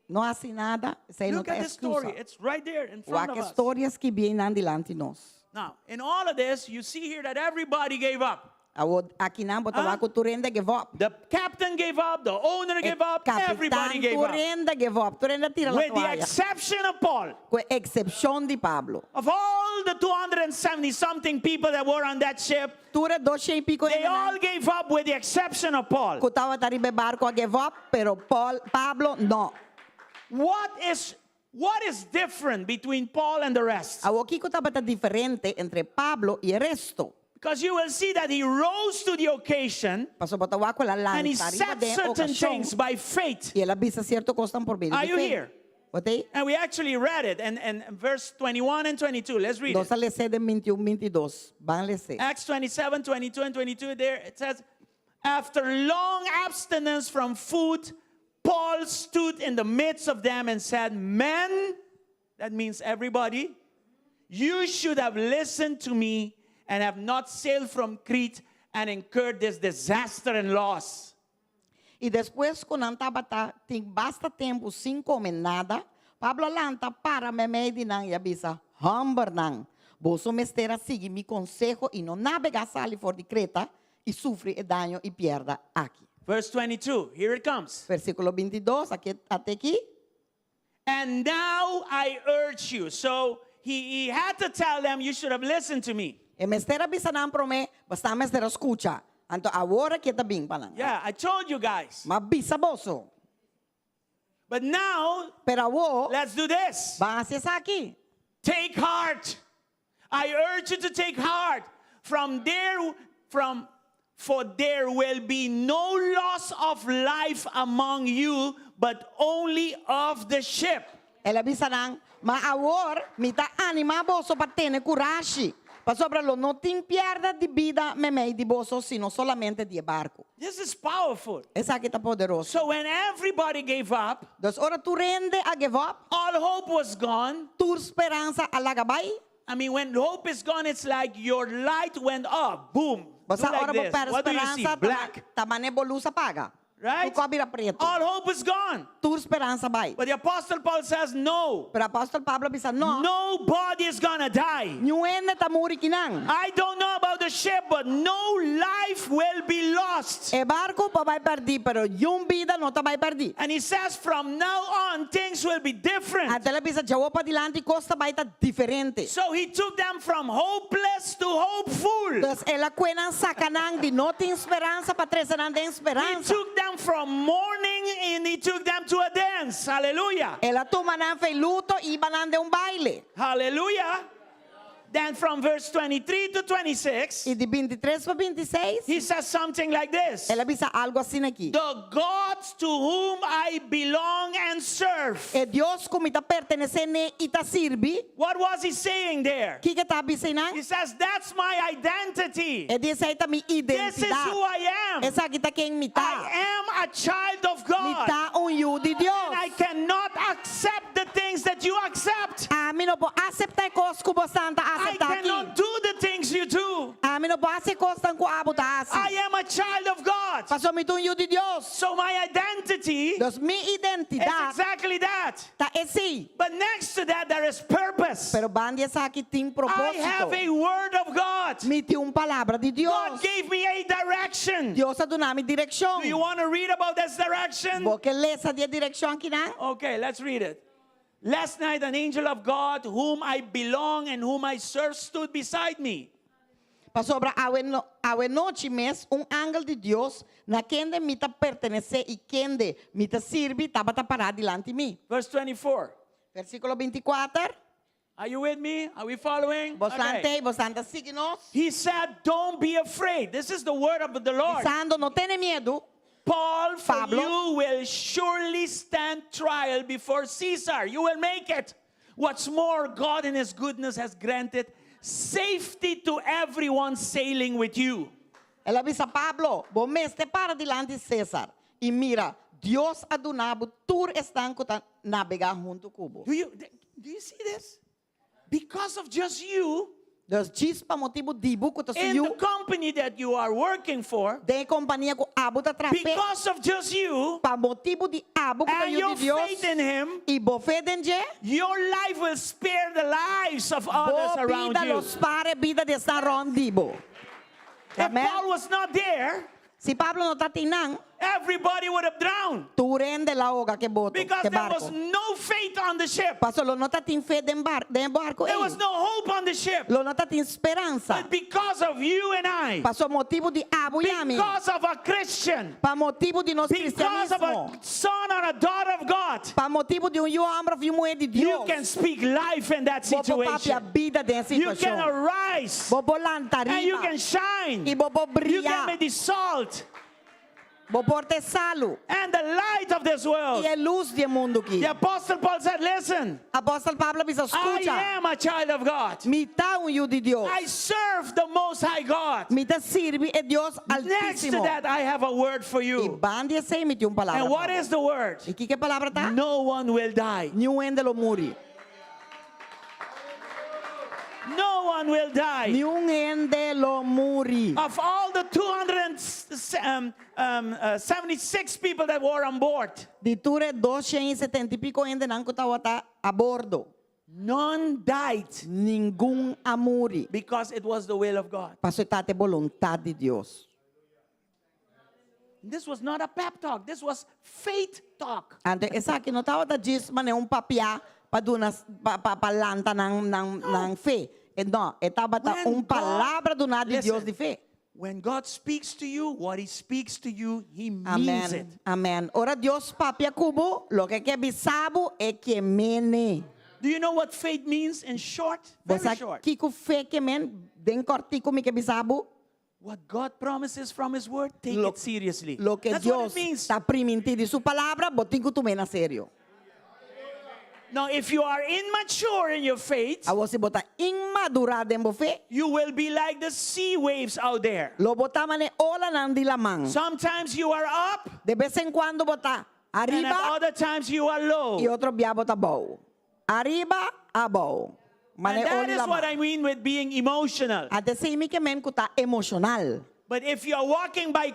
no hasi nada? Esei no Look ta at the story. excusa. It's right there in front Wak of e us. storia skibí einan dilanti nos. Now, in all of this, you see here that everybody gave up. Awor, akinan bo ta Ah? wak ku tur hende give up. The captain gave up, the owner E gave up, everybody kapitan gave tur up. hende give up. Tur hende a tira la With the toaya. exception of Paul. Ku eksepshon di Pablo. Of all the 270 something people that were on that ship, Tur e doshen i piko they hendenan all gave up with the exception of Paul. ku tabata riba e barko a give up, pero Paul, Pablo no. What is what is different between Paul and the rest? Awor kiko tabata diferente entre Pablo i e resto? Because you will see that he rose to the occasion Pasobra bo ta wak ku el a and he lansa riba said den e certain okashon things by faith. i el a bisa sierto kosnan por medio Are di you fe. here? Bo ta ei? And we actually read it in, in verse 21 and 22. Let's read Nos it. a les'é den 21, 22. Ban les'é. Acts 27, 22 and 22 there it says, After long abstinence from food, Paul stood in the midst of them and said, Men, that means everybody, You should have listened to me and have not sailed from Crete and incurred this disaster and loss. I despues ku nan tabata tin basta tempu sin kome nada, Pablo a lanta para meimei di nan i a bisa, Hòmbernan, boso mester a sigui mi konseho i no nabegá sali for di Kreta i sufri e daño i pièrda aki. Verse 22, here it comes. Versíkulo 22, aki ate aki. And now I urge you. So he, he had to tell them, you should have listened to me. E mester a bisa nan promé, basta mester a skucha. Anto awor aki e ta bin pa nan. Yeah, I told you guys. M'a bisa boso. But now, Pero awor, let's do this. ban hasi esaki. Take heart. I urge you to take heart. From there, from for there will be no loss of life among you, but only of the ship. El a bisa nan, Ma awor mi ta animá boso pa tene kurashi, pasobra lo no tin pièrda di bida meimei di boso, sino solamente di e barku. This is powerful. Esaki ta poderoso. So when everybody gave up, Dus ora tur hende a give up, all hope was gone. tur speransa a laga bai. I mean, when hope is gone, it's like your light went off. Boom. Do Bo sa like ora bo this. pèrdè What do you see? speransa, ta Black. ta manera bo lus a paga. Right? Tur kos a bira pretu. All hope is gone. Tur speransa a bai. But the Apostle Paul says, no. Pero Apòstel Pablo a bisa, No. Nobody is gonna die. Niun hende ta muri kinan. I don't know about the ship, but no life will be lost. E barku por bai pèrdí, pero niun bida no ta bai pèrdí. And he says, from now on, things will be different. Anto el a bisa, Djawo padilanti kos ta bai ta diferente. So he took them from hopeless to hopeful. Dus el a kue nan saka nan di no tin speransa pa trese nan den He speransa. took them from mourning and he took them to a dance. Hallelujah. El a tuma nan fei luto i hiba nan den un baile. Hallelujah. Then from verse 23 to 26, I di bintitres pa bintiseis, he says something like this. el a bisa algu asina aki. The God to whom I belong and serve. E Dios ku mi ta pertenesé n'e i ta sirbi. What was he saying there? Kiko e ta bisa einan? He says, That's my identity. E di esei ta mi This is identidat. who I am. Esaki ta ken mi ta. I am a child of Mi God. ta un yu di Dios. And I cannot accept the things that you accept. Ami no por aseptá e kos ku bosan ta I aseptá aki. cannot do the things you do. Ami no por hasi e kosnan ku abo ta hasi. I am a child of God. Pasobra mi ta un yu di Dios. So my identity Dus mi is identidat exactly that. ta esei. But next to that, there is purpose. Pero banda di esaki tin I have propósito. a word of God. Mi tin un palabra di God Dios. gave me a direction. Dios a duna mi direkshon. Do you want to read about this direction? Bo ke lesa di e direkshon akinan? Okay, let's read it. Last night, an angel of God, whom I belong and whom I serve, stood beside me. Pasobra awe no, awe nochi mes, un angel di Dios, na kende mi ta pertenesé i kende mi ta sirbi, tabata pará dilanti mi. Verse 24. Versíkulo 24. Are you with me? Are we following? Bosan Okay. t'ei, bosan ta sigui nos. He said, Don't be afraid. This is the word of the Lord. Bisando, no tene miedu. Paul, for Pablo. you will surely stand trial before Caesar. You will make it. What's more, God in his goodness has granted safety to everyone sailing with you. El a bisa Pablo, Bo mester para dilanti César. I mira, Dios a duna bo tur esnan ku ta nabegá huntu ku bo. Do you, do you see this? Because of just you, Dus djis pa motibu di bo ku ta su in yu the company that you are working for, den e kompania ku abo ta traha p'e, because of just you pa motibu di abo ku ta and yu your di Dios faith in him, i bo fe den dje, your life will spare the lives of others bo around bida you. lo spar e bida di esnan rònt di bo. If Amen. Paul was not there, Si Pablo no ta tin nan, everybody would have drowned. tur hende la hoga ke boto, Because ke there was barko. no faith on the ship. Paso lo no ta tin fe den bar, den barko There ei. was no hope on the ship. Lo no ta tin speransa. But because of you and I, Paso motibu di abo i ami, because of a Christian, pa motibu di nos because of cristianismo, a son or a daughter of God, pa motibu di un yu hòmber òf yu muhé di you Dios, can speak life in that bo por papia situation. bida den e You can situashon. arise Bo por lanta and you riba can shine. i bo por You can bria. be the salt Bo por ta e salu and the light of this world. i e lus di e mundu aki. The Apostle Paul said, Listen, Apòstel Pablo a bisa, I Skucha, am a child of God. mi ta un yu di Dios. I serve the Most High God. Mi ta sirbi e Dios Next to Altísimo. that, I have a word for I you. banda di esei mi tin un palabra And what pa bo. is the word? I kiko e palabra ta? No one will die. Niun hende lo muri. No one will die. Niun hende lo muri. Of all the 276 people that were on board, Di tur e 270 i piko hendenan ku tabata a bordo, none died ningun a muri. because it was the will of God. Pasobra e tabata e boluntat di Dios. This was not a pep talk. This was faith talk. Anto esaki no tabata djis manera un papia pa duna pa pa pa lanta nan nan nan fe. E no, e tabata When un God- palabra duná di Dios Listen, di fe. When God speaks to you, what he speaks to you, he means it. Amen. Amen. Ora Dios papia ku bo, loke e ke bisa bo, e ke mene. Do you know what faith means in short? Bo Very sa short. kiko fe ke men den kòrtiku mi ke bisa bo? What God promises from His Word, take Lo- it seriously. Loke That's what Dios it means. ta primintí di su palabra, bo tin ku tum'é na serio. Now, if you are immature in your faith, Awor si bo ta inmadurá den bo fe, you will be like the sea waves out there. lo bo ta manera olanan di laman. Sometimes you are up, De bes en kuando bo ta and at ariba other times you are low. i otro bia bo ta abou. Ariba, abou. And Mane that oli is what laman. I mean with being emotional. Ante esei mi ke men ku ta emoshonal. But if you are walking by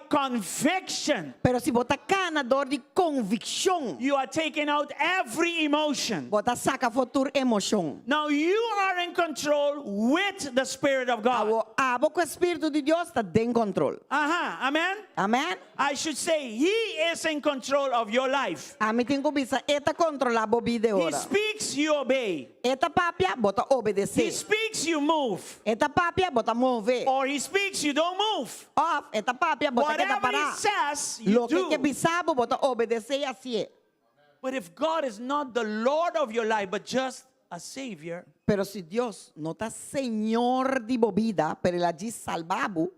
conviction, Pero si bo ta kana dor di konvikshon, you are taking out every emotion. bo ta saka for tur emoshon. Now you are in control with the Spirit of God. Abo, abo ku e Spiritu di Dios ta den kontrol. Aha, amen. Amen? I should say he is in control of your life. Ami tin ku bisa, e ta kontrolá bo bida He ora. speaks, you obey. E ta papia, bo ta He obedesé. speaks, you move. E ta papia, bo ta move. Or he speaks, you don't move. Òf, e ta papia, bo ta keda Whatever he pará. says, you Loke do. ke bisa bo, bo ta obedesé i hasié. But if God is not the Lord of your life, but just a savior, Pero si Dios no ta Señor di bo bida, pero el a djis salba bo,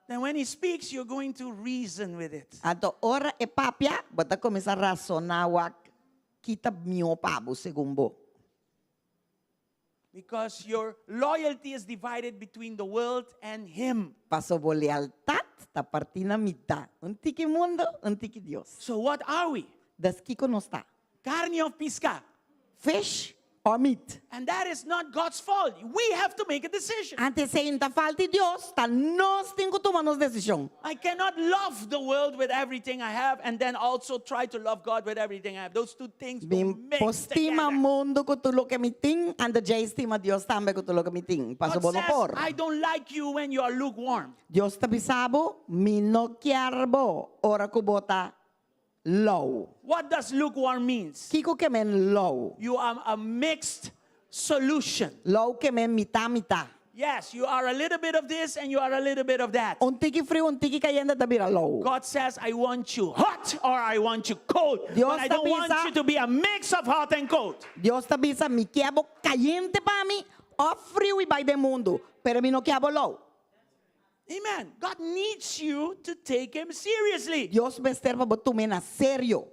then when he speaks, you're going to reason with it. anto ora e papia, bo ta kuminsá rasoná wak ki ta mihó pa bo segun bo. Because your loyalty is divided between the world and him. Paso bo lealtat ta partí na mitá, un tiki mundo, un tiki Dios. So what are we? Dus kiko nos ta? Carne of pisca. Fish or meat? And that is not God's fault. We have to make a decision. Anto esei no ta falta di Dios, ta nos tin ku tuma nos desishon. I cannot love the world with everything I have and then also try to love God with everything I have. Those two things Mi don't mix por stima together. mundo ku tur loke mi tin, anto djei stima Dios tambe ku tur loke mi tin. Paso God bo no says, por. I don't like you when you are lukewarm. Dios ta bisa bo, mi no kier bo ora ku bo ta lou. What does lukewarm means? Kiko ke men lou? You are a mixed solution. Lou ke men mitá mitá. Yes, you are a little bit of this and you are a little bit of that. Un tiki friu, un tiki kayente ta bira lou. God says, I want you hot or I want you cold. Dios but I ta don't want bisa- you to be a mix of hot and cold. Dios ta bisa, mi kier bo kayente pa mi òf friu i bai den mundu, pero mi no kier bo lou. Amen. God needs you to take him seriously. Dios mester pa bo tum'é na serio.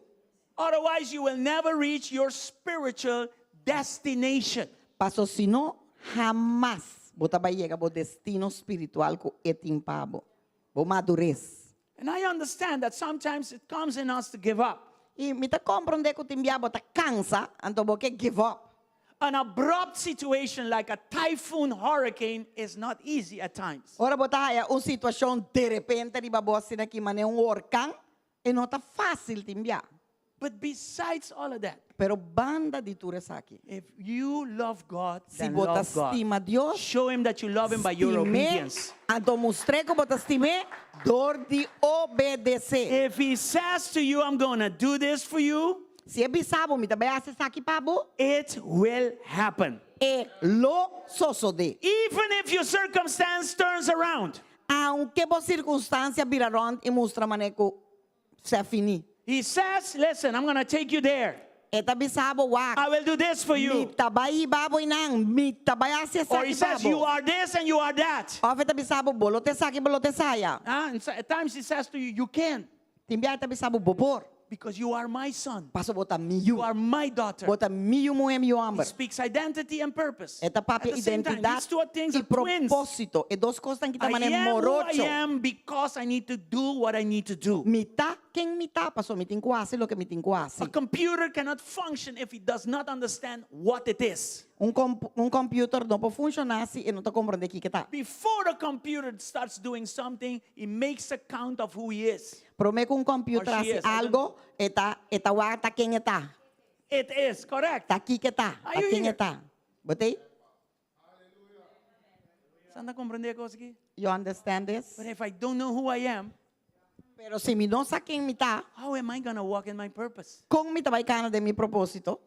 Otherwise, you will never reach your spiritual destination. Paso si no, hamas bo ta bai yega bo destino spiritual ku e tin pa bo, bo madures. And I understand that sometimes it comes in us to give up. I mi ta komprondé ku tin bia bo ta kansa, anto bo ke give up. An abrupt situation like a typhoon hurricane is not easy at times. Ora bo ta haya un situashon derepente riba bo asina ki manera un orkan, e no ta fásil tin bia. But besides all of that, Pero banda di tur esaki, if you love God, si then bo ta love God. stima Dios, Show him that you love him by your stim'é, obedience. anto mustr'é ku bo ta stim'é dor di obedesé. If he says to you, I'm going to do this for you, Si e bisa bo, mi ta bai hasi esaki pa bo, it will happen. e lo sosodé. Even if your circumstance turns around. Aunke bo sirkunstansia bira rònt i mustra manera ku se a fini. He says, listen, I'm going to take you there. E ta bisa bo, wak, I will do this for mi you. ta bai hiba bo einan, mi ta bai hasi Or he esaki pa says, you bo. are this and you are that. Òf e ta bisa bo, bo lo ta esaki, bo lo ta esaya. Ah, and so at times he says to you, you can. Tin bia e ta bisa bo, bo por. Because you are my son. Paso bo ta mi yu. You are my daughter. Bo ta mi yu muhé, mi yu He hòmber. speaks identity and purpose. E ta papia At the same time, identidat these two things i are twins. propósito. E dos kosnan ki ta I manera am who I morocho. am because I need to do what I need to do. Mi ta ken mi ta, paso mi tin ku hasi loke mi tin ku hasi. A computer cannot function if it does not understand what it is. Un comp un computer no por funciona si e no ta comprende kiko ta. Before the computer starts doing something, he makes account of who he is. Prome cu un computer Or she haci is, I don't algo, e ta e ta wak ta ken e ta. It is, correct. Ta kiko e ta, Are ta you ken e here? ta. Bo t'ey? Boso ta comprende e cos aki? You understand this? But if I don't know who I am, Pero si mi no sa ken mi ta, how am I going to walk in my purpose? con mi ta bay cana den mi proposito?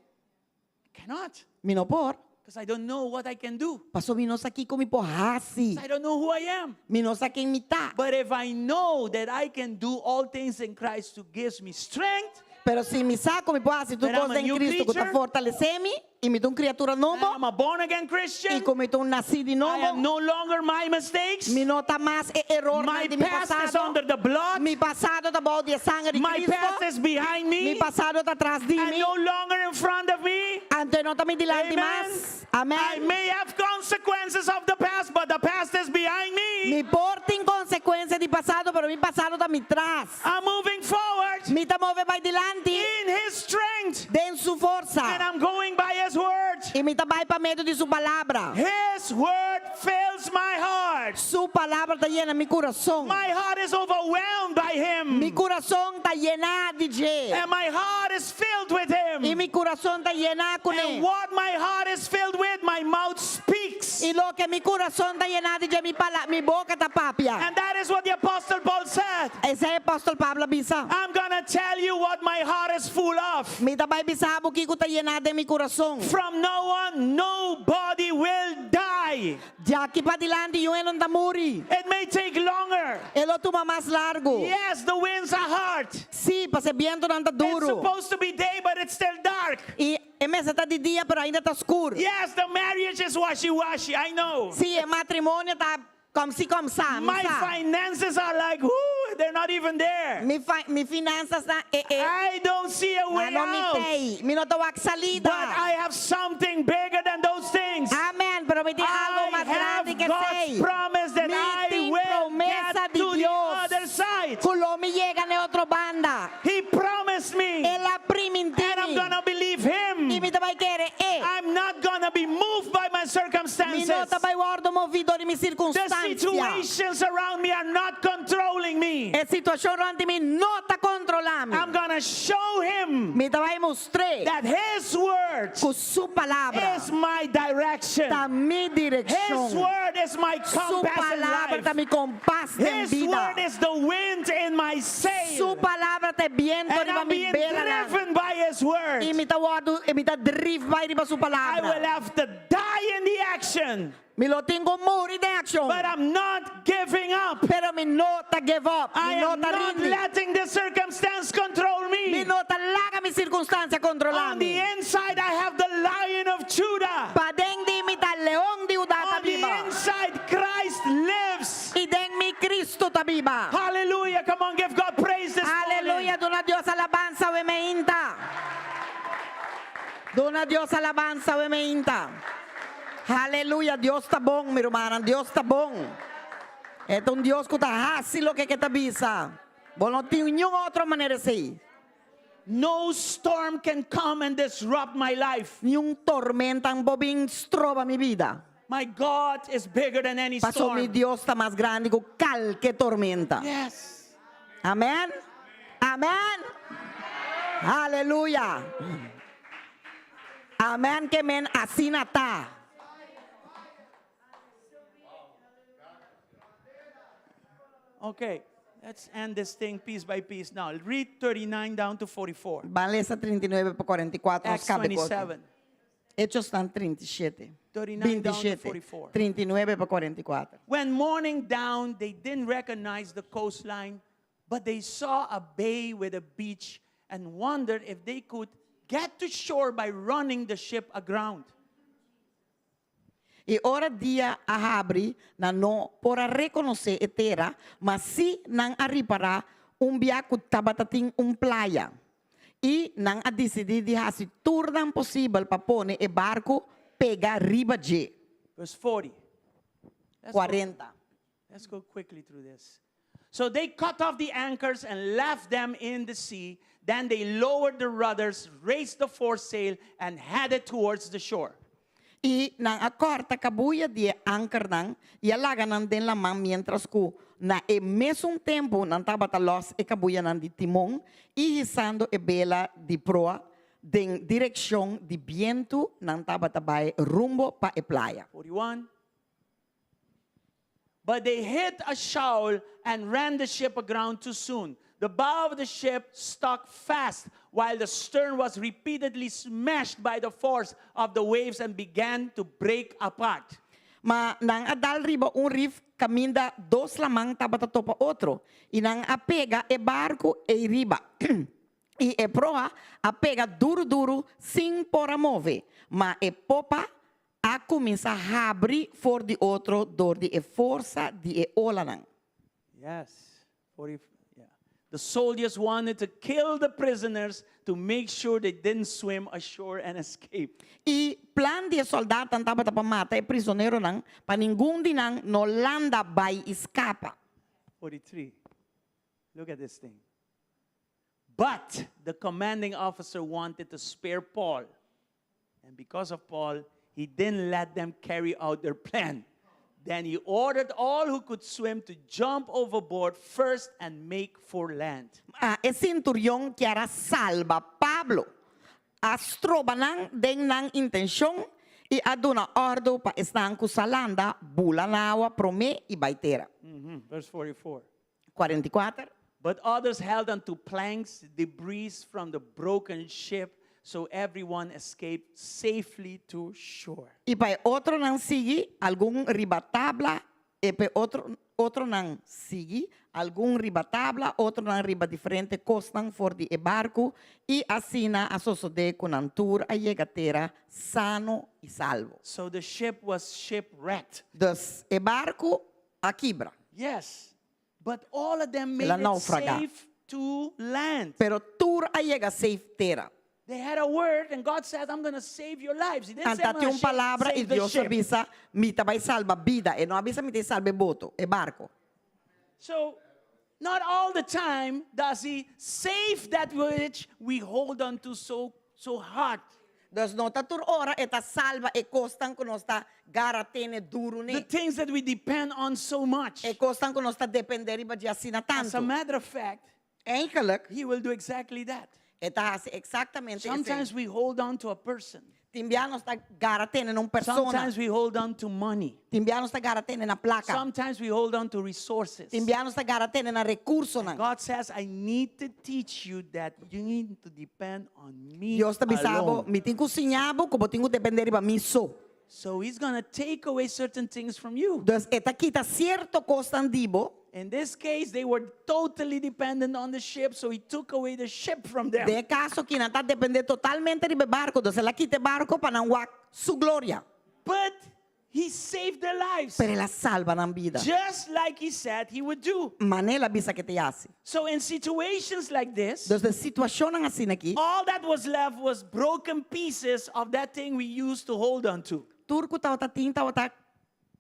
I cannot. Mi no por. Because I don't know what I can do. Paso mi no sa kico mi por haci. I don't know who I am. Mi no sa ken mi ta. But if I know that I can do all things in Christ who gives me strength, Pero si mi sa ku mi por hasi tur That I'm kos a den new Cristo ku ta creature. fortalesé mi, i mi ta un kriatura nobo, I'm a born again i Christian. ku mi ta un nasí di I nobo, am no longer my mistakes. mi no ta mas e erornan My di mi past is pasado. under the blood. Mi pasado ta bou di e sanger di My Cristo. past is behind Mi me pasado ta tras di and mi. no longer in front of me. Anto e no ta mi dilanti Amen. mas. Amen. I may have consequences of the past, but the past is behind me. Mi por tin konsekuensia di pasado, pero mi pasado ta mi tras. I'm moving forward Mi ta move bai dilanti in His strength, den su forsa. and I'm going by His word. I mi ta bai pa medio di su palabra. His word fills my heart. Su palabra ta yena mi kurason. My heart is overwhelmed by Him. Mi kurason ta yená di dje. And my heart is filled with Him. I mi kurason ta yená kuné. And what my heart is filled with, my mouth speaks. I loke mi kurason ta yená di dje, mi pala, mi boka ta papia. And that is what the Apostle Paul said. Esei Apòstel Pablo a bisa. I'm gonna tell you what my heart is full of. Mi ta bai bisa bo kiko ta yená den mi kurason. From now on, nobody will die. Djaki padilanti niun hende no ta muri. It may take longer. E lo tuma mas largu. Yes, the winds are hard. Sí, pasobra e bientunan ta It's duru. supposed to be day, but it's still dark. I e mester ta di dia, pero ainda ta skur. Yes, the marriage is washy-washy, I know. Sí, e matrimonio ta kom si kom sa, mi My sa. finances are like, whoo, they're not even there. Mi, fi mi finanzasnan e e. I don't see a way Na no mi out. tei, mi no ta wak salida. But I have something bigger than those things. Amen, pero mi tin algo I mas have grandi ke God's esei. promise that Mi I tin will promesa get di to the Dios. other side. Ku lo mi yega na e otro banda. He promised me, El a primintí and I'm mi. gonna believe him. I mi ta bai kere e. I'm not gonna be moved by my Mi circumstances. no ta bai wòrdu moví dor di mi The sirkunstansia. situations around me are not controlling me. E situashon rònt di mi no ta kontrolá mi. I'm gonna show him Mi ta bai mustr'é that his word ku su palabra is my direction. ta mi His direkshon. word is my Su compass in palabra ta life. mi kompas den His bida. word is the wind in my sail. Su palabra ta e biento And riba I'm mi being belanan. driven by his word. I mi ta wòrdu, i mi ta drif bai riba su I will palabra. have to die in the action, Mi lo tin ku muri den akshon. but I'm not giving up. Pero mi no ta give up. I Mi no am ta not rindi. letting the circumstance control Mi me. no ta laga mi sirkunstansia kontrolá On the mi. inside, I have the Lion of Judah. Paden di mi ta Leon di Judá ta On the biba. inside, Christ lives. I den mi Cristo ta biba. Hallelujah. Come on, give God praise this morning. Aleluya, duna Dios alabansa awe meinta. Duna Dios alabansa awe meinta. Aleluya, Dios ta bon, mi rumannan, Dios ta bon. E ta un Dios ku ta hasi loke ku e ta bisa. Bo no tin niun otro manera esei. No storm can come and disrupt my life. Niun tormenta no por bin stroba mi bida. My God is bigger than any Paso mi storm. Dios ta mas grandi ku kalke tormenta. Yes. Amèn. Amèn. Aleluya. Amèn ke men asina ta. Okay, let's end this thing piece by piece now. Read 39 down to 44. Ban lesa 39 pa 44 nos Acts kabe kos. 27. Hechosnan 37. 39 down to 27. 44. 39 pa 44. When morning dawned, they didn't recognize the coastline, but they saw a bay with a beach and wondered if they could get to shore by running the ship aground. I ora dia a habri, nan no por a rekonosé e tera, ma sí nan a ripará un bia ku tabata tin un playa. I nan a disidí di hasi tur nan posibel pa pone e barku pega riba dje. Verse 40. Let's go, 40. let's go quickly through this. So they cut off the anchors and left them in the sea. Then they lowered the rudders, raised the foresail, and headed towards the shore. I nan a kòrta kabuya di e ankernan i a laga nan den laman miéntras ku na e mesun tempu nan tabata lòs e kabuyanan di timon i hisando e bela di proa den direkshon di bientu nan tabata bai rumbo pa e playa. 41 But they hit a shoal and ran the ship aground too soon. The bow of the ship stuck fast while the stern was repeatedly smashed by the force of the waves and began to break apart. Ma nan a dal riba un rif kaminda dos laman tabata topa otro, i nan a pega e barku ei riba. I e proa a pega duru duru sin por a move, ma e popa a kuminsá habri for di otro dor di e forsa di e olanan. Yes, 40, yeah. The soldiers wanted to kill the prisoners to make sure they didn't swim ashore and escape. E plan di e sòldatnan tabata pa mata e prizoneronan pa ningun di nan no landa bai i skapa. 43. Look at this thing. But the commanding officer wanted to spare Paul. And because of Paul, he didn't let them carry out their plan. Then he ordered all who could swim to jump overboard first and make for land. Ma e sinturion kier a salba Pablo, a stroba nan den nan intenshon i a duna òrdu pa esnan ku sa landa bula na awa promé i bai tera. Verse 44. 44. But others held onto planks, debris from the broken ship, so everyone escaped safely to shore. I pa e otronan sigui, algun riba tabla, e pa e otro otronan sigui, algun riba tabla, otronan riba diferente kosnan for di e barku, i asina a sosodé ku nan tur a yega tera sano i salvo. So the ship was shipwrecked. Dus e barku a kibra. Yes, but all of them El a made it naufragá. safe to land. Pero tur a yega safe tera. They had a word and God said, I'm going to save your lives. He didn't say, Anta I'm tin going un to palabra i save the Dios a ship. bisa, Mi ta bai salba bida. E no a bisa mi ta salba e boto, e barko. So, not all the time does he save that which we hold on to so, so hard. Dus no ta tur ora e ta salba e kosnan ku nos ta gara tene duru The ne. things that we depend on so much. E kosnan ku nos ta depende riba dje asina As a tantu. matter of fact, Eigenlijk, he will do exactly that. e ta hasi eksaktamente esei. Sometimes we hold on to a person. Tin bia nos ta gara tene na un persona. Sometimes we hold on to money. Tin bia nos ta gara tene na plaka. Sometimes we hold on to resources. Tin bia nos ta gara tene na rekursonan. God says, I need to teach you that you need to depend on me Dios ta bisa bo, alone. mi tin ku siña bo ku bo tin ku depende riba mi so. So he's going to take away certain things from you. Dus e ta kita sierto kosnan di bo. In this case, they were totally dependent on the ship, so he took away the ship from them. Den e kaso aki nan ta depende totalmente riba e barko, dus el a kita e barko pa nan wak su gloria. But he saved their lives. Pero el a salba nan bida. Just like he said he would do. Mane el a bisa ke te hasi. So in situations like this, Dus den situashonnan asina aki, all that was left was broken pieces of that thing we used to hold on to. tur ku tabata tin tabata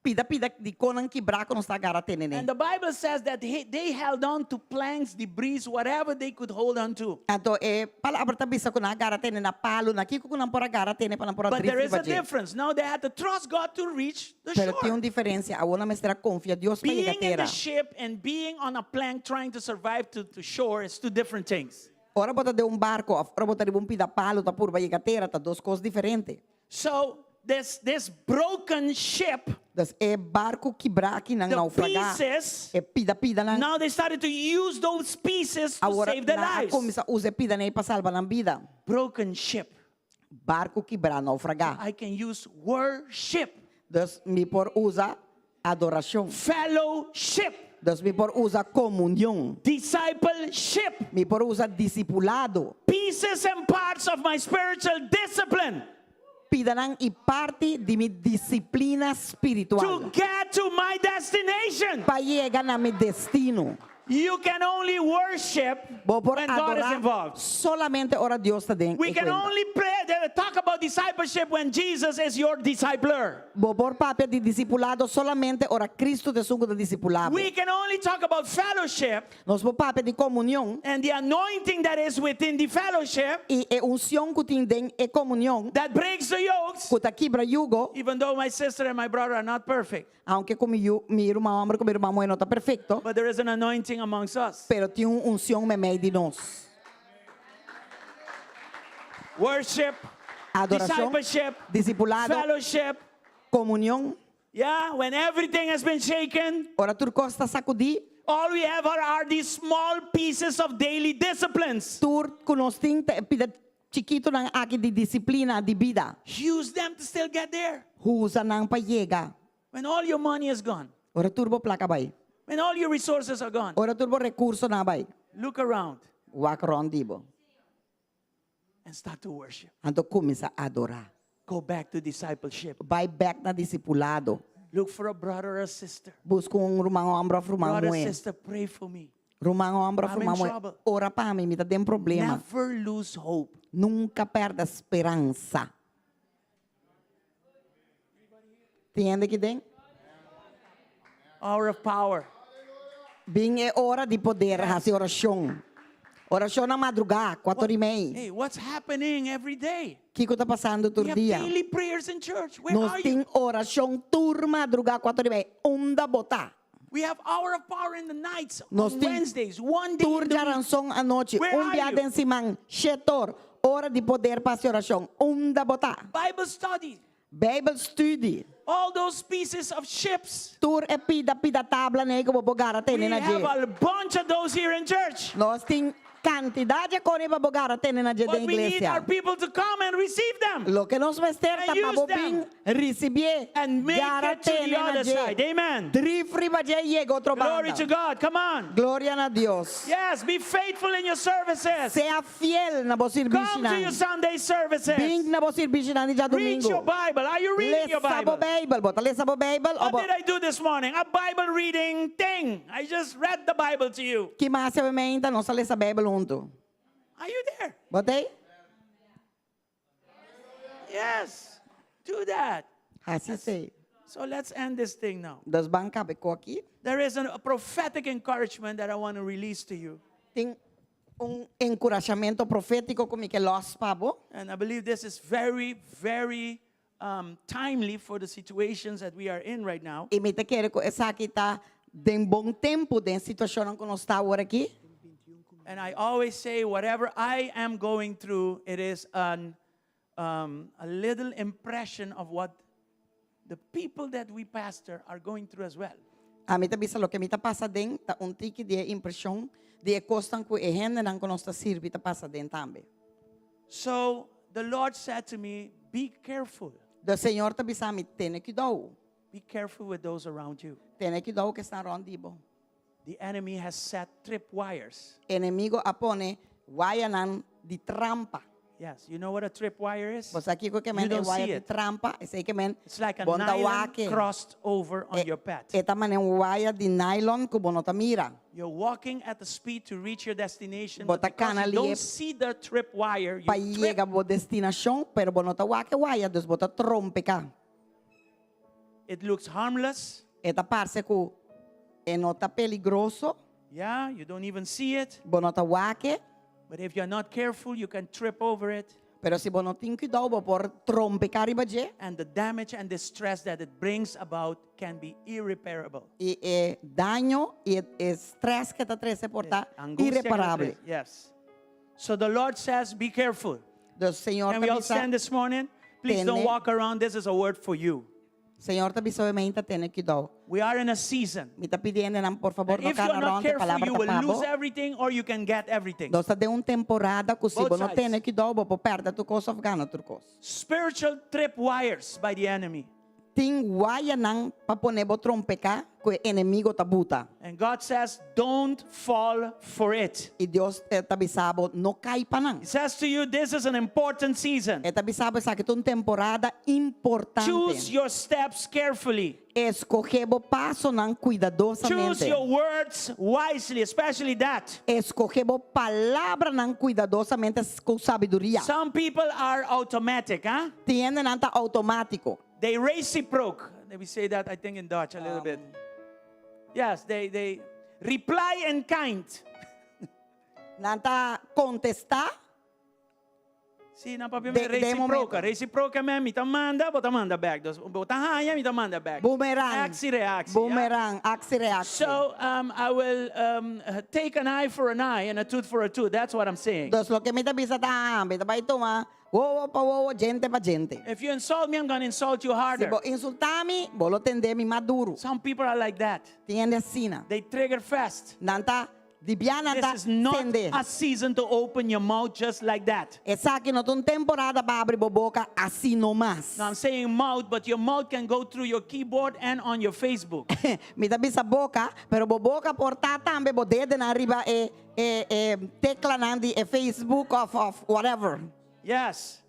Pida pida di konan kibrá ku nos ta gara tene ne. And the Bible says that he, they held on to planks, debris, whatever they could hold on to. Anto e palabra ta bisa ku nan a gara tene na palu, na kiko ku nan por a gara tene pa nan por a But drif there is riba a dje. difference. Now they had to trust God to reach the Pero tin shore. un diferensia, awor nan mester a konfia Dios pa yega Being in tera. the ship and being on a plank trying to survive to, to shore is two different things. Ora bo ta den un barko òf ora bo ta riba un pida palu ta purba yega tera ta dos kos diferente. So this, this broken ship, Dus e barku kibrá aki nan the naufragá, pieces, e pida pidanan. now they started to use those pieces to Awor save their nan a lives. kuminsá usa e pidanan ei pa salba nan bida. Broken ship. Barku kibrá, naufragá. I can use worship, Dus mi por usa adorashon. fellowship, Dus mi por usa komunion. discipleship, Mi por usa disipulado. pieces and parts of my spiritual discipline Pidanan i parti di mi disiplina spiritual. to get to my destination. Pa yega na mi destino. You can only worship Bo por when God is adorá involved. solamente ora Dios ta den We e can kuenta. only pray, talk about discipleship when Jesus is your discipler. Bo por papia di disipulado solamente ora Kristu ta esun ku ta disipulá bo. We can only talk about fellowship Nos por papia di komunion and the anointing that is within the fellowship i e unshon ku tin den e komunion that breaks the yokes, ku ta kibra yugo, even though my sister and my brother are not perfect. aunke ku mi yu, mi ruman hòmber ku mi ruman muhé no ta perfekto, But there is an anointing amongst us. pero tin un unshon meimei di nos. Worship, Adorashon, discipleship, disipulado, fellowship. komunion. Yeah, when everything has been shaken, Ora tur kos ta sakudí, all we have are, are these small pieces of daily disciplines. tur ku nos tin ta e pida chikitunan aki di disiplina di bida. Use them to still get there. Usa nan pa yega. When all your money is gone, Ora tur bo plaka bai. when all your resources are gone, Ora tur bo rekursonan bai. look around Wak rònt di bo. and start to worship. Anto kuminsá adorá. Go back to discipleship. Bai bèk na disipulado. Look for a brother or a sister. Buska un ruman hòmber òf ruman Brother, muhé. sister, pray for me. Ruman hòmber òf I'm in ruman muhé, trouble. ora pa mi, mi ta den problema. Never lose hope. Nunka pèrdè speransa. Tin hende aki den? Hour of power. Bin e ora di poder, hasi orashon. Orashon na madrugá, kuater i mei. Hey, what's happening every day? Kiko ta pasando tur We have dia? daily prayers in church. Where Nos are you? tin orashon tur madrugá, kuater i mei. Unda bo ta? We have hour of power in the nights Nos on tin Wednesdays, one day tur in the week. djaranson anochi, Where un are bia you? den siman, shetor, ora di poder pa hasi orashon. Unda bo ta? Bible study. Bijbel study. All those pieces of ships. Tur e pida pida tabla nei ku bo por gara We tene na have dje. a bunch of those here in church. Nos tin kantidat di kos pa bo gara tene na dje What den we need iglesia. are people to come and receive them Loke nos mester And ta pa use bo them. bin risibié and make gara it to tene the na other dje. side. Amen. Drif riba dje i yega otro Glory to banda. God. Come on. Gloria na Dios. Yes, be faithful in your services. Sea fiel na bo Come to sirbishinan. your Sunday services. Bin na bo sirbishinan di Read djadumingu. your Bible. Are you reading your Lesa bo Bible? Bijbel. Bo ta lesa bo Bijbel o What bo did I do this morning? A Bible reading thing. I just read the Bible to you. Ki mi a hasi awe mainta? Nos a lesa Bijbel huntu. Are you there? Bo t'ei? Yes. Do that. Hasi esei. So let's end this thing now. Dus ban kaba e kos aki. There is an, a prophetic encouragement that I want to release to you. Tin un enkurashamentu profétiko ku mi ke lòs pa bo. And I believe this is very, very um, timely for the situations that we are in right now. I mi ta kere ku esaki ta den bon tempu den situashonnan ku nos ta awor aki. And I always say, whatever I am going through, it is an, um, a little impression of what the people that we pastor are going through as well. Ami ta bisa loke mi ta pasa den ta un tiki di e impreshon di e kosnan ku e hendenan ku nos ta sirbi ta pasa den tambe. So the Lord said to me, Be careful. Dus Señor ta bisa mi, Tene kuidou. Be careful with those around you. Tene kuidou ku esnan rònt di bo. The enemy has set trip wires. Enemigo a pone wayanan di trampa. Yes, you know what a trip wire is? Bo sa kiko ke You men e don't waya see di it. trampa, esei ke men It's like a bon ta nylon wak e. crossed over on E, your path. e ta manera un waya di nylon ku bo no ta mira. You're walking at the speed to reach your destination, Bo but ta because kana you don't lihe see the trip wire, you pa trip. yega bo destinashon, pero bo no ta wak e waya, dus bo ta trompeká. It looks harmless. E ta parse ku e no ta peligroso. Yeah, you don't even see it. Bo no ta wak e. But if you're not careful, you can trip over it. Pero si bo no tin kuidou, bo por trompeká riba dje. And the damage and distress that it brings about can be irreparable. I e daño i e stress ku e ta trese por ta Angustia ku ta irreparable. trese. Yes. So the Lord says, be careful. Dus Señor Can we ta all bisa, stand this morning? Please don't Tene. walk around. This is a word for you. Señor ta bisa mainta tene kuidou. We are in a season. Mi ta pidi hendenan por favor That no if you're kana not rònt e careful, palabra you ta will pa bo. lose everything or you can get everything. Nos ta den un temporada ku si Both bo no sides. tene kuidou bo por pèrdè tur kos òf gana tur kos. Spiritual trip wires by the enemy. Tin wayanan pa pone bo trompeká ku e enemigo ta buta. And God says, don't fall for it. I Dios ta bisa bo, no kai pa nan. He says to you, this is an important season. E ta bisa bo esaki ta un temporada importante. Choose your steps carefully. Eskohé bo pasonan Choose kuidadosamente. your words wisely, especially that. Eskohé bo palabranan kuidadosamente ku sabiduria. Some people are automatic, huh? Tin hendenan ta outomátiko. They reciproke. We say that, I think, in Dutch a little bit. Yes, they, they reply in kind. Nan ta kontestá. Sí, nan papia De- de reciproca. momento. Reciproca me, mi ta manda, bo ta manda back. Dus, bo ta haña, mi ta manda back. Boomerang. Actie, reactie. ja? Boomerang, actie, reactie. So um, I will um, uh, take an eye for an eye and a tooth for a tooth. That's what I'm saying. Dus loke mi ta bisa ta, mi ta bai tuma wowo pa wowo, djente pa djente. If you insult me, I'm going to insult you Si harder. bo insultá mi, bo lo tende mi mas duru. Some people are like that. Tin hende asina. They trigger fast. Nan ta di bia nan ta This is not sende. a season to open your mouth just like that. Esaki no ta un temporada pa abri bo boka asina nomas. Now I'm saying mouth, but your mouth can go through your keyboard and on your Facebook. Mi ta bisa boka, pero bo boka por ta tambe bo dedenan riba e e e teklanan di e Facebook of of whatever. Yes.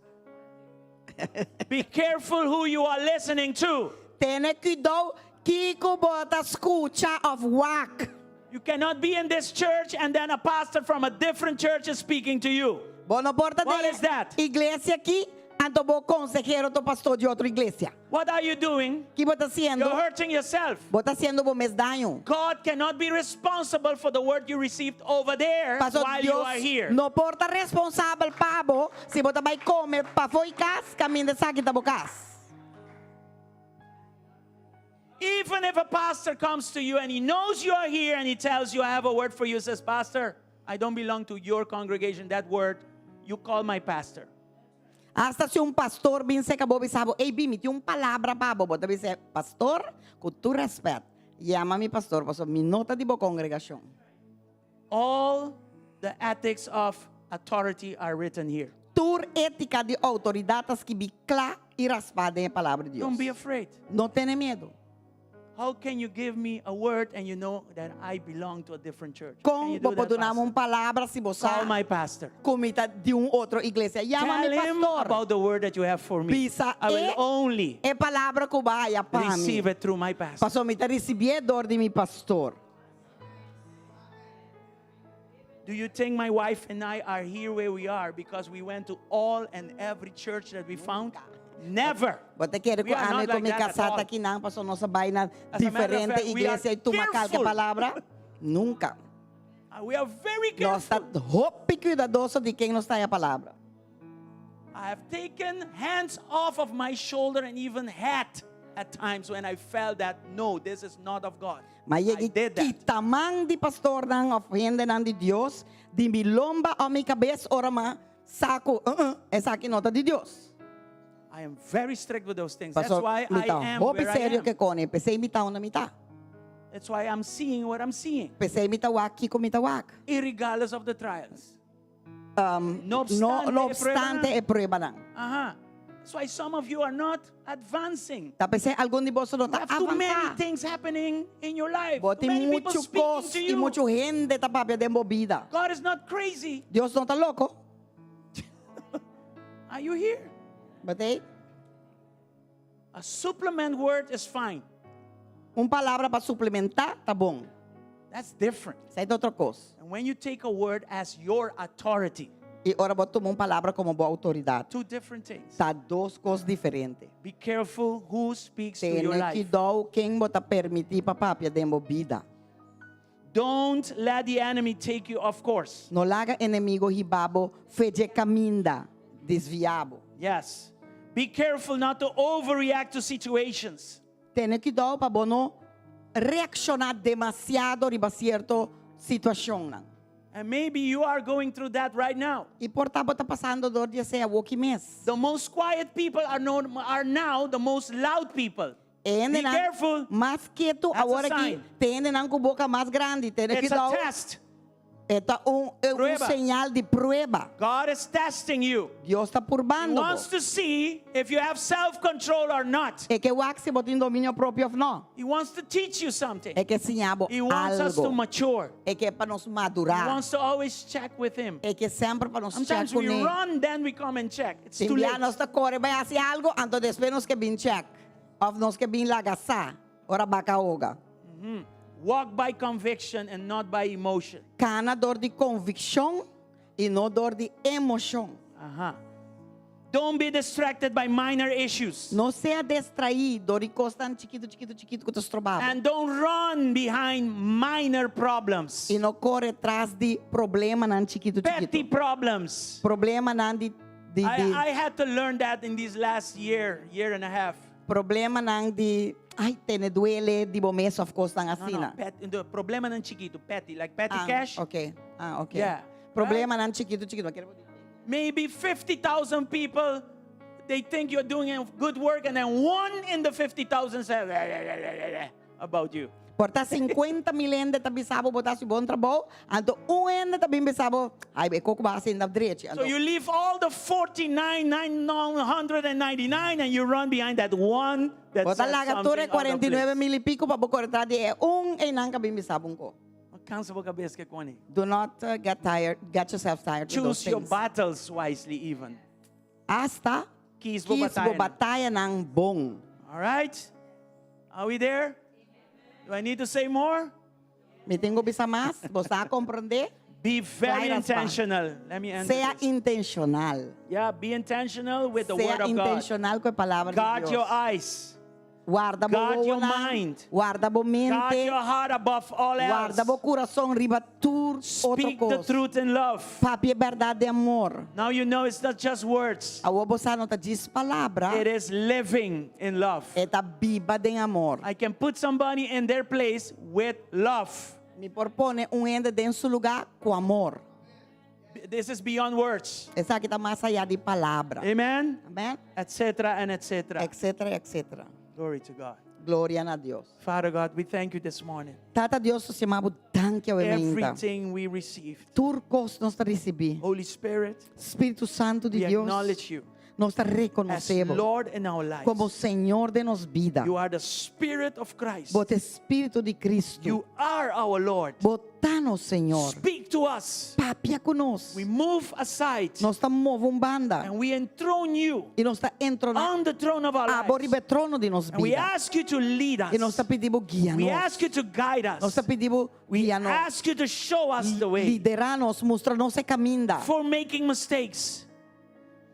Be careful who you are listening to. Tene kuidou kiko bo ta skucha of wak. You cannot be in this church and then a pastor from a different church is speaking to you. Bo no por ta What den is that? iglesia aki, anto bo konsehero ta pastor di otro iglesia. What are you doing? Ki bo ta hasiendo? You're hurting yourself. Bo ta hasiendo bo mes daño. God cannot be responsible for the word you received over there Paso while you Dios are here. no por ta responsabel pa bo si bo ta bai kome pafó di kas, kaminda esaki ta bo kas. Even if a pastor comes to you and he knows you are here and he tells you, I have a word for you, says, Pastor, I don't belong to your congregation. That word, you call my pastor. Hasta si un pastor bin serka bo bisa bo, Ey, bin, mi tin un palabra pa bo. Bo ta bisa, Pastor, ku tur rèspèt, yama mi pastor, pasobra mi no ta di bo kongregashon. All the ethics of authority are written here. Tur étika di outoridat ta skibí kla i raspá den e Palabra di Dios. Don't be afraid. No tene miedu. How can you give me a word and you know that I belong to a different church? Can Kon you bo do por that, duna mi un pastor? palabra si bo sa Call my pastor. ku mi ta di un otro iglesia? Yama mi Tell him pastor. about the word that you have for me. Bisa I will e only e palabra ku bo a haya pa mi. receive it through my pastor. Pasobra mi ta risibié dor di mi pastor. Do you think my wife and I are here where we are because we went to all and every church that we found? Never. Bo ta kere We ku are ami not ku like mi that at kasá all. ta akinan pasobra nos a bai na As a matter of diferente fact, we are iglesia i tuma kalke careful. palabra? Nunka. Uh, We are very Nos ta careful. hopi kuidadoso di ken nos ta haya palabra. I have taken hands off of my shoulder and even hat at times when I felt that no, this is not of God. Ma I yegi did that. kita man di pastornan of hendenan di Dios di mi lomba o mi kabes ora ma sa ku uh-uh, esaki no ta di Dios. I am very strict with those things. That's Paso why mi I ta am hopi where I serio am. ke kone, p'esei mi ta unda mi ta. That's why I'm seeing what I'm seeing, P'esei mi ta wak kiko mi ta wak. irregardless of the trials. Um, No no, no obstante e obstante e pruebanan. Aha. That's why some of you are not advancing. Ta p'esei algun di boso no You ta have too many avansá. things happening in your life. Bo Too tin many people muchu speaking kos to i you. muchu hende ta papia den bo bida. God is not crazy. Dios no ta loko. Are you here? Bo t'ei? A supplement word is fine. Un palabra pa suplementá ta bon. That's different. Esei ta otro kos. And when you take a word as your authority, I ora bo tuma un palabra komo bo outoridat, two different things. ta dos kos diferente. Be careful who speaks to your Tene life. kidou ken bo ta permití pa papia den bo bida. Don't let the enemy take you off course. No laga enemigo hiba bo fe dje kaminda, desviá bo. Yes. Be careful not to overreact to situations. Tene kidou pa bo no reakshoná demasiado riba sierto situashonnan. And maybe you are going through that right now. I por ta bo ta pasando dor di esei awoki mes. The most quiet people are, known, are now the most loud people. E hendenan Be careful. mas ketu That's a awor aki sign. te hendenan ku boka mas grandi. Tene It's a kidou. test. E ta un, un Prueba. señal di prueba. God is testing you. Dios ta He purbando. wants to see if you have self-control or not. E ke wak si bo tin dominio propio òf no. He wants to teach you something. E ke siña bo He wants us to algo. mature. E ke pa nos He madurá. wants to always check with him. E ke semper pa nos check Sometimes we kuné. run, then we come and check. It's Tin too bia late. nos ta kore bai hasi algu, anto despues nos ke bin check. Òf nos ke bin laga sa, ora baka hoga. Walk by conviction and not by emotion. Kana dor di konvikshon i no dor di emoshon. Aha. Don't be distracted by minor issues. No sea distraí dor di kosnan chikitu, chikitu, chikitu ku ta stroba bo. And don't run behind minor problems. I no kore tras di problemanan chikitu, Petty chikitu. problems. Problemanan di, di, di I, I had to learn that in this last year, year and a half. Problemanan di, ai, tene duele di bo mes of kosnan No, no, asina. pet, the problemanan chikitu, petty, like petty Ah, cash. ok. Ah, ok. Yeah. Problemanan chikitu, chikitu. Maybe 50,000 people, they think you're doing a good work, and then one in the 50,000 says, "Eh, eh, eh, eh, eh," about you. Por ta 50 mil hende ta bisa bo bo ta hasi bon trabou, anto un hende ta bin bisa bo, ai, e kos ku bo a hasi no ta drechi. So you leave all the 49,999 and you run behind that one that Bo ta says laga something tur e out of 49 place. mil i piko pa bo kore tras di e un einan ku a bin bisa bo un kos. Kansa bo kabes ku kuné. Do not get tired, get yourself tired with those Choose your things. battles wisely even. Hasta Kies bo kies bo batayanan. batayanan bon. All right? Are we there? Do I need to say more? Mi tin ku bisa mas? Bo a komprondé? Be very Claro, pa. intentional. Let me end Sea with this. intenshonal. Yeah, be intentional with the Sea word of God. intenshonal ku e palabra di Guard Dios. your eyes. Warda bo Guard your wowonan, mind. Warda bo Guard mente. your heart above all else. Warda bo kurason riba tur otro Speak the kos. truth in love. Papia bèrdat den amor. Now you know it's not just words. Awor bo sa no ta djis palabra. It is living in love. E ta biba den amor. I can put somebody in their place with love. Mi por pone un hende den su lugá ku amor. This is beyond words. Esaki ta mas ayá di palabra. Amen. Amèn? Etc. and etc. Etcétera, etcétera. Glory to God. Gloria na Dios. Father God, we thank you this morning. Tata Dios, nos ta yama bo danki awe mainta. Everything we received. Tur kos nos a risibí. Holy Spirit, Spiritu Santu di we Dios. acknowledge you Nos ta as rekonosé bo Lord in our lives. komo Señor den nos bida. You are the Spirit of Christ. Bo ta Spiritu di Kristu. You are our Lord. Bo ta nos Señor. Speak to us. Papia ku nos. We move aside Nos ta move un banda. and we enthrone you I nos ta entroná on the throne of our abo lives. riba e trono di nos And we bida. ask you to lead I nos us. ta pidi bo guia We nos. ask you to guide Nos us. ta pidi bo We guia nos. ask you to show us the way. Liderá nos, mustra nos e kaminda. Before making mistakes.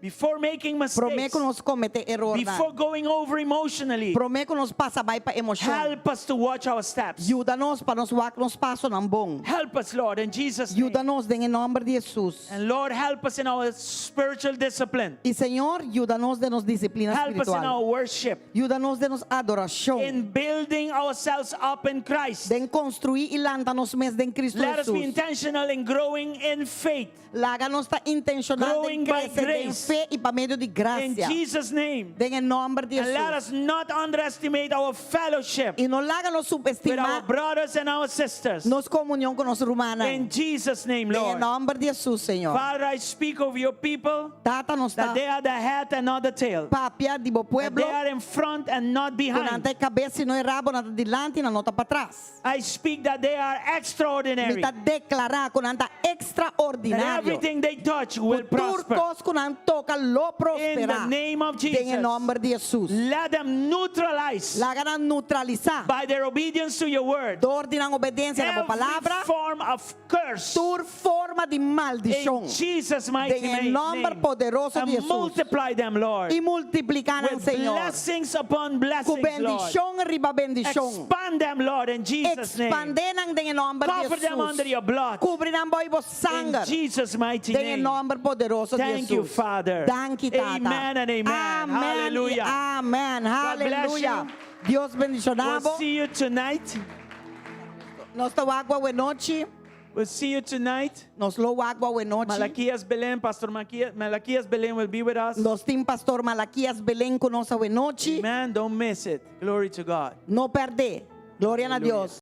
Before making Promé mistakes. ku nos kometé eror. Before going over emotionally. Promé ku nos pasa bai pa emoshon. Help us to watch our steps. Yuda nos pa nos wak nos pasonan bon. Help us, Lord, in Jesus' name. Yuda nos den nòmber di Hesus. And Lord, help us in our spiritual discipline. I Señor, yuda nos den nos disiplina Help us in spiritual. our worship. Yuda nos den nos adorashon. In building ourselves up in Christ. Den konstruí i lanta nos mes den Kristu Let us be Hesus. intentional in growing in faith. Laga nos ta intenshonal Growing den by krese den grace. fe i pa medio di In grasia. Jesus' name. Den nòmber di And let Hesus. us not underestimate our fellowship I no laga nos with our supestimá brothers and our sisters. nos komunion ku nos rumannan. In Jesus' name, Den Lord. nòmber di Hesus, Señor. Father, I speak over your people Tata nos that ta they are the head and not the tail. papia di bo That they pueblo. are in front and not Ku nan behind. ta e kabes i no e rabo, nan ta dilanti, nan no ta patras. I speak that they are Mi extraordinary. ta deklará ku nan ta That ekstraordinario. everything they touch will Ku tur prosper. kos ku nan toka lo In the prosperá. name of Den Jesus. nòmber di Hesus. Let them neutralize Laga nan neutralisá. by their obedience to your word Dor di nan obedensia na bo every palabra. form of curse. Tur forma di In maldishon. Jesus' mighty Den name. nòmber poderoso And di Hesus. multiply them, Lord. I multipliká nan, With Señor. blessings upon Ku blessings, Lord. bendishon riba bendishon. Expand them, Lord, in Jesus' name. Ekspandé nan den nòmber di Cover them under Hesus. your blood. Kubri nan bou bo In sanger. Jesus' mighty Den name. nòmber poderoso di Thank you, Hesus. Father. Danki, Tata. Amen and amen. Amèn. Hallelujah. Amèn. God bless Aleluya. you. Dios bendishoná bo. We'll see you tonight. Nos ta wak awe nochi. We'll see you tonight. Nos lo wak awe nochi. Malaquías Belén, Pastor Malaquías, Malaquías Belén will be with us. Nos tin Pastor Malaquías Belén ku nos awe nochi. Amen. Don't miss it. Glory to God. No pèrdè. Gloria na Hallelujah. Dios.